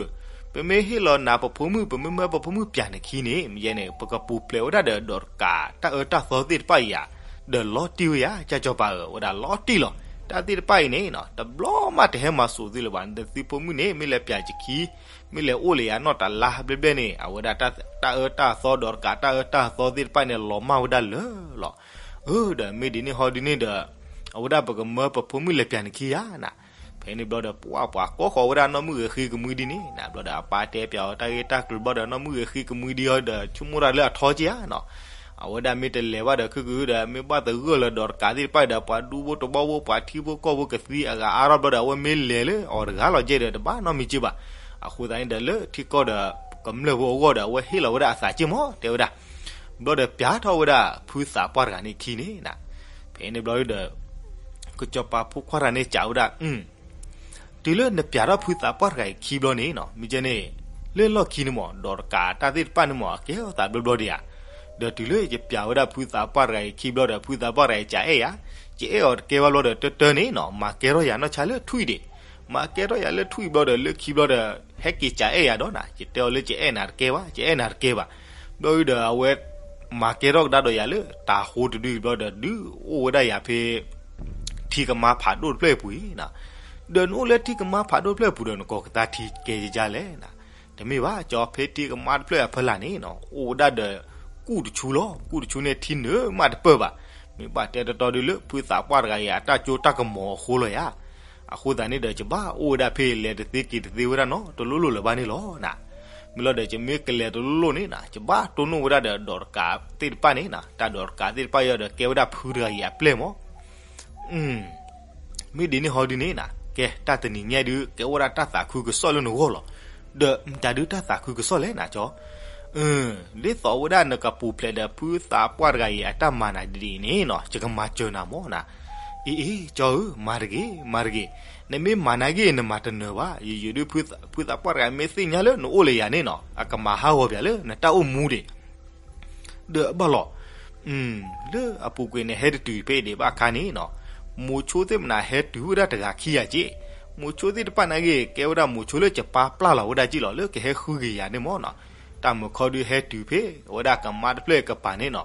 ပမ့ၢ်ဟ့ၣ်လီၤနၤပဖိမုၣ် ပမ့ၢ်မၢပဖိမုၣ်ပၠးနခံန့ၣ် မ့ၢ်ယဲန့ၣ် ပကပူၤဖျဲးဝဲဒၣ်ဒီး ဒီးတကးတၢ်အၢတၢ်သီသ့ၣ်တဖၣ်အံၤဧါ, ဒီးလီၤတံၢ်ဝဲယၤ ကၢ်စီၤပၤဧၢ, ဝဲဒၣ်လီၤတံၢ်လီၤ. တၢ်သ့ၣ်တဖၣ်အံၤန့ၣ် တဘျီမးတဟဲမၤစိးသုလၢၤဘၣ်. နသုဖိမုၣ်န့ၣ် မ့ၢ်လဲၤပၠးယခံ မ့ၢ်လဲၤအိၣ်လၢယၤနီၢ်တလါဘျဲၣ်ဘျဲၣ်န့ၣ် အဝဲဒၣ်တၢ်အၢတၢ်သီ ဒီးတကးတၢ်အၢတၢ်သီသ့ၣ်တဖၣ်န့ၣ် လီၤမၢ်ဝဲဒၣ်လၢာ်လီၤ. အၢ ဒီးမ့ၢ်ဒ်န့ၣ်ဟီဒ်န့ၣ်ဒီး အဝဲဒၣ်ပကမၢပဖိမုၣ်လဲၤပၠးနခံဧါနၤ. ဖဲန့ၣ်ဘျီဒီး ပှၤပှၤကိးဃီၤဝဲဒၣ်နီၢ်မုၣ်ဂ့ၤဃံကမှံဒ်န့ၣ်နၤ. ဘျီဒီးအပၢ်တဲပၠးအီၤတၢ်ဂ့ၢ်တၢ်ကျိၤဘျီဒီး နီၢ်မုၣ်ဂ့ၤဃံကမှံဒ်အီၤဒီး ဆိကမိၣ်တၢ်လၢအထီက့ဧါနီၤ. အဝဲဒၣ်မ့ၢ်တလဲၤဘၣ်ဒီး ခုၣ်ခုၣ်ဒီး မ့ၢ်ဘၣ်သဂၢၢ်လၢဒီးတကးသ့ၣ်တဖၣ်ဒီး ပှၤဒူဖိတဘီဖိ ပှၤထံဖိကီၢ်ဖိကသံအဂၤအါထီၣ်ဘျီဒီး အဝဲမ့ၢ်လဲၤလၢအီၤတဂၤလီၤကဲဒီး တဘၣ်နီတမံၤက့ဘၣ်. အဃိသတးန့ၣ်ဒီး လၢထံကီၢ်ဒီး ကမျၢၢ်ဖိအဂီၢ်ဒီး အဝဲဟ့ၣ်လီၤဝဲဒၣ်အသးက့မး တဲဝဲဒၣ်. ဘျီဒီးပၠးထီၣ်ဝဲဒၣ်ဖုသးပှၢ်တဂၤန့ၣ်ခံန့ၣ်နၤ. ဖဲန့ၣ်ဘျီဒီး ကစီၤပၤဖိခွါတဂၤန့ၣ်စံးဝဲဒၣ် တုၤလၢနပၠးထီၣ်ဖုသးပှၢ်တဂၤအံၤခံဘျီန့ၣ်နီၤ မ့ၢ်ကဲန့ၣ် လၢလီၢ်ခံန့ၣ်မး ဒီးတကးတၢ်သ့ၣ်တဖၣ်န့ၣ်မး အကဲထီၣ်သးဘျီဘျီဒံးဧါ. ဒီးတုၤလၢယပၠးဝဲဒၣ်ဖုသးပှၢ်တဂၤအံၤခံဘျီဒီး ဖုသးပှၢ်တဂၤအံၤကအဲၣ်ယၤ, ယအဲၣ်အီၤတကဲဘၣ်ဘျီဒီး တၢ်တၢ်န့ၣ်နီၤ မၤကဲထီၣ်ယၤနီၢ်ဆါလၢထွံၣ်ဒံး. မၤကဲထီၣ်ယၤလၢထွံၣ်ဘျီဒီး လၢခံဘျီဒီး ဟဲက့ၤကအဲၣ်ယၤဒီးနၤ ယတဲအီၤလၢယအဲၣ်နၤတကဲဘၣ်, ယအဲၣ်နၤတကဲဘၣ်. ဘျီဒီးအဝဲ မၤကဲထီၣ်ကဒါဒီးယၤလၢတၤဟိတဒုဘျီဒီး ဒုးအိၣ်ဝဲဒၣ်ယၤဖဲ ထံကမါဖးဒိၣ်တဖျၢၣ်အပူၤအံၤနီၤ. ဒီးနအိၣ်လၢထံကမါဖးဒိၣ်တဖျၢၣ်အပူၤဒီး နကိးကသါထံကဲယကလဲၣ်နၤ. တမ့ၢ်ဘၣ် ကၠီဖဲထံကမါတဖျၢၣ်အဖီလာ်န့ၣ်နီၤ အိၣ်ဝဲဒၣ်ဒီး ကူၣ်တဆူလီၤ. ကူၣ်တဆူန့ၣ် ထံနၢမးတပၢၢ်ဘၣ်. မ့ၢ်ဘၣ်တဲတီတီဒုးလၢ ဖုသးပှၢ်တဂၤအံၤ အတၢ်ကၠိတၢ်ကမီၤအဃိလီၤယၤ. အဃိသတးန့ၣ်ဒီး ယဘၣ်အိၣ်ဝဲဒၣ်ဖဲလဲၤတသ့က့ၤတသ့ဝဲဒၣ်နီတလိၤလိၤလၢၤဘၣ်န့ၣ်လီၤနၤ. မ့ၢ်လီၤဒီး ယမ့ၢ်ကလဲၤတလိၣ်လိၣ်န့ၣ်နီၤ ယဘၣ်တိၢ်နီၣ်ဝဲဒၣ်ဒီးဒိးတကးသ့ၣ်တဖၣ်န့ၣ်နီၤ, တၢ်ဒိးတကးသ့ၣ်တဖၣ်အံၤဒီး ကဲဝဲဒၣ်ဖုတဂၤအံၤအပျဲၢ်မး. မ့ၢ်ဒ်န့ၣ်ဟီဒ်န့ၣ်နီၤ ကဲတၢ်တနံၤညါဒုး ကဲဝဲဒၣ်တၢ်သးခုကစီၣ်လၢနဂီၢ်လီၤ. ဒီးမတၤဒုးတၢ်သးခုကစီၣ်လဲၣ်နီၤကၠီ, ဒ်သိးဝဲဒၣ်နကပူၤဖျဲးဒီးဖုသးပှၢ်တဂၤအံၤအတၢ်မၤနၤဒ်အံၤန့ၣ်နီၤ ယကမၤစၢၤနၤမးနီၤ. အ့ အ့ ကၠီဧၢ, မၤတဂ့ၤ, မၤတဂ့ၤ. နမ့ၢ်မၤနာ်က့ နမၤတနၢၤဘၣ်. ယယုဒုး ဖုသးပှၢ်တဂၤ မ့ၢ်သ့ၣ်ညါလၢနအိၣ်လၢယၤန့ၣ်နီၤ အကမၤဟးဂီၤပၠးလၢနတၢ်အိၣ်မူဒံး ဒီးဘၣ်လီၤ. လၢအပူၤကွံာ်န့ၣ် ဟဲတတုၤဖဲအံၤဒံးဘၣ်အခါန့ၣ်နီၤ, မိၤဆိသ့ၣ်မနၤဟဲတုၤဝဲဒၣ်တဂၤခံဂၤက့, မိၤဆိသ့ၣ်တဖၣ်နာ်က့ ကဲဝဲဒၣ်မိၤဆိလၢယပာ်ပျၢ်လီၤဝဲဒၣ်က့လီၤ လၢကဟဲဃုက့ၤယၤန့ၣ်မးနီၤ. တၢ်မုာ်ခီဒုးဟဲတုၤဖဲ အဝဲဒၣ်ကမါတဖျၢၣ်ကပၤန့ၣ်နီၤ,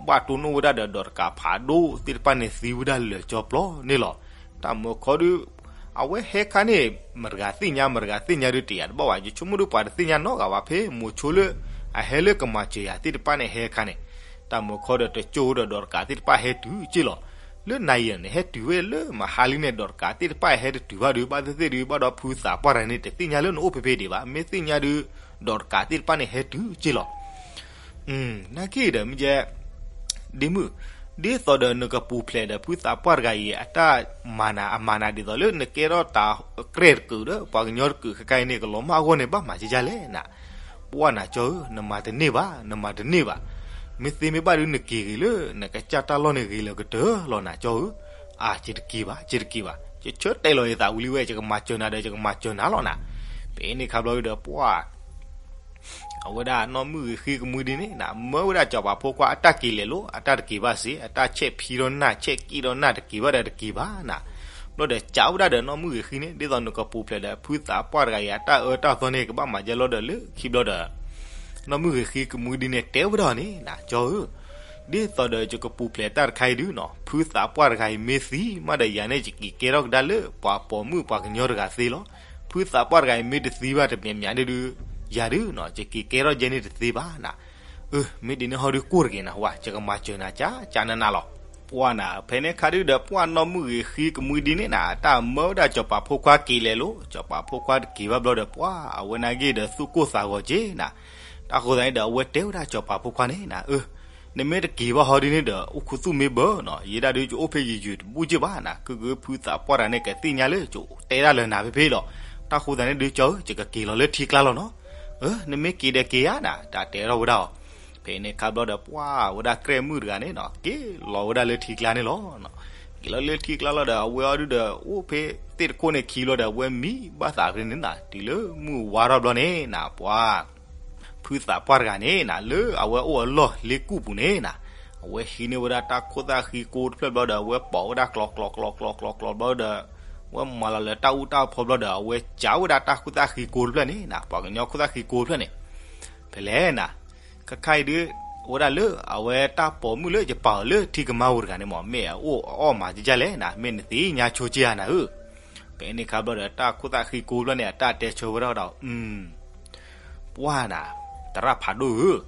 ဘၣ်တိၢ်နီၣ်ဝဲဒၣ်ဒီးဒိးတကးဖးဒိၣ်သ့ၣ်တဖၣ်န့ၣ် သံဝဲဒၣ်လၢာ်ကၠီပျီန့ၣ်လီၤ. တၢ်မုာ်ခီဒုး အဝဲဟဲခါန့ၣ် မတၤတဂၤသ့ၣ်ညါ မတၤတဂၤသ့ၣ်ညါဒုးတယာ်တဘၣ်ဘၣ်, ယဆိကမိၣ်ဒုးပှၤတသ့ၣ်ညါနီတဂၤဘၣ် ဖဲမိၤဆိလၢ အဟဲလၢကမၤစၢၤယၤသ့ၣ်တဖၣ်န့ၣ်ဟဲခါန့ၣ်, တၢ်မုာ်ခီဒီးတကၠိဒီးဒိးတကးသ့ၣ်တဖၣ်ဟဲတုၤက့လီၤ. လၢနၤယံၤန့ၣ် ဟဲတုၤဝဲလၢမဟါလံန့ၣ် ဒိးတကးသ့ၣ်တဖၣ်ဟဲတတုၤဘၣ်ဒုး ဘၣ်သ့ၣ်သ့ၣ်ဒုး ဘၣ်ဒီးဖုသးပှၢ်တဂၤန့ၣ် တသ့ၣ်ညါလၢနအိၣ်ဖဲဖဲဒံးဘၣ်, မ့ၢ်သ့ၣ်ညါဒုး ဒိးတကးသ့ၣ်တဖၣ်န့ၣ်ဟဲတုၤက့လီၤ. နာ်က့ဒီးမ့ၢ်ကဲ ဒ့မုၣ်, ဒ်သိးဒီးနကပူၤဖျဲးဒီးဖုသးပှၢ်တဂၤအံၤ အတၢ်မၤနၤအမၤနၤဒ်သိးလၢနကဲထီၣ်တၢ်ကြဲၢ်တကုာ်ဒီး ပှၤကညီတကုာ်ခဲခါအံၤန့ၣ် ကလီၤမၢ်အဂီၢ်န့ၣ်ဘၣ်မၤကကလဲၣ်နၤ. ပှၢ်နၤကၠီဧၢ, နမၤတန့ၢ်ဘၣ်, နမၤတန့ၢ်ဘၣ်. မ့ၢ်သ့မ့ၢ်ဘၣ်ဒုးနက့ၤဂ့ၤလၢ နကစၢ်တၢ်လီၢ်န့ၣ်ဂ့ၤလၢကတၢၢ်လီၤနၤကၠီဧၢ. အါ ယတက့ၤဘၣ်, ယတက့ၤဘၣ်, ယဆၢတဲာ်လီၤယသးဝံၤလံဝဲ ယကမၤစၢၤနၤဒီး ယကမၤစၢၤနၤလီၤနၤ. ဖဲန့ၣ်ခါဘျီဒီးပှၢ် အဝဲဒၣ်နီၢ်မုၣ်ဂ့ၤဃံကမှံဒ်န့ၣ်နၤ မၢဝဲဒၣ်စီၤပၤဖိခွါအတၢ်က့ၤလဲၤလိၤ အတၢ်တက့ၤဘၣ်စ့ၢ် အတၢ်ဆဲးဖံဒီးနၢ် ဆဲးကံၣ်ဒီးနၢ် တက့ၤဘၣ်ဒီးတက့ၤဘၣ်နၤ. ဘျီဒီးကးဝဲဒၣ်ဒီးနီၢ်မုၣ်ဂ့ၤဃံန့ၣ် ဒ်သိးနကပူၤဖျဲးဒီးဖုသးပှၢ်တဂၤအံၤ အတၢ်အၢတၢ်သီန့ၣ် ကဘၣ်မၤယဲလီၤဒီးလၢခံဘျီဒီး နီၢ်မုၣ်ဂ့ၤဃံကမှံဒ်န့ၣ် တဲဝဲဒၣ်န့ၣ်နၤ ကၠီဧၢ, ဒ်သိးဒီးယကပူၤဖျဲးတၢ်တခါအံၤဒုးနီၤ ဖုသးပှၢ်တဂၤအံၤမ့ၢ်သံမးဒီးယၤန့ၣ် ယက့ၤကဲထီၣ်ကဒါလၢပှၤပိာ်မုၣ်ပှၤကညီတဂၤသ့လီၤ. ဖုသးပှၢ်တဂၤအံၤမ့ၢ်တသံဘၣ်တမံၤမံၤဒုး ယၤဒုးနီၤ ယက့ၤကဲထီၣ်ယဲန့ၣ်တသ့ဘၣ်နၤ. အၢ မ့ၢ်ဒ်န့ၣ်ဟီဒုးကိၢ်တဂ့ၤနၤဝဲ ယကမၤစၢၤနၤကကနနၤလီၤ. ပှၢ်နၤ ဖဲန့ၣ်ခါဒုးဒီးပှၢ်နီၢ်မုၣ်ဂ့ၤဃံကမှံဒ်န့ၣ်နၤ အတၢ်မၢဝဲဒၣ်စီၤပၤဖိခွါက့ၤလဲၤလိၤ စီၤပၤဖိခွါတက့ၤဘၣ်ဘျီဒီးပှၢ် အဝဲနာ်က့ဒီးသူၣ်ကိၢ်သးဂီၤက့နၤ. တၢ်ဃိသတးန့ၣ်ဒီး အဝဲတဲဝဲဒၣ်စီၤပၤဖိခွါန့ၣ်နၤ အၢ နမ့ၢ်တက့ၤဘၣ်ဟီဒ်န့ၣ်ဒီး အိၣ်ခူသူၣ်မ့ၢ်ဘၢနီၤ ယဲဒၣ်ဒုးယအိၣ်ဖဲယယုၢ်တဘူၣ်က့ဘၣ်နၤ ကဂုာ်ဖုသးပှၢ်တဂၤန့ၣ်ကသ့ၣ်ညါလၢယတဲဒၣ်လၢနၤဖဲဖဲလီၤ. တၢ်ဃိသတးန့ၣ်ဒုးကၠီဧၢ ယကက့ၤလီၤလၢထံကျါလီၤနီၤ. အၢ နမ့ၢ်က့ၤဒီးက့ၤဧါနၤ တၢ်တဲထီၣ်ဝဲဒၣ်အီၤ. ဖဲန့ၣ်ခါဘျီဒီးပှၢ်ဝဲဒၣ်ကြဲၢ်မုၣ်တဂၤန့ၣ်နီၤ က့ၤလီၤဝဲဒၣ်လၢထံကျါန့ၣ်လီၤ. က့ၤလီၤလၢထံကျါလီၤဒီး အဝဲအီၤဒုးဒီး အိၣ်ဖဲသ့ၣ်တခိၣ်န့ၣ်ခံဘျီဒီး အဝဲမံဘၣ်သးဖဲန့ၣ်နၤ တုၤလၢမုၢ်ဝါထီၣ်ဘျီန့ၣ်နၤ ပှၢ် ဖုသးပှၢ်တဂၤန့ၣ်နၤ လၢအဝဲအိၣ်အလီၢ်လ့ကူၣ်ပူၤန့ၣ်နၤ အဝဲဟံးန့ၢ်ဝဲဒၣ်တၢ်ခိၣ်သၣ်ဃံကိတဖျၢၣ်ဘျီဒီး အဝဲပိာ်ဝဲဒၣ်ကျီကျီကျီကျီကျီကျီဘျီဒီး အဝဲမၤလီၤလၢတၢ်အူတၢ်ဖီဘျီဒီး အဝဲကးဝဲဒၣ်တၢ်ခိၣ်သၣ်ဃံကိတဖျၢၣ်န့ၣ်နၤ ပှၤကညီခိၣ်သၣ်ဃံကိတဖျၢၣ်န့ၣ် ဖဲလဲၣ်နၤ ခဲခါအံၤဒုး အိၣ်ဝဲဒၣ်လၢအဝဲတၢ်ပိာ်မုၣ်လၢယပာ်အီၤလၢထံကမါဧိၤတဂၤန့ၣ်မး မ့ၢ်အအိၣ်အအီၣ်မၤကကလဲၣ်နၤ မ့ၢ်နသ့ၣ်ညါဆိက့ဧါနၤဧၢ. ဖဲန့ၣ်ခါဘျီဒီး တၢ်ခိၣ်သၣ်ဃံကိတဖျၢၣ်န့ၣ် အတၢ်တဲဆၢဝဲဒၣ်ဒီး ပှၢ်နၤ သရၣ်ဖးဒိၣ်ဧၢ,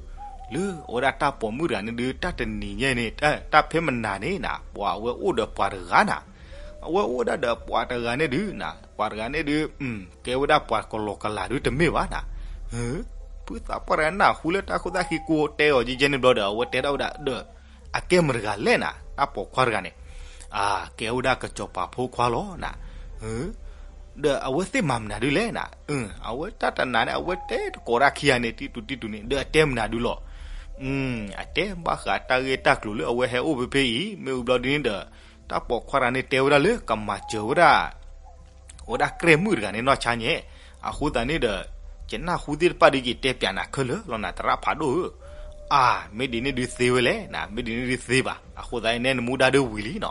လၢအဝဲဒၣ်တၢ်ပိာ်မုၣ်တဂၤန့ၣ်ဒုး တၢ်တနံၤညါန့ၣ် တၢ်ဖဲမနၤန့ၣ်နၤ ပှၤအဝဲအိၣ်ဒီးပှၤတဂၤနၤ, အဝဲအိၣ်ဝဲဒၣ်ဒီးပှၤတဂၤန့ၣ်ဒုးနၤ ပှၤတဂၤန့ၣ်ဒုး ကဲဝဲဒၣ်ပှၤကလီကလးဒုးတမ့ၢ်ဘၣ်နၤ. ဖုသးပှၢ်တဂၤနၢ်ဟူလၢတၢ်ခိၣ်သၣ်ဃံကိတဲအီၤကဲကဲန့ၣ်ဘျီဒီး အဝဲတဲထီၣ်ဝဲဒၣ်ဒီး အကဲမတၤတဂၤလဲၣ်နၤ တၢ်ပိာ်ခွါတဂၤန့ၣ်, အကဲဝဲဒၣ်ကစီၤပၤဖိခွါလီၤနၤ. ဒီးအဝဲသ့ၣ်မၤမနုၤဒုးလဲၣ်နၤ, အဝဲတၢ်တနၤန့ၣ် အဝဲတဲတကိးတၢ်ခံဂၤန့ၣ် တံတူးတံတူးန့ၣ် ဒီးအတဲမနုၤဒုးလီၤ. အတဲဘၣ်ဃးတၢ်ဂ့ၢ်တၢ်ကျိၤလၢအဝဲဟဲအိၣ်ဖဲဖဲအံၤ မ့ၢ်ဝံၤဘျီဒ်န့ၣ်ဒီး တၢ်ပိာ်ခွါတဂၤန့ၣ်တဲဝဲဒၣ်လၢကမၤစၢၤဝဲဒၣ် အဝဲဒၣ်ကြဲၢ်မုၣ်တဂၤန့ၣ်နီၢ်ဆါညါ, အဃိသတးန့ၣ်ဒီး ယနၢ်ဟူသ့ၣ်တဖၣ်ဒုး ယတဲပျးနၤခဲလၢာ်လီၤနၤ သရၣ်ဖးဒိၣ်ဧၢ. အါ မ့ၢ်ဒ်န့ၣ်ဒုးသ့ဝဲလဲၣ်နၤ မ့ၢ်ဒ်န့ၣ်ဒုးသ့ဘၣ် အဃိသတးန့ၣ် နဲနမူဒါဒုးဝံၤလံနီၤ,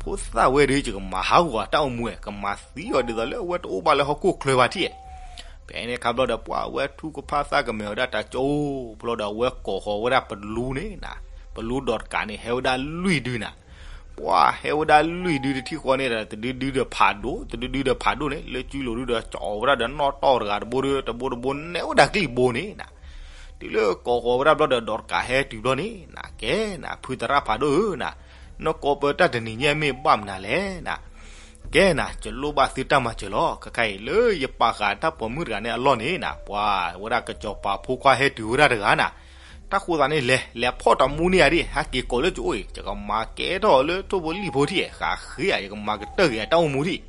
ဖိသၣ်ဝဲဒုး ယကမၤဟးဂီၤတၢ်အိၣ်မူဝဲ ကမၤသံအီၤဒ်သိးလၢအဝဲတအိၣ်ဘၣ်လၢဟီၣ်ခိၣ်ချၢဘၣ်ထံၣ်, ဖဲန့ၣ်ခါဘျီဒီး ပှၤအဝဲထူကဖၣ်သၣ်ကမဲာ်ဝဲဒၣ်တၢ်ကၠိ ဘျီဒီးအဝဲကိးဃီၤဝဲဒၣ်ပလူန့ၣ်နၤ, ပလူဒိးတကးန့ၣ် ဟဲဝဲဒၣ်လွံၢ်ဒုနၤ ပှၤဟဲဝဲဒၣ်လွံၢ်ဒုတထံၣ်ဃီန့ၣ်ဒီး တဒုဒုဒီးဖးဒိၣ် တဒုဒုဒီးဖးဒိၣ်န့ၣ် လၢကၠူလိၤဒုဒီး ကၠီဝဲဒၣ်ဒီးနီၣ်တီၢ်တဂၤတဘိဒီး တဘိတဘိနဲၣ်ဝဲဒၣ်ကျံၣ်ဘိန့ၣ်နၤ, တုၤလၢကိးဃီၤဝဲဒၣ်ဘျီဒီး ဒိးတကးဟဲတုၤဘျီန့ၣ်နၤ ကဲနၤ ဖုသရၣ်ဖးဒိၣ်ဧၢနၤ, နကိးပၢတၢ်တနံၤညါမ့ၢ်ဘၣ်မနုၤလဲၣ်နၤ, ကဲနၤ, ယလိၣ်ဘၣ်သုတၢ်မၤစၢၤလီၤ. ခဲခါအံၤလၢယပာ်ဃာ်တၢ်ပိာ်မုၣ်တဂၤန့ၣ်အလီၢ်န့ၣ်နၤ, ပှၤဝဲဒၣ်ကစီၤပၤဖိခွါဟဲတုၤဝဲဒၣ်တဂၤနၤ, တၢ်ဃိသးန့ၣ်လဲၤ လဲၤဖီၣ်တၢ်မူန့ၢ်ယၤဒံး, ဟဲက့ၤကိးလၢယအိၣ်အံၤ, ယကမၤကဲထီၣ်လၢထိၣ်ဖိလံၣ်ဖိထံၣ်, ဃးဃ့ဧါ, ယကမၤကတၢၢ်က့ၤအတၢ်အိၣ်မူထံၣ်.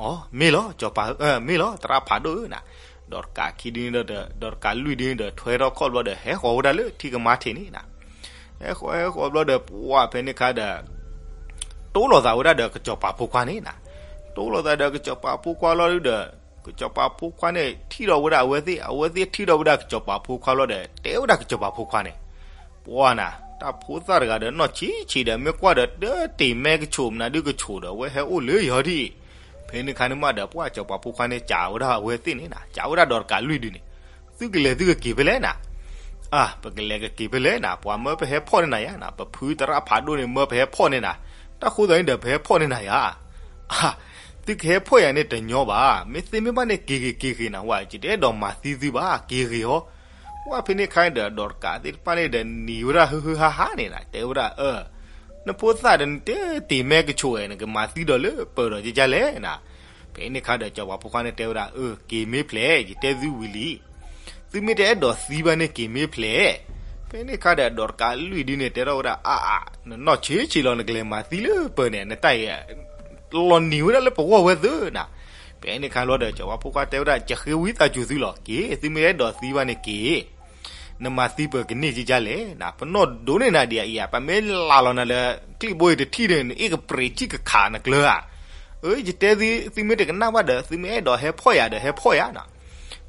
အိ, မ့ၢ်လီၤ စီၤပၤ, မ့ၢ်လီၤ သရၣ်ဖးဒိၣ်ဧၢနၤ. ဒီးတကးခံဒ်န့ၣ်ဒီး, ဒီးတကးလွံၢ်ဒ်န့ၣ်ဒီး ထွဲထီၣ်ခီၣ်ဘျီဒီး ဟဲဃီၤဝဲဒၣ်လၢထံကမါထံးန့ၣ်နၤ. ဟဲဃီၤ ဟဲဃီၤဘျီဒီး ပှၢ်ဖဲန့ၣ်ခါဒီး တိၢ်လိာ်သးဝဲဒၣ်ဒီးကစီၤပၤဖိခွါန့ၣ်နၤ. တိၢ်လိာ်သးဒီးကစီၤပၤဖိခွါလီၤဒီး, ကစီၤပၤဖိခွါန့ၣ် ထံၣ်ဒီးဝဲဒၣ်အဝဲသ့ၣ်, အဝဲသ့ၣ်ထံၣ်ဒီးဝဲဒၣ်ကစီၤပၤဖိခွါလီၤဒီး တဲဝဲဒၣ်ကစီၤပၤဖိခွါန့ၣ်, ပှၢ်နၤ, တၢ်ဖိသၣ်တဂၤဒီးနီၢ်ဆံးဆံးဒီး မ့ၢ်ကွၢ်ဒီးတတ့ၤမဲကဆိး မနုၤဒုကဆိးဒီး အဝဲဟဲအိၣ်လၢယီၤဒံး. ဖဲန့ၣ်ခါန့ၣ်မးဒီး ပှၢ်စီၤပၤဖိခွါန့ၣ် စံးဝဲဒၣ်အဝဲသ့ၣ်န့ၣ်နၤ, စံးဝဲဒၣ်ဒီးတကးလွံၢ်ဒ်န့ၣ်, သုကလဲၤသုကက့ၤဖဲလဲၣ်နၤ. အၢ, ပကလဲၤကက့ၤဖဲလဲၣ်နၤ, ပှၤမၢပဟဲဖီၣ်န့ၢ်နၤယၤနၤ, ပဖုသရၣ်ဖးဒိၣ်န့ၣ် မၢပဟဲဖီၣ်န့ၢ်နၤ, တၢ်ဃိသးန့ၣ်ဒီး ပဟဲဖီၣ်န့ၢ်နၤယၤ. အၢ, သုကဟဲဖီၣ်ယၤန့ၣ်တညီဘၣ်, မ့ၢ်သ့မ့ၢ်ဘၣ်န့ၣ် က့ၤဂ့ၤက့ၤဂ့ၤနၤ, ဝဲယတအဲၣ်ဒိးမၤသံသုဘၣ်, က့ၤဂ့ၤဟီ. ပှၢ်ဖဲန့ၣ်ခါဒီး ဒီးတကးသ့ၣ်တဖၣ်န့ၣ်ဒီး နံၤဝဲဒၣ်ဟုဟုဟါဟါန့ၣ်နၤ, တဲဝဲဒၣ်အၢ, နဖိသၣ်ဒီးနတတ့ၤမဲကဆိးဝဲ နကမၤသံဒီးလၢပၢၤဒီးကကလဲၣ်နၤ. ဖဲန့ၣ်ခါဒီး စီၤပၤဖိခွါန့ၣ်တဲဝဲဒၣ်, အၢ, က့ၤမ့ၢ်ဖျဲး ယတဲသုဝံၤလံ, သုမ့ၢ်တအဲၣ်ဒိးသံဘၣ်န့ၣ် က့ၤမ့ၢ်ဖျဲး. ဖဲန့ၣ်ခါဒီး ဒီးတကးလွံၢ်ဒ်န့ၣ် တဲထီၣ်ဝဲဒၣ်, အၢ, နနီၢ်ဆံးဆံးလီၤ နကလဲၤမၤသံလၢပၢၤန့ၣ် နတၢ်အံၤ လီၤနံၤဝဲဒၣ်လၢပဂီၢ်ဝဲသုနၤ. ဖဲန့ၣ်ခါလီၤဒီး စီၤပၤဖိခွါတဲဝဲဒၣ်, ယဃ့ဝံသးစူၤသုလီၤ, က့ၤ, သုမ့ၢ်အဲၣ်ဒိးသံဘၣ်န့ၣ်က့ၤ, နမၤသံပၢၤကန့ၢ်ကကလဲၣ်နၤ, ပနီၢ်ဒိးန့ၢ်နၤဒံးအံၤဧါ, ပမ့ၢ်လၢ်လီၤနၤလၢ ကျံၣ်ဘိအံၤတထံၣ်ဒီး နအ့ၣ်ကပြံးထံၣ်ကခးနကျၢၤဧါ. အၢ, ယတဲသု, သုမ့ၢ်တကနၣ်ဘၣ်ဒီး သုမ့ၢ်အဲၣ်ဒိးဟဲဖီၣ်ယၤဒီး ဟဲဖီၣ်ယၤနၤ.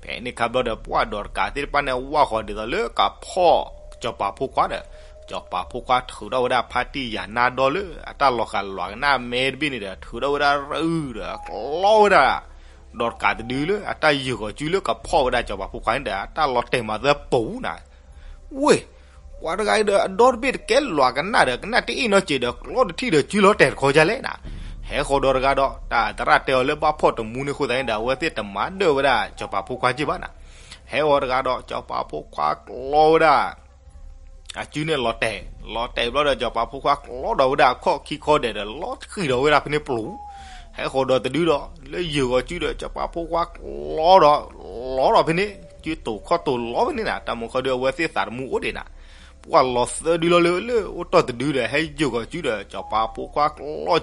ဖဲန့ၣ်ခါဘျီဒီး ပှၢ်ဒီးတကးသ့ၣ်တဖၣ်န့ၣ် ဝၢ်ဃီၤဒ်သိးလၢကဖီၣ်စီၤပၤဖိခွါဒီး, စီၤပၤဖိခွါထုးထီၣ်ဝဲဒၣ်ဖါတံၢ်ယၤနါဒီလၢအတၢ်လီၤဃာ်လွးကနၣ်မဲတဘ့ၣ်န့ၣ်ဒီး ထုးထီၣ်ဝဲဒၣ်ရုဒီး ကျီဝဲဒၣ် ဒီးတကးတဒုလၢအတၢ်ယုၢ်ဂီၤစုလၢကဖီၣ်ဝဲဒၣ်စီၤပၤဖိခွါန့ၣ်ဒီး အတၢ်လီၤတဲာ်မၤသၢပူၤနၤ. ဝ့ၢ်, ပှၤတဂၤအံၤဒီးအဒီတဘ့ၣ်တကဲလီၤကနၣ်ဒီး ကနၣ်တအ့ၣ်နီတစဲးဒီး ကျီတထံၣ်ဒီးစုလီၤတဲာ်တခီကလဲၣ်နၤ. ဟဲဃီၤဒီးတဂၤဒီး တၢ်သရၣ်တဲအီၤလၢဘၣ်ဖီၣ်တမူန့ၣ်အဃိသတးန့ၣ်ဒီး အဝဲသ့ၣ်တမၤဒၢၣ်ဝဲဒၣ်စီၤပၤဖိခွါက့ဘၣ်နၤ. ဟဲဃီၤတဂၤဒီး စီၤပၤဖိခွါကျီဝဲဒၣ် အစုန့ၣ်လီၤတဲာ်, လီၤတဲာ်ဘျီဒီး စီၤပၤဖိခွါကျီဒီးဝဲဒၣ်အခီၣ်ခံခီဒဲးဒီး လီၤဃံၤဒီးဝဲဒၣ်ဖဲန့ၣ်ပျူၤ. ဟဲဃီၤဒီးတဒုဒီး လၢယုၢ်ဂီၤစုဒီး စီၤပၤဖိခွါကျီဒီး လီၤဒီးဖဲန့ၣ် စုတိာ်ခီၣ်တိာ်လီၤဖဲန့ၣ်နၤ. တၢ်မူခီဒုး အဝဲသ့ၣ်သးတမူအိၣ်ဒံးနၤ. ပှၢ်လီၤသၢဒုလီၤလၢ လၢအိၣ်တီၢ်တဒုဒီး ဟဲယုၢ်ဂီၤစုဒီး စီၤပၤဖိခွါ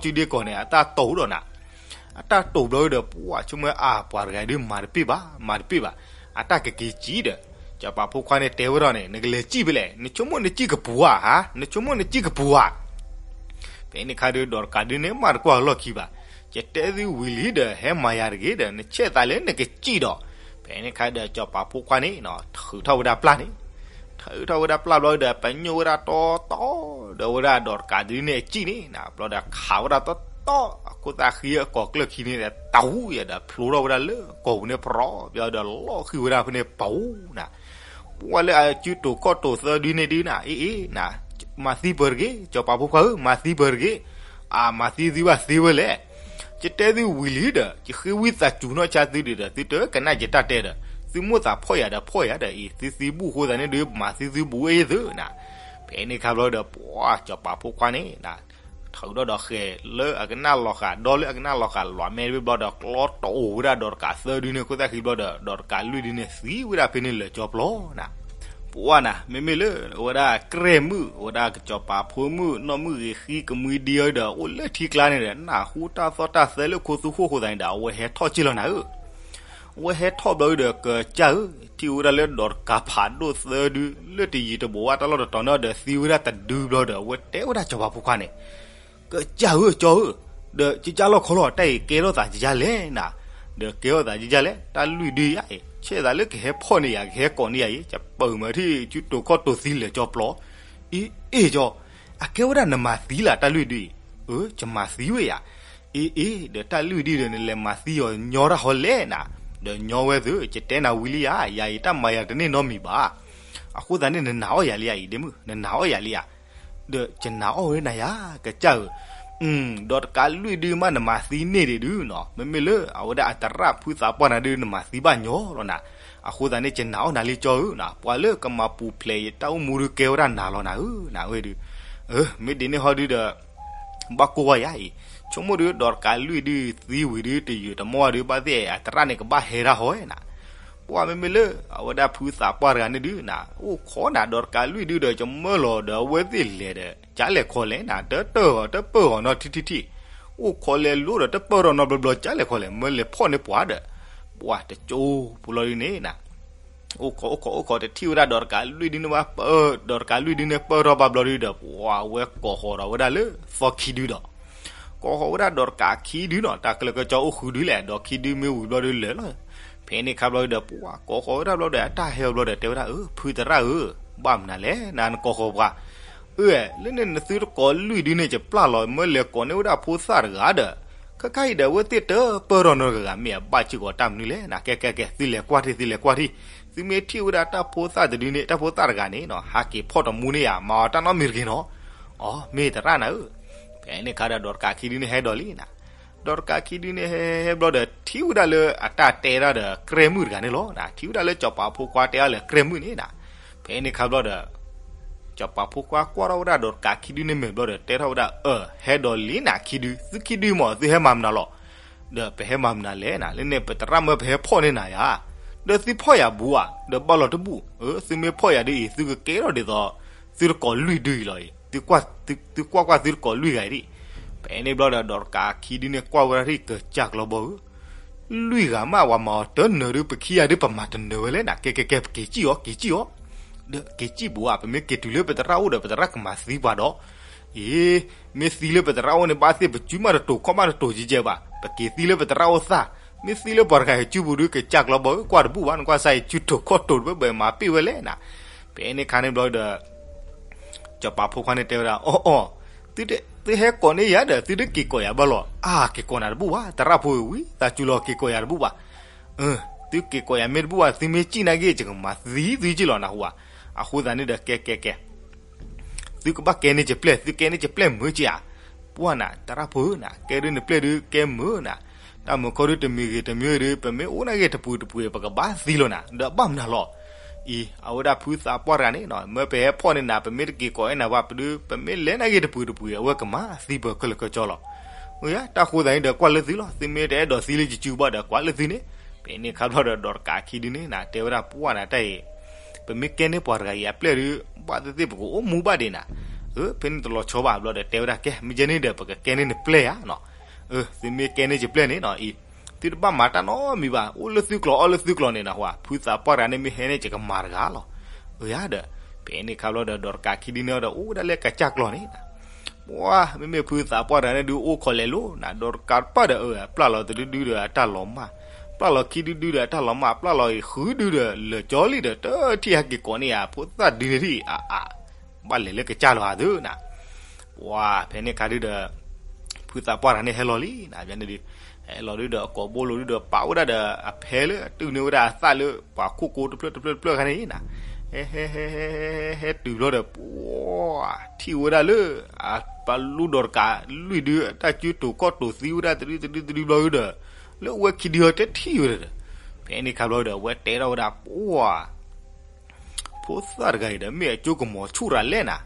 ကျီစုဒ့ကီးန့ၣ် အတၢ်တိာ်ဒီးနၤ. အတၢ်တိာ်ဘျီဒီး ပှၢ်ဆိကမိၣ်အါ ပှၤတဂၤဒုးမၤတပ့ၢ်ဘၣ်, မၤတပ့ၢ်ဘၣ်, အတၢ်ကက့ၤစံၣ်ဒီး စီၤပၤဖိခွါန့ၣ်တဲဝဲဒၣ်န့ၣ် နကလဲၤစံၣ်ဖဲလဲၣ်, နဆိကမိၣ်နစံၣ်ကပူၤဧါ, နဆိကမိၣ်နစံၣ်ကပူၤဧါ. ဖဲန့ၣ်ခါဒုး ဒီးတကးဒုးန့ၣ် မၤတကွၢ်လီၢ်ခံဘၣ်. ယတဲသုဝံၤလံဒီး ဟဲမၤယၤတဂ့ၤဒီး နဆဲးသးလၢနကစံၣ်ဒီး. ဖဲန့ၣ်ခါဒီး စီၤပၤဖိခွါန့ၣ် ထုးထီၣ်ဝဲဒၣ်ပျၢ်န့ၣ် ထုးထီၣ်ဝဲဒၣ်ပျၢ်ဘျီဒီး ပညိၣ်ဝဲဒၣ်တီတီ ဒီးဝဲဒၣ်ဒီးတကးဒုးန့ၣ်အစံၣ်န့ၣ်နၤ. ဘျီဒီးခးဝဲဒၣ်တီတီ အခိၣ်သၣ်ဃံအကိာ်ကျၢၢ်ခံန့ၣ်ဒီး တဝူယၤဒီးဖျိထီၣ်ဝဲဒၣ်လၢကိာ်ပူၤန့ၣ် ပြီၤ ဘျီဒီးလီၤဃံၤဝဲဒၣ်ဖဲန့ၣ်ပူၤနၤ. ပှၢ်လၢအစုတိာ်ခီၣ်တိာ်သၢဒုန့ၣ်ဒုးနၤ အ့ၣ်အ့ၣ်နၤ, မၤသံပၢၤတဂ့ၤ, စီၤပၤဖိခွါဧၢ မၤသံပၢၤတဂ့ၤ. အၢ မၤသံသုဘၣ်သ့ဝဲလဲၣ်. ယတဲသုဝံၤလံဒီး ယဃ့ဝံသးစူၤနီၢ်ဆါသုဒုးဒီး သုတကနၣ်ယတၢ်တဲဒီး သုမိၣ်သးဖီၣ်ယၤဒီးဖီၣ်ယၤဒီးအံၤ သုသံဘူၣ်အဃိသတးန့ၣ်ဒုး မၤသံသုဘူးဝဲယသုနၤ. ဖဲန့ၣ်ခါဘျီဒီး ပှၢ်စီၤပၤဖိခွါန့ၣ်နၤ ထုးထီၣ်ဒီးဃဲၤလၢအကနၣ်လီၤဃာ် ဒီလၢအကနၣ်လီၤဃာ်လွးမဲတဘ့ၣ်ဘျီဒီး ကျီတအိၣ်ဝဲဒၣ်ဒီးတကးသၢဒုန့ၣ် ခိၣ်သၣ်ဃံဘျီဒီး ဒီးတကးလွံၢ်ဒုန့ၣ် သံဝဲဒၣ်ဖဲန့ၣ်လၢာ်ကၠီပျီနၤ. ပှၢ်နၤ မ့မ့ၢ်လၢအဝဲဒၣ်ကြဲၢ်မုၣ် အဝဲဒၣ်ကစီၤပၤဖိမုၣ် နီၢ်မုၣ်ဂ့ၤဃံကမှံဒံအီၤဒီး အိၣ်လၢထံကျါန့ၣ်ဒီး နၢ်ဟူတၢ်သီၣ်တၢ်သဲလၢခိသူခိၣ်အဃိသတးန့ၣ်ဒီး အဝဲဟဲထီၣ်က့ၢ်လီၤနၤဧၢ. အဝဲဟဲထီၣ်ဘျီဒီး ကစၢ်ဧၢ, ထံၣ်ဝဲဒၣ်လၢဒီးတကးဖးဒိၣ်သၢဒု လၢတယံၤတဘူးဘၣ်တၢ်လီၢ်တတီၤန့ၣ်ဒီး သံဝဲဒၣ်တဒုဘျီဒီး အဝဲတဲဝဲဒၣ်စီၤပၤဖိခွါန့ၣ် ကစၢ်ဧၢ ကၠီဧၢ, ဒီးကစၢ်လီၢ်ခီလီၤ တၢ်အံၤကဲထီၣ်သးကစၢ်လဲၣ်နၤ, ဒီးကဲထီၣ်သးကစၢ်လဲၣ် တၢ်လွံၢ်ဒုယါအံၤ ဆဲးသးလၢကဟဲဖီၣ်န့ၢ်ယၤ ကဟဲကိးန့ၢ်ယၤအံၤ ယပၢၢ်မၤထံၣ် စုတိာ်ခီၣ်တိာ်သံလၢာ်ကၠီပျီ. အ့ အ့ၣ်ကၠီ, အကဲဝဲဒၣ်နမၤသံလၢတၢ်လွံၢ်ဒုအံၤ, အၢ ယမၤသံဝဲယၤ. အ့ အ့ၣ် ဒီးတၢ်လွံၢ်ဒုဒီး နလဲၤမၤသံအီၤညီတၢ်ဟီလဲၣ်နၤ, ဒီးညီဝဲသု ယတဲနၤဝံၤလံယါ, ယၤအံၤတၢ်မၤယၤတန့ၢ်နီတမံၤဘၣ်. အဃိသတးန့ၣ် နနာ်အီၣ်ယၤလံယါအံၤ ဒ့မုၣ် နနာ်အီၣ်ယၤလံယါ. ဒီးယနာ်အီၣ်ဝဲနၤယါ ကစၢ်ဧၢ, ဒီးတကးလွံၢ်ဒုမး နမၤသံန့ၢ်ဒံးဒုနီၤ, မ့မ့ၢ်လၢအဝဲဒၣ်အသရၣ်ဖုသးပှၢ်နၤဒု နမၤသံဘၣ်ညီလီၤနၤ. အဃိသတးန့ၣ် ယနာ်အီၣ်နၤလံကၠီဧၢနၤ, ပှၤလၢကမၤပူၤဖျဲးယတၢ်အိၣ်မူဒု ကဲဝဲဒၣ်နၤလီၤနၤဧၢ, နဝဲဒု, မ့ၢ်ဒ်န့ၣ်ဟီဒုဒီး ဘၣ်ကိၢ်ဘၣ်ယၤအံၤ, ဆိကမိၣ်ဒုး ဒီးတကးလွံၢ်ဒုသံဝံၤဒုး တယုာ်တမီၢ်ဒုး ဘၣ်သ့ၣ်အသရၣ်န့ၣ် ကဘၣ်ဟဲတၢ်ဟီဝဲနၤ. ပှၤမ့မ့ၢ်လၢ အဝဲဒၣ်ဖုသးပှၢ်တဂၤန့ၣ်ဒုးနၤ အိၣ်ခိးနၤ ဒီးတကးလွံၢ်ဒုးဒီး ကမၢလီၤဒီး အဝဲသ့ၣ်လဲၤဒီး ကလဲၤခီလဲၣ်နၤ တတၢၢ်ဂီၤ တပၢၢ်ဂီၤနီတထံၣ်ထံၣ်, အိၣ်ခိးလဲၤလိဒီး တပၢၢ်ထီၣ်နီတဘျီဘျီ ကလဲၤခီလဲၣ် မၢလဲၤဖီၣ်န့ၢ်ပှၤဒီး ပှၤတကၠိပူၤလီၤဒုးန့ၣ်နၤ အိၣ်ခိးအိၣ်ခိးအိၣ်ခိး တထံၣ်ဝဲဒၣ်ဒီးတကးလွံၢ်ဒုန့ၣ်ဘၣ် ပၢၢ် ဒီးတကးလွံၢ်ဒုန့ၣ် ပၢၢ်ထီၣ်ဘၣ်ဘျီဒုဒီး ပှၤဝဲကိးဃီၤဒီးဝဲဒၣ်လၢ သီခံဒုဒီး ကိးဃီၤဝဲဒၣ်ဒီးတကးခံဒုနီၤ တၢ်ကလၢာ်ကစီအိၣ်ဃုဒုလဲၣ် ဒီးခံဒုမ့ၢ်ဝံၤဘျီဒုလဲၤလီၤ. ဖဲန့ၣ်ခါဘျီဒုဒီး ပှၤကိးဃီၤဝဲဒၣ်ဘျီဒီး အတၢ်ဟဲအီၤဘျီဒီး တဲဝဲဒၣ် အၢ ဖုသရၣ်ဧၢ, ဘၣ်မနုၤလဲၣ် နၤနကိးဃီၤပှၤ အၢ လၢန့ၣ်နသုတကိးလွံၢ်ဒုန့ၣ် ယပျၢ်လီၤ မၢလဲၤကိးန့ၢ်ဝဲဒၣ်ဖိသၣ်တဂၤဒီး ခဲခါအံၤဒီး အဝဲသ့ၣ်တပၢၢ်ထီၣ်နီတဂၤဂၤ မ့ၢ်အဘၣ်စ့ၢ်ကီးတၢ်မနုၤလဲၣ်နၤ ကဲကဲကဲ သုလဲၤကွၢ်ထံၣ် သုလဲၤကွၢ်ထံၣ်, သုမ့ၢ်ထံၣ်ဝဲဒၣ်တၢ်ဖိသၣ်တဒုန့ၣ် တၢ်ဖိသၣ်တဂၤန့ၣ်နီၤ ဟးက့ၤဖီၣ်တမူန့ၢ်ယၤ မၤအီၤတၢ်နီတမံၤတဂ့ၤနီၤ. အီ မ့ၢ်သရၣ်နၤဧၢ. ဖဲန့ၣ်ခါဒီး ဒီးတကးခံဒုန့ၣ်ဟဲဒီးလံနၤ ဒီးတကးခံဒုန့ၣ်ဟဲဟဲဘျီဒီး ထံၣ်ဝဲဒၣ်လၢအတၢ်တဲဒၣ်ဒီး ကြဲမုၣ်တဂၤန့ၣ်လီၤနၤ ထံၣ်ဝဲဒၣ်လၢစီၤပၤဖိခွါတဲအီၤလၢကြဲမုၣ်န့ၣ်နၤ. ဖဲန့ၣ်ခါဘျီဒီး စီၤပၤဖိခွါကွၢ်ထီၣ်ဝဲဒၣ်ဒီးတကးခံဒုန့ၣ်မဲာ်ဘျီဒီး တဲထီၣ်ဝဲဒၣ် အၢ ဟဲဒီးလံနၤခံဒု သုခံဒုမ့ၢ် သုဟဲမၤမနုၤလီၤ. ဒီးပဟဲမၤမနုၤလဲၣ်နၤ လၢန့ၣ် ပသရၣ်မၢပဟဲဖီၣ်န့ၢ်နၤယၤ ဒီးသုဖီၣ်ယၤဘူးဧါ ဒီးဘၣ်လီၤတဘူၣ်, အၢ သုမ့ၢ်ဖီၣ်ယၤဒ်အံၤ သုကကဲထီၣ်ဒ်သိး သုတကိးလွံၢ်ဒုအံၤလီၤအံၤ, သုကွၢ်ကွၢ်သုတကိးလွံၢ်ဂၤအံၤဒ်. ဖဲန့ၣ်ဘျီဒီး ဒီးတကးခံဒုန့ၣ် ကွၢ်ဝဲဒၣ်ထံၣ်ကစၢ်ကျီဘီဧၢ လွံၢ်ဂၤမး ပှၤမၤအီၤတနၢၤဒု ပခံဂၤဒု ပမၤတနၢၤဝဲလဲၣ်နၤ ကဲကဲကဲ ပက့ၤစံၣ်အီၤ က့ၤစံၣ်အီၤ. ဒီးက့ၤစံၣ်ဘူးဧါ ပမ့ၢ်က့ၤတုၤလၢပသရၣ်အိၣ်ဒီး ပသရၣ်ကမၤသံပှၤဒီး အ့ မ့ၢ်သံလၢပသရၣ်အိၣ်န့ၣ် ဘၣ်သ့ၣ်ပစုမးတတိၤခီၣ်မးတတိၤကဲကဲဘၣ်, ပက့ၤသံလၢပသရၣ်အိၣ်သၣ်, မ့ၢ်သံလၢပှၤတဂၤအစုပူၤဒု ကစၢ်ကျီဘီဧၢ ကွၢ်တဘူၣ်ဘၣ် နကွၢ်စၢ်အံၤ စုတိၤခီၣ်တိၤတဘၢဘၢမၤပ့ၢ်ဝဲလဲၣ်နၤ. ဖဲန့ၣ်ခါန့ၣ်ဘျီဒီး စီၤပၤဖိခွါန့ၣ်တဲဝဲဒၣ် အီၣ်အီၣ်, သုဟဲကိးန့ၢ်ယၤဒီး သုတက့ၤကိးယၤဘၣ်လီၤ. အါ က့ၤကိးနၤတဘူၣ်ဘၣ်, သရၣ်ဖိဝံၤ သးစူၤလီၤ က့ၤကိးယၤတဘူၣ်ဘၣ်. သုက့ၤကိးယၤမ့ၢ်တဘူၣ်ဘၣ် သုမ့ၢ်စံၣ်နာ်က့ ယကမၤသံသုက့လီၤနဟူဧါ. အဃိသတးန့ၣ်ဒီး ကဲကဲကဲ သုကဘၣ်ကဲန့ၢ်ယပျဲၢ် သုကဲန့ၢ်ယပျဲၢ်မုာ်က့ဧါ. ပှၢ်နၤ သရၣ်ဖိဧၢနၤ ကဲဒုးနပျဲၢ်ဒုးကဲမုာ်နၤ, တၢ်မုာ်ခီဒုးတမံၤဂ့ၤတမံၤဂ့ၤဒုး ပမ့ၢ်အိၣ်နာ်က့တပှုၤတပှုၤ ပကဘၣ်သံလီၤနၤ ဒီးဘၣ်မနုၤလီၤ. အံၤ အဝဲဒၣ်ဖုသးပှၢ်တဂၤန့ၣ် မၢပဟဲဖီၣ်န့ၢ်နၤ ပမ့ၢ်တက့ၤကိးအဲၣ်နၤဘၣ်ပဒုး ပမ့ၢ်လဲၤနာ်က့တပှုၤတပှုၤ အဝဲကမၤသံပကလၢာ်ကစီလီၤ. အယါ တၢ်ဃိသးန့ၣ်ဒီးကွၢ်လၢသုလီၤ သုမ့ၢ်တအဲၣ်ဒိးသံလၢယစုဘၣ်ဒီးကွၢ်လၢသုန့ၣ်. ဖဲန့ၣ်ခါဘျီဒီး ဒီးတကးခံဒုန့ၣ်နၤ တဲဝဲဒၣ်ပှၢ်နၤတၢ်အံၤ ပမ့ၢ်ကဲန့ၢ်ပှၤတဂၤအံၤအပျဲၢ်ဒုး ဘၣ်သ့ၣ်သ့ၣ်ပကအိၣ်မူဘၣ်ဒံးနၤ. အၢ ဖဲန့ၣ်တလီၤဆီဘၣ်ဘျီဒီး တဲဝဲဒၣ်ကဲ မ့ၢ်ကဲန့ၣ်ဒီး ပကကဲန့ၢ်နပျဲၢ်ဧါနီၤ. အၢ သုမ့ၢ်ကဲန့ၢ်ယပျဲၢ်န့ၣ်နီၤအံၤ သုတဘၣ်မၤတၢ်နီတမံၤဘၣ် အိၣ်လၢသုကျိာ်အီၣ်လၢသုကျိာ်န့ၣ်နဟူဧါ ဖုသးပှၢ်တဂၤန့ၣ်မ့ၢ်ဟဲန့ၣ် ယကမၤတဂၤလီၤ. အၢ ယၤဒီး ဖဲန့ၣ်ခါဘျီဒီး ဒီးတကးခံဒုန့ၣ်ဒီး အိၣ်ဝဲဒၣ်လၢကစၢ်ကျီန့ၣ်နၤ ပှၢ် မ့မ့ၢ်ဖုသးပှၢ်တဂၤန့ၣ်ဒုး အိၣ်ခိးလဲၤလိၤနၤ ဒီးတကးတပၢ်ဒီး အၢ ပျၢ်လီၤတဒုဒုဒီးအတၢ်လီၤမၢ်, ပျၢ်လီၤခံဒုဒုဒီးအတၢ်လီၤမၢ်, ပျၢ်လီၤအံၤဃုဒုဒီး လၢာ်ကၠီလံဒီး တထံၣ်ဟဲက့ၤကိးန့ၢ်ယၤ ဖိသၣ်ဒုန့ၣ်ထံၣ် အါအါ ဘၣ်လဲၤလၢကစၢ်လီၤဧါသုနၤ. ပှၢ် ဖဲန့ၣ်ခါဒုဒီး ဖုသးပှၢ်တဂၤန့ၣ်ဟဲလီၤလံနၤ ဖဲန့ၣ်ဒုး ဟဲလီၤဒုဒီး အကိာ်ဘိလိၤဒုဒီး ပာ်ဝဲဒၣ်ဒီးအဖဲလၢ တုၤန့ၢ်ဝဲဒၣ်အသၣ်လၢ ပှၤခိၣ်ကိတဖျၢၣ်တဖျၢၣ်တဖျၢၣ်ခါန့ၣ်နၤ ဟဲဟဲဟဲဟဲဟဲဟဲတုၤဘျီဒီး ပှၢ် ထံၣ်ဝဲဒၣ်လၢ အပလူဒီးတကးလွံၢ်ဒု အတၢ်စုတိၤခီၣ်တိၤသံဝဲဒၣ်တဒုတဒုတဒုဘျီဒုဒီး လၢအဝဲခံဒုဟဲတထံၣ်ဝဲဒီး ဖဲန့ၣ်ခါဘျီဒီး အဝဲတဲထီၣ်ဝဲဒၣ် ပှၢ် ဖိသၣ်တဂၤအံၤဒီး မ့ၢ်အကၠိကမီၤဆူၣ်ရၤလဲၣ်နၤ,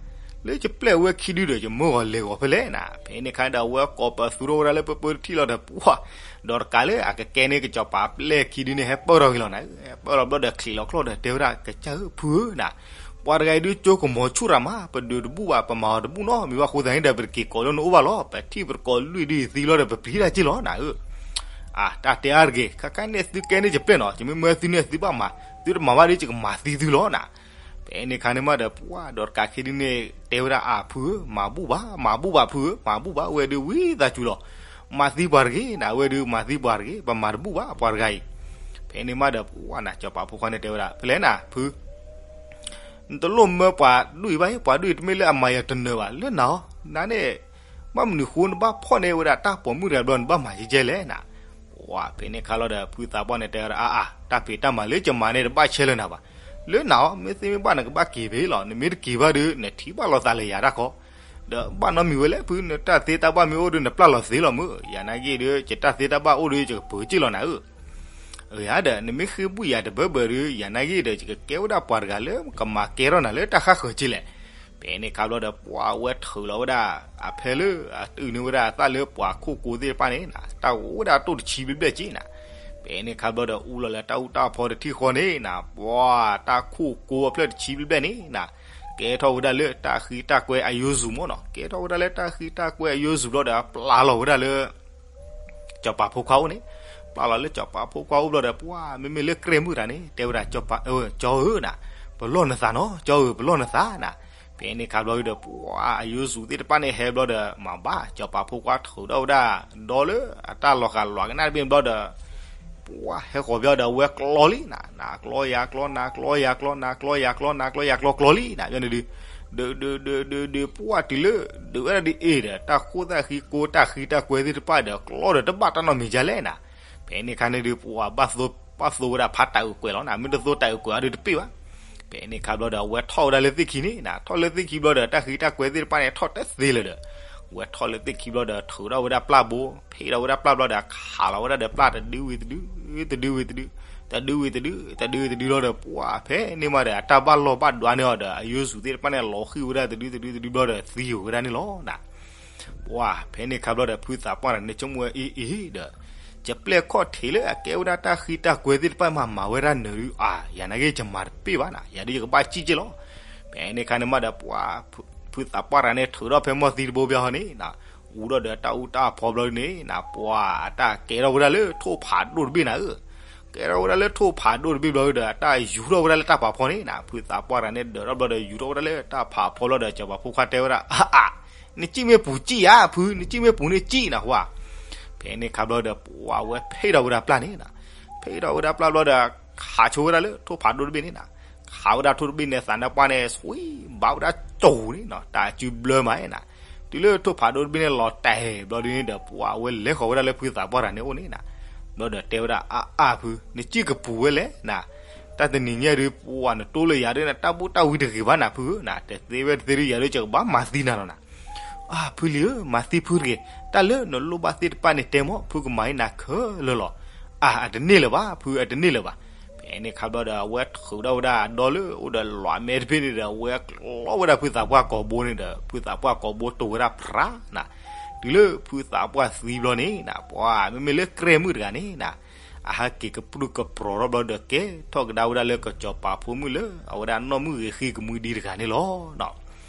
လၢယပျဲၢ်ဝဲခံဒုဒီး ယမၢဂီၤလဲၤဂီၤဖဲလဲၣ်နၤ. ဖဲန့ၣ်ခါဒီး အဝဲကိးပသူထီၣ်ဝဲဒၣ်လၢပပၢတထံၣ်လီၤဒီး ပှၢ် ဒီးတကးလၢအကကဲန့ၢ်ကစီၤပၤပျဲၢ်ခံဒုန့ၣ် ဟဲပၢၢ်ထီၣ်ဂ့ၤလီၤနၤ, ဟဲပၢၢ်လီၤဘျီဒီး ချံးလီၤချီၣ်ဒီး တဲဝဲဒၣ် ကစၢ်ဧၢ ဖုဧၢနၤ, ပှၤတဂၤအံၤဒုးကၠိကမီၤဆူၣ်ရၤမး ပဒုးတဘူၣ်ဘၣ် ပမၤအီၤတဘူၣ်နီတမံၤဘၣ်အဃိသတးန့ၣ်ဒီး ပတက့ၤကိးလၢနအိၣ်ဘၣ်လီၤ. ပထံၣ်ပတကိးလွံၢ်ဒုအံၤသံလီၤဒီး ပပျံၤတၢ်က့လီၤနၤဧၢ အါ တၢ်တဲအါတဂ့ၤ ခဲခါန့ၣ်သုကဲန့ၢ်ယပျဲၢ်နီၤ ယမ့ၢ်မၢသုန့ၣ်သုဘၣ်မၤ သုတမၤဘၣ်ဒ်ယကမၤသံသုလီၤနၤ. ဖဲန့ၣ်ခါန့ၣ်မးဒီး ပှၢ်ဒီးတကးခံဒုန့ၣ် တဲဝဲဒၣ်အါဖုဧၢ မၤဘူၣ်ဘၣ် မၤဘူၣ်ဘၣ်ဖုဧၢ မၤဘူၣ်ဘၣ် အဝဲဒုးဝံသးစူၤလီၤ. မၤသံပှၤတဂ့ၤနၤ အဝဲဒုးမၤသံပှၤတဂ့ၤ ပမၤတဘူၣ်ဘၣ်ပှၤတဂၤအံၤ. ဖဲန့ၣ်မးဒီး ပှၢ်နၤ စီၤပၤဖိခွါန့ၣ်တဲဝဲဒၣ် ဖဲလဲၣ်နၤ ဖု နတလိၣ်မၢပှၤဒွံၣ်ဘၣ်အံၤ ပှၤဒွံၣ်တမ့ၢ်လၢအမၤယၤတနၢၤဘၣ် လၢနၤအီၤ နၤန့ၣ် ဘၣ်မနုၤဃိနဘၣ်ဖီၣ်န့ၢ်ဝဲဒၣ်တၢ်ပိာ်မုၣ်တဂၤဘျီ နဘၣ်မၤကဲကဲလဲၣ်နၤ. ပှၢ် ဖဲန့ၣ်ခါလီၤဒီး ဖုသးပှၢ်န့ၣ်တဲဝဲဒၣ် အါအါ တၢ်ဖံးတၢ်မၤလၢယမၤန့ၣ် တဘၣ်ဆဲးလၢနၤဘၣ်. လၢနၤအီၤ မ့ၢ်သ့မ့ၢ်ဘၣ်နကဘၣ်က့ၤဖဲအံၤလီၤ နမ့ၢ်တက့ၤဘၣ်ဒီး နထံၣ်ဘၣ်လိာ်သးလၢယၤတၢ်ခီ ဒီးဘၣ်နီတမံၤဝဲလဲၣ်ဖု နတၢ်သ့တၢ်ဘၣ်မ့ၢ်အိၣ်ဒီး နပျၢ်လီၤသ့လီၤမုၢ် ယၤနာ်က့ဒီး ယတၢ်သ့တၢ်ဘၣ်အိၣ်ဒီး ယကပၢၤက့လီၤနၤဧၢ အၢ ယၤဒီး နမ့ၢ်ဃ့ဘုၣ်ယၤတဘၢဘၢဒီး ယၤနာ်က့ဒီး ယကကဲဝဲဒၣ်ပှၤတဂၤလၢကမၤကဲထီၣ်နၤလၢတၢ်ဃၣ်ဃၢၤက့လဲၣ်. ဖဲန့ၣ်ခါဘျီဒီး ပှၤဝဲထုးလီၤဝဲဒၣ် အဖဲလၢအတုၢ်န့ၢ်ဝဲဒၣ်အသၣ်လၢပှၤခိၣ်ကိသ့ၣ်တဖၣ်န့ၣ်နၤ, တၢ်အိၣ်ဝဲဒၣ်တိၢ်တဆံဘျဲၣ်ဘျဲၣ်က့နၤ. ဖဲန့ၣ်ခါဘျီဒီး အူလီၤလၢတၢ်အူတၢ်အဖီတထံၣ်ဃီန့ၣ်နၤ, ပှၤတၢ်ခိၣ်ကိအဖျၢၣ်တဆံဘျဲၣ်ဘျဲၣ်န့ၣ်နၤ, ကဲထီၣ်ဝဲဒၣ်လၢတၢ်ဃံတၢ်ကွဲအယိစူၤမ့ၢ်နီၤ. ကဲထီၣ်ဝဲဒၣ်လၢတၢ်ဃံတၢ်ကွဲအယိစူၤဘျီဒီး အပျၢ်လီၤဝဲဒၣ်လၢ စီၤပၤဖိခွါအိၣ်န့ၣ်, ပျၢ်လီၤလၢစီၤပၤဖိခွါအိၣ်ဘျီဒီး ပှၤမ့မ့ၢ်လၢကြဲၢ်မုၢ်တဂၤန့ၣ် တဲဝဲဒၣ် ကၠီဧၢနၤ, ပလီၢ်နသးနီၤ, ကၠီဧၢ ပလီၢ်နသးနၤ. ဖဲန့ၣ်ခါဘျီဒီး ပှၤအယိစူၤသ့ၣ်တဖၣ်န့ၣ်ဟဲဘျီဒီး မၤဘၣ် စီၤပၤဖိခွါထုးထီၣ်ဝဲဒၣ် ဒီလၢအတၢ်လီၤဃာ်လွးကနၣ်တဘ့ၣ်ဘျီဒီး ပှၤဟဲဃီၤဘျီဒီး အဝဲကျီလံနၤ, နၤကျီယၤကျီ နၤကျီယၤကျီ နၤကျီယၤကျီ နၤကျီယၤကျီကျီလံနၤ, ဘျီန့ၣ်ဒုး ဒုးဒုးဒုးဒုးဒုး ပှၤတုၤလၢ ဒုးဝဲဒၣ်ဒ်အ့ၣ်ဒီး တၢ်ခိၣ်သၣ်ဃံကိတၢ်ဃံတၢ်ကွဲသ့ၣ်တဖၣ်ဒီး ကျီဒီးတဘၣ်တၢ်နီတမံၤဒ်လဲၣ်နၤ. ဖဲန့ၣ်ခါန့ၣ်ဒုး ပှၤဘၣ်သိၣ် ဘၣ်သိၣ်ဝဲဒၣ်ဖးတၢ်အုးကွဲးလီၤနၤ, မ့ၢ်တသိၣ်တၢ်အုးကွဲးအီၤဒုးတပ့ၢ်ဘၣ်. ဖဲန့ၣ်ခါဘျီဒီး အဝဲထီၣ်ဝဲဒၣ်လၢသ့ၣ်ခံန့ၣ်နၤ, ထီၣ်လၢသ့ၣ်ခံဘျီဒီး တၢ်ဃံတၢ်ကွဲသ့ၣ်တဖၣ်န့ၣ် ထီၣ်တသ့လၢၤဒီး အဝဲထီၣ်လၢသ့ၣ်ခံဘျီဒီး ထုးထီၣ်ဝဲဒၣ်ပျၢ်ဘိ, ဖ့ထီၣ်ဝဲဒၣ်ပျၢ်ဘျီဒီး ခးလီၤဝဲဒၣ်ဒီးပျၢ်တဒုဝံၤတဒု, တဒုဝံၤတဒု, တဒုဝံၤတဒု, တဒုဝံၤတဒုလီၤဒီး ပှၤဖဲန့ၣ်မးဒီး အတၢ်ဘၣ်လီၢ်ဘၣ်ဒွးန့ၢ်အီၤဒီး အယိစူၤသ့ၣ်တဖၣ်န့ၣ် လီၤဃံၣ်ဝဲဒၣ်တဒုတဒုတဒုဘျီဒီး သံဝဲဒၣ်န့ၣ်လီၤနၤ. ပှၤဖဲန့ၣ်ခါဘျီဒီး ဖုသးပှၢ်တဂၤန့ၣ် ဆိကမိၣ်ဝဲအ့ၣ်အ့ၣ်ဒီး ယပျဲၢ်ခီၣ်ထံးလၢအကဲဝဲဒၣ်တၢ်ဃံတၢ်ကွဲသ့ၣ်တဖၣ်မး မၤဝဲဒၣ်နၢၤဒုး အါ ယၤနာ်က့ ယမၤတပ့ၢ်ဘၣ်နၤ, ယၤဒုးယကဘၣ်စံၣ်က့လီၤ. ဖဲန့ၣ်ခါန့ၣ်မးဒီး ပှၤ ဖုသးပှၢ်တဂၤန့ၣ် ထုးထီၣ်ဖဲမီၢ်သံတဘိဘျီဟီန့ၣ်နၤ, အူထီၣ်ဒီးတၢ်အူတၢ်အဖီဘျီန့ၣ်နၤ, ပှၤအတၢ်ကဲထီၣ်ဝဲဒၣ်လၢထိၣ်ဖးဒိၣ်တဘ့ၣ်နၤဧၢ. ကဲထီၣ်ဝဲဒၣ်လၢထိၣ်ဖးဒိၣ်တဘ့ၣ်ဘျီဒီး အတၢ်ယူၤထီၣ်ဝဲဒၣ်လၢတၢ်ဖးဖီန့ၣ်နၤ, ဖုသးပှၢ်တဂၤန့ၣ် ဒၢးထီၣ်ဘျီဒီး ယူၤထီၣ်ဝဲဒၣ်လၢတၢ်ဖးဖီဘျီဒီး စီၤပၤဖိခွါတဲဝဲဒၣ် အါအါ နစံၣ်မ့ၢ်ပူၤစံၣ်ဧါဖု, နစံၣ်မ့ၢ်ပူၤန့ၣ်စံၣ်နၤဟူဧါ. ဖဲန့ၣ်ခါဘျီဒီး ပှၤဝဲဖ့ထီၣ်ဝဲဒၣ်ပျၢ်န့ၣ်နၤ, ဖ့ထီၣ်ဝဲဒၣ်ပျၢ်ဘျီဒီး ခးဆိဝဲဒၣ်လၢထိၣ်ဖးဒိၣ်တဘ့ၣ်န့ၣ်နၤ, ခးဝဲဒၣ်ထိၣ်တဘ့ၣ်န့ၣ် သးနါပှၢ်န့ၣ် ဆွံဘၣ်ဝဲဒၣ်ကၠိၤန့ၣ်နၤ, တၢ်စုဘျၢမးနၤ. တုၤလၢထိၣ်ဖးဒိၣ်တဘ့ၣ်န့ၣ် လီၤတဲာ်ဘျီဒ်န့ၣ်ဒီး ပှၤဝဲလဲၤဃီၤဝဲဒၣ်လၢဖုသးပှၢ်တဂၤန့ၣ်အိၣ်န့ၣ်နၤ, ဘျီဒီးတဲဝဲဒၣ် အါအါဖု, နစံၣ်ကပူၤဝဲလဲၣ်နၤ, တၢ်တနံၤညါဒုး ပှၤနတိၢ်လၢယၤဒုး နတၢ်ဘူၣ်တၢ်ဝံတဂ့ၤဘၣ်နၤဖုဧၢနၤ, တသ့ဝဲတသ့ဒုး ယၤဒုး ယကဘၣ်မၤသံနၤလီၤနၤ. အါ ဖုလံၤဧၢ, မၤသံဖုတဂ့ၤ, တၢ်လၢနလိၣ်ဘၣ်သ့ၣ်တဖၣ်န့ၣ်တဲမီၢ်, ဖုကမၤအံၤနၤခဲလၢာ်လီၤ. အါ အတန့ၢ်လၢၤဘၣ်ဖု, အတန့ၢ်လၢၤဘၣ်. ဖဲန့ၣ်ခါဘျီဒီး အဝဲထုးထီၣ်ဝဲဒၣ်အဒီလၢအိၣ်ဒီးလွးမဲတဘ့ၣ်န့ၣ်ဒီး အဝဲကျီဝဲဒၣ်ဖုသးပှၢ်ကိာ်ဘိန့ၣ်ဒီး ဖုသးပှၢ်ကိာ်ဘိတိၢ်ဝဲဒၣ်ဖြးနၤ. တုၤလၢဖုသးပှၢ်သံဘျီန့ၣ်နၤ, ပှၤမ့မ့ၢ်လၢကြဲၢ်မုၣ်တဂၤန့ၣ်နၤ, အဟဲက့ၤကပြုၢ်ကပြီၤထီၣ်ဘျီဒီး ကဲထီၣ်ကဒါဝဲဒၣ်လၢကစီၤပၤဖိမုၣ်လၢ အဝဲဒၣ်နီၢ်မုၢ်ဂ့ၤဃံကမှံဒံတဂၤန့ၣ်လီၤ.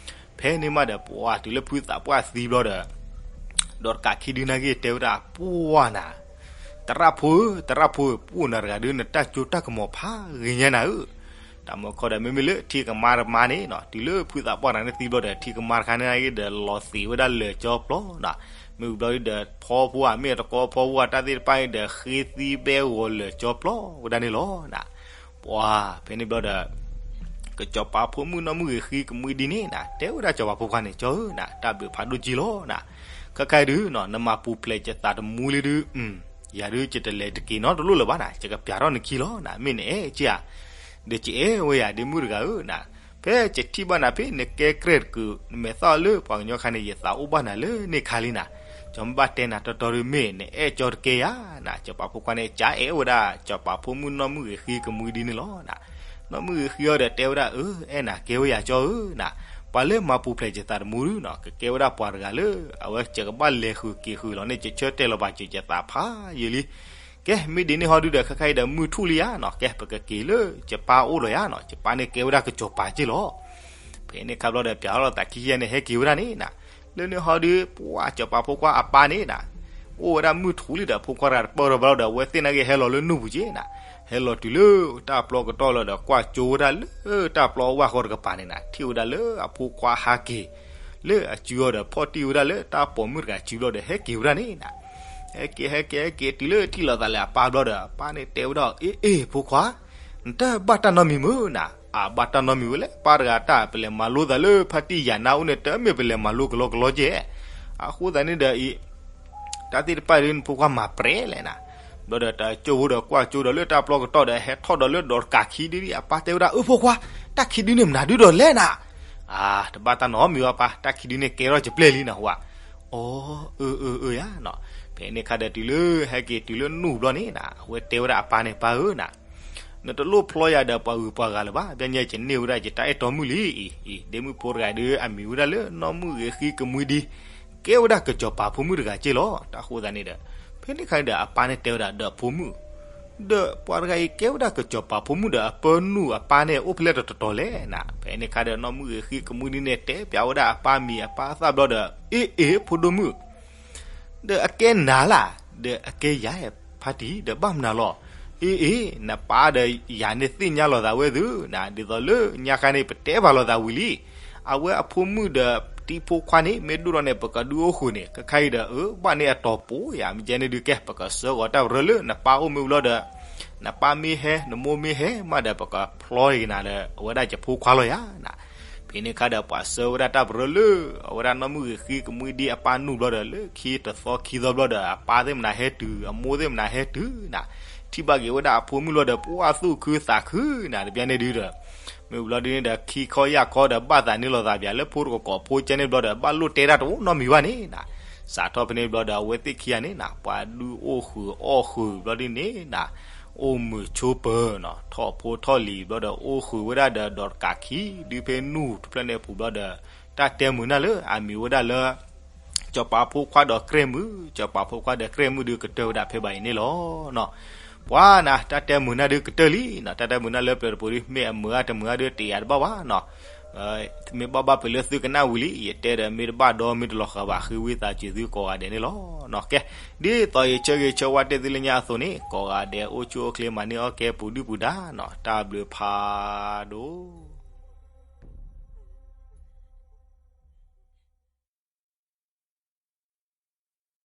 ဖဲန့ၣ်မးဒီး ပှၤတုၤလၢဖုသးပှၢ်သံဘျီဒီး ဒီးတကးခံဒုးနာ်က့ၤတဲဝဲဒၣ် ပှၢ်နၤ, သရၣ်ဖိဧၢ, သရၣ်ဖိဧၢ, ပှၢ်နၤတဂၤဒုး နတၢ်စိတၢ်ကမီၤဖးဂ့ၤညါနၤဧၢ. တၢ်မၢခီဒီး မ့မ့ၢ်လၢထံကမါတမါန့ၣ်နၤ, တုၤလၢဖုသးပှၢ်တဂၤန့ၣ်သံဘျီဒီး ထံကမါတခါန့ၣ်နာ်က့ၤဒီး လီၤသံးဝဲဒၣ်လၢာ်ကၠီပျီနၤ. မ့ၢ်ဘျီဒီး ဖီဖိဧါ မ့ၢ်တကီဖီဖိဧါ တၢ်သ့ၣ်တဖၣ်အံၤဒီး ဃ့သံဘဲဂီၤလၢာ်ကၠီပျီဝဲဒၣ်န့ၣ်လီၤ. ပှၤဖဲန့ၣ်ဘျီဒီး ကစီၤပၤဖိမုၣ်နီၢ်မုၢ်ဂ့ၤဃံကမှံဒံန့ၣ်နၤ, တဲဝဲဒၣ်စီၤပၤဖိခွါန့ၣ်, ကၠီဧၢနၤ, တၢ်ဘျုးဖးဒိၣ်ကံလီၤနၤ. ခဲခါဒုးနၤ, နမၤပူၤဖျဲးယသးတမူလံဒုး, ယၤဒုးယတလဲၤတက့ၤနီတလိၣ်လၢၤဘၣ်နၤ, ယကပျးထီၣ်နခံလီၤနၤ, မ့ၢ်နအဲၣ်က့ဧါ, ဒီးယအဲၣ်ဝဲယၤဒ်မုၣ်တဂၤဧၢနၤ. ဖဲယထံၣ်ဘၣ်နၤဖဲနကဲကြဲၢ်တကုး နမဲာ်သၣ်လၢပှၤကညီခါန့ၣ် ယသးအိၣ်ဘၣ်နၤလၢန့ၣ်ခါလံနၤ. ကၠီမ့ၢ်ဘၣ်တဲနၤတီတီဒုး မ့ၢ်နအဲၣ်ကၠီတကဲဧါနၤ. စီၤပၤဖိခွါန့ၣ် ကအဲၣ်ဝဲဒၣ် စီၤပၤဖိမုၣ်နီၢ်မုၢ်ဂ့ၤဃံကမှံဒံန့ၣ်လီၤနၤ. နီၢ်မုၢ်ဂ့ၤဃံအံၤဒီးတဲဝဲဒၣ် အၢ အဲၣ်နၤကဲဝဲယၤကၠီဧၢနၤ. ပှၤလၢမၤပူၤဖျဲးယသးတမူဒုးနၤ, ကကဲဝဲဒၣ်ပှၤတဂၤလၢ အဝဲယကဘၣ်လဲၤဃုာ်က့ၤဃုာ်လီၤန့ၣ် ယဆၢတဲာ်လီၤပာ်စၢၤယသးဖးယံာ်လံ. ကဲ မ့ၢ်ဒ်န့ၣ်ဟီဒုးဒီး ခဲခါအံၤဒီးမုၢ်ထူၣ်လံဧါနၤ, ကဲ ပကက့ၤလၢယပၢ်အိၣ်လီၤဧါနၤ, ယပၢ်န့ၣ်ကဲဝဲဒၣ်ကစီၤပၤက့လီၤ. ဖဲန့ၣ်ခါဘျီဒီး ပၠးထီၣ်လီၤသးခံယဲၢ်န့ၣ် ဟဲက့ၤဝဲဒၣ်န့ၣ်နၤ. လၢန့ၣ်ဟီဒုး ပှၤစီၤပၤဖိခွါအပၢ်န့ၣ်နၤ, အိၣ်ဝဲဒၣ်မုၢ်ထူၣ်လံဒီး ဖိခွါတဂၤတပၢၢ်ထီၣ်ဘျီဒီး အဝဲသ့ၣ်နာ်က့ၤဟဲလီၤလၢနူၢ်ပူၤက့နၤ. ဟဲလီၤတုၤလၢတၢ်ပျီကတီၢ်လီၤဒီး ကွၢ်ကၠိဝဲဒၣ်လၢတၢ်ပျီအဝၢ်ဃီတကပၤန့ၣ်နၤ, ထံၣ်ဝဲဒၣ်လၢအဖိခွါဟးက့ၤ လၢအစုအီၤဒီး ဖီၣ်တံၢ်ဝဲဒၣ်လၢတၢ်ပိာ်မုၣ်တဂၤစုဘျီဒီး ဟဲက့ၤဝဲဒၣ်န့ၣ်နၤ. ဟဲက့ၤ ဟဲက့ၤ ဟဲက့ၤ တုၤလၢထံၣ်လိာ်သးလၢအပၢ်ဘျီဒီး အပၢ်န့ၣ်တဲဝဲဒၣ် အ့ အ့ ဖိခွါ, နတဘၣ်တၢ်နီတမံၤမုၢ်နၤ. အဘၣ်တၢ်နီတမံၤဝဲလဲၣ်, ပၢ်တဂၤတၢ် ပလဲၤမၤလိသးလၢဖါတံၢ်ယၤနါအိၣ်န့ၣ် တမ့ၢ်ပလဲၤမၤလိကလီကလီကဲ. အဃိသတးန့ၣ်ဒီးအံၤ တၢ်သ့ၣ်တဖၣ်ဒုး နဖိခွါမၤပြဲးလဲၣ်နၤ. ဘျီဒီးတၢ်ကၠိဖိဒီးကွၢ်ကၠိဒီးလၢတၢ်ပျီကတီၢ်ဒီး ဟဲထီၣ်ဒီးလၢဒီးတကးခံဒုး အပၢ်တဲဝဲဒၣ် အၢ ဖိခွါ, တၢ်ခံဒုးန့ၣ်မနုၤဒုးဒီးလဲၣ်နၤ. အါ တဘၣ်တၢ်နီတမံၤဘၣ်ပၢ်, တၢ်ခံဒုးန့ၣ်ကဲထီၣ်ကပျဲၢ်လံနၤဟူဧါ. အီ အၢ အၢ အၢ ယၤနၤ. ဖဲန့ၣ်ခါဒီးတုၤလၢ ဟဲက့ၤတုၤလၢနူၢ်ဘျီန့ၣ်နၤ, အဝဲတဲဝဲဒၣ်အပၢ်န့ၣ် ပၢ်ဧၢနၤ, နတလိၣ်ဖျီယၤဒီးပှၤဂုၤပှၤဂၤလၢၤဘၣ်, ပညဲယန့ၢ်ဝဲဒၣ်ယတၢ်အဲၣ်တီမုၣ်လံ. အံၤ အံၤ ဒ့မုၣ်ဖိတဂၤဒီး အမံၤဝဲဒၣ်လၢနီၢ်မုၣ်ဂ့ၤဃံကမှံဒံ, ကဲဝဲဒၣ်ကစီၤပၤဖိမုၣ်တဂၤက့လီၤ. တၢ်ဃိသတးန့ၣ်ဒီး ဖဲန့ၣ်ခါဒီးအပၢ်န့ၣ်တဲဝဲဒၣ်ဒီးအဖိမုၣ်, ဒီးပှၤတဂၤအံၤကဲဝဲဒၣ်ကစီၤပၤဖိမုၣ်ဒီး အပၢနုာ်အပၢ်န့ၣ်အိၣ်ဖဲလဲၣ်တတီၤလဲၣ်နၤ. ဖဲန့ၣ်ခါဒီးနီၢ်မုၣ်ဂ့ၤဃံကမှံဒံန့ၣ် တဲပျးဝဲဒၣ်အပၢ်မံၤအပၢ်သၣ်ဘျီဒီး အ့ၣ် အ့ၣ် ဖိဒိၣ်မုၣ် ဒီးအကဲနၤလၢ်, ဒီးအကဲယၤဖါတံၢ် ဒီးဘၣ်မနုၤလီၤ. အ့ၣ် အ့ၣ် နပၢ်ဒီးယၤန့ၣ်သ့ၣ်ညါလိာ်သးဝဲသုနၤ, ဒ်သိးလၢညါခါန့ၣ် ပတဲဘၣ်လိာ်သးဝံၤလံ. အဝဲအဖိမုၣ်ဒီးတံၤဖိခွါန့ၣ် မ့ၢ်ဒိၣ်ထီၣ်န့ၣ် ပကဒုးအိၣ်ဃုာ်န့ၣ် ခဲခါအံၤဒီး အၢ ဘၣ်န့ၢ်အတီၤပိယၤ, မ့ၢ်ကဲန့ၣ်ဒုးကဲ ပကဆှၢဂီၤတၢ်ပရၢလၢနပၢ်အိၣ်မ့ၢ်ဝံၤလီၤဒီး နပၢ်မ့ၢ်ဟဲ နမိၢ်မ့ၢ်ဟဲမးဒီး ပကဖျီက့ၤနၤလၢအဝဲဒၣ်ယဖိခွါလီၤယၤနၤ. ဖဲန့ၣ်ခါဒီးပှၤဆှၢဝဲဒၣ်တၢ်ပရၢလၢ အဝဲဒၣ်နီၢ်မုၣ်ဂ့ၤဃံကမှံဒံအပၢ်နုာ်ဘျီဒီး လၢခံတသီခံသီဘျီဒီး အပၢ်သ့ၣ်မနုၤဟဲတုၤ အမိၢ်သ့ၣ်မနုၤဟဲတုၤနၤ, ထံၣ်ဘၣ်က့ၤဝဲဒၣ်အဖိမုၣ်လီၤဒီး ပှၤသူၣ်ခုသးခုနၤ, တဘျီန့ၣ်ဒုးဒီး မ့ၢ်ဘျီဒုးန့ၣ်ဒီး ခံခီယၢ်ခီဒီး ဘၣ်သးန့ၢ်လိာ်သးပျးလၢဖိတကီၢ်ဖိကဲန့ၣ်ဘျီဒီး ဘၣ်လိၣ်တဲတၢ်တအိၣ်နီတမံၤဘၣ်န့ၣ်နၤ. စးထီၣ်ဖဲန့ၣ်ဘျီဒီး အဝဲသ့ၣ်ခံဂၤန့ၣ်နၤ ပှၤဒုးအိၣ်ဃုာ်အီၣ်ဃုာ်ဘျီဒုးန့ၣ်နၤ အိၣ်မုာ်ဆိးပၢၤနီၤ, ထီၣ်ဖိထီၣ်လံၤဘျီဒီး အိၣ်ဃုာ်ဝဲဒၣ်ဒီး ဒီးတကးခံ ဒုးဖဲနုာ်တဖျၢၣ်န့ၣ်အပူၤဘျီဒီး တၢ်တဲမုာ်နၢ်လၢအမံၤဝဲဒၣ်လၢ စီၤပၤဖိခွါဒီးကြဲၢ်မုၣ်, စီၤပၤဖိခွါဒီးကြဲၢ်မုၣ်ဒုးကတၢၢ်ဝဲဒၣ်ဖဲဘၣ်အံၤန့ၣ်လီၤ. ပှၤနၤ တၢ်တဲမုာ်နၢ်ဒုးကတၢၢ်လံနၤ, တၢ်တဲမုာ်နၢ်လၢပျၢၤတပူၤဒုး မ့ၢ်အမုာ်ဧါတမုာ်ဧါဒုး တယာ်တဘၣ်ဘၣ်နၤ. မ့ၢ်ဘၣ်ဘၣ်ပှၤလၢသုကနၣ်ဝံၤလံ ယတဲဒီးမ့ၢ်တဘၣ်ဒီးမ့ၢ်တလီၤဃာ်ဘၣ် ဃ့ဝံသးစူၤသုကိးဂၤဒဲးန့ၣ်လီၤ. ကဲ ဒ်သိးယဆၢဂ့ၤဆၢဝါတဲသုလၢညါအသိးန့ၣ် ကိးဂၤဒဲးအိၣ်ဆူၣ်အိၣ်ချ့မၤန့ၢ်အီၣ်ကဲပူၤဒုၣ်ပူၤဒါနၤ, တၢ်ဘျုးဖးဒိၣ်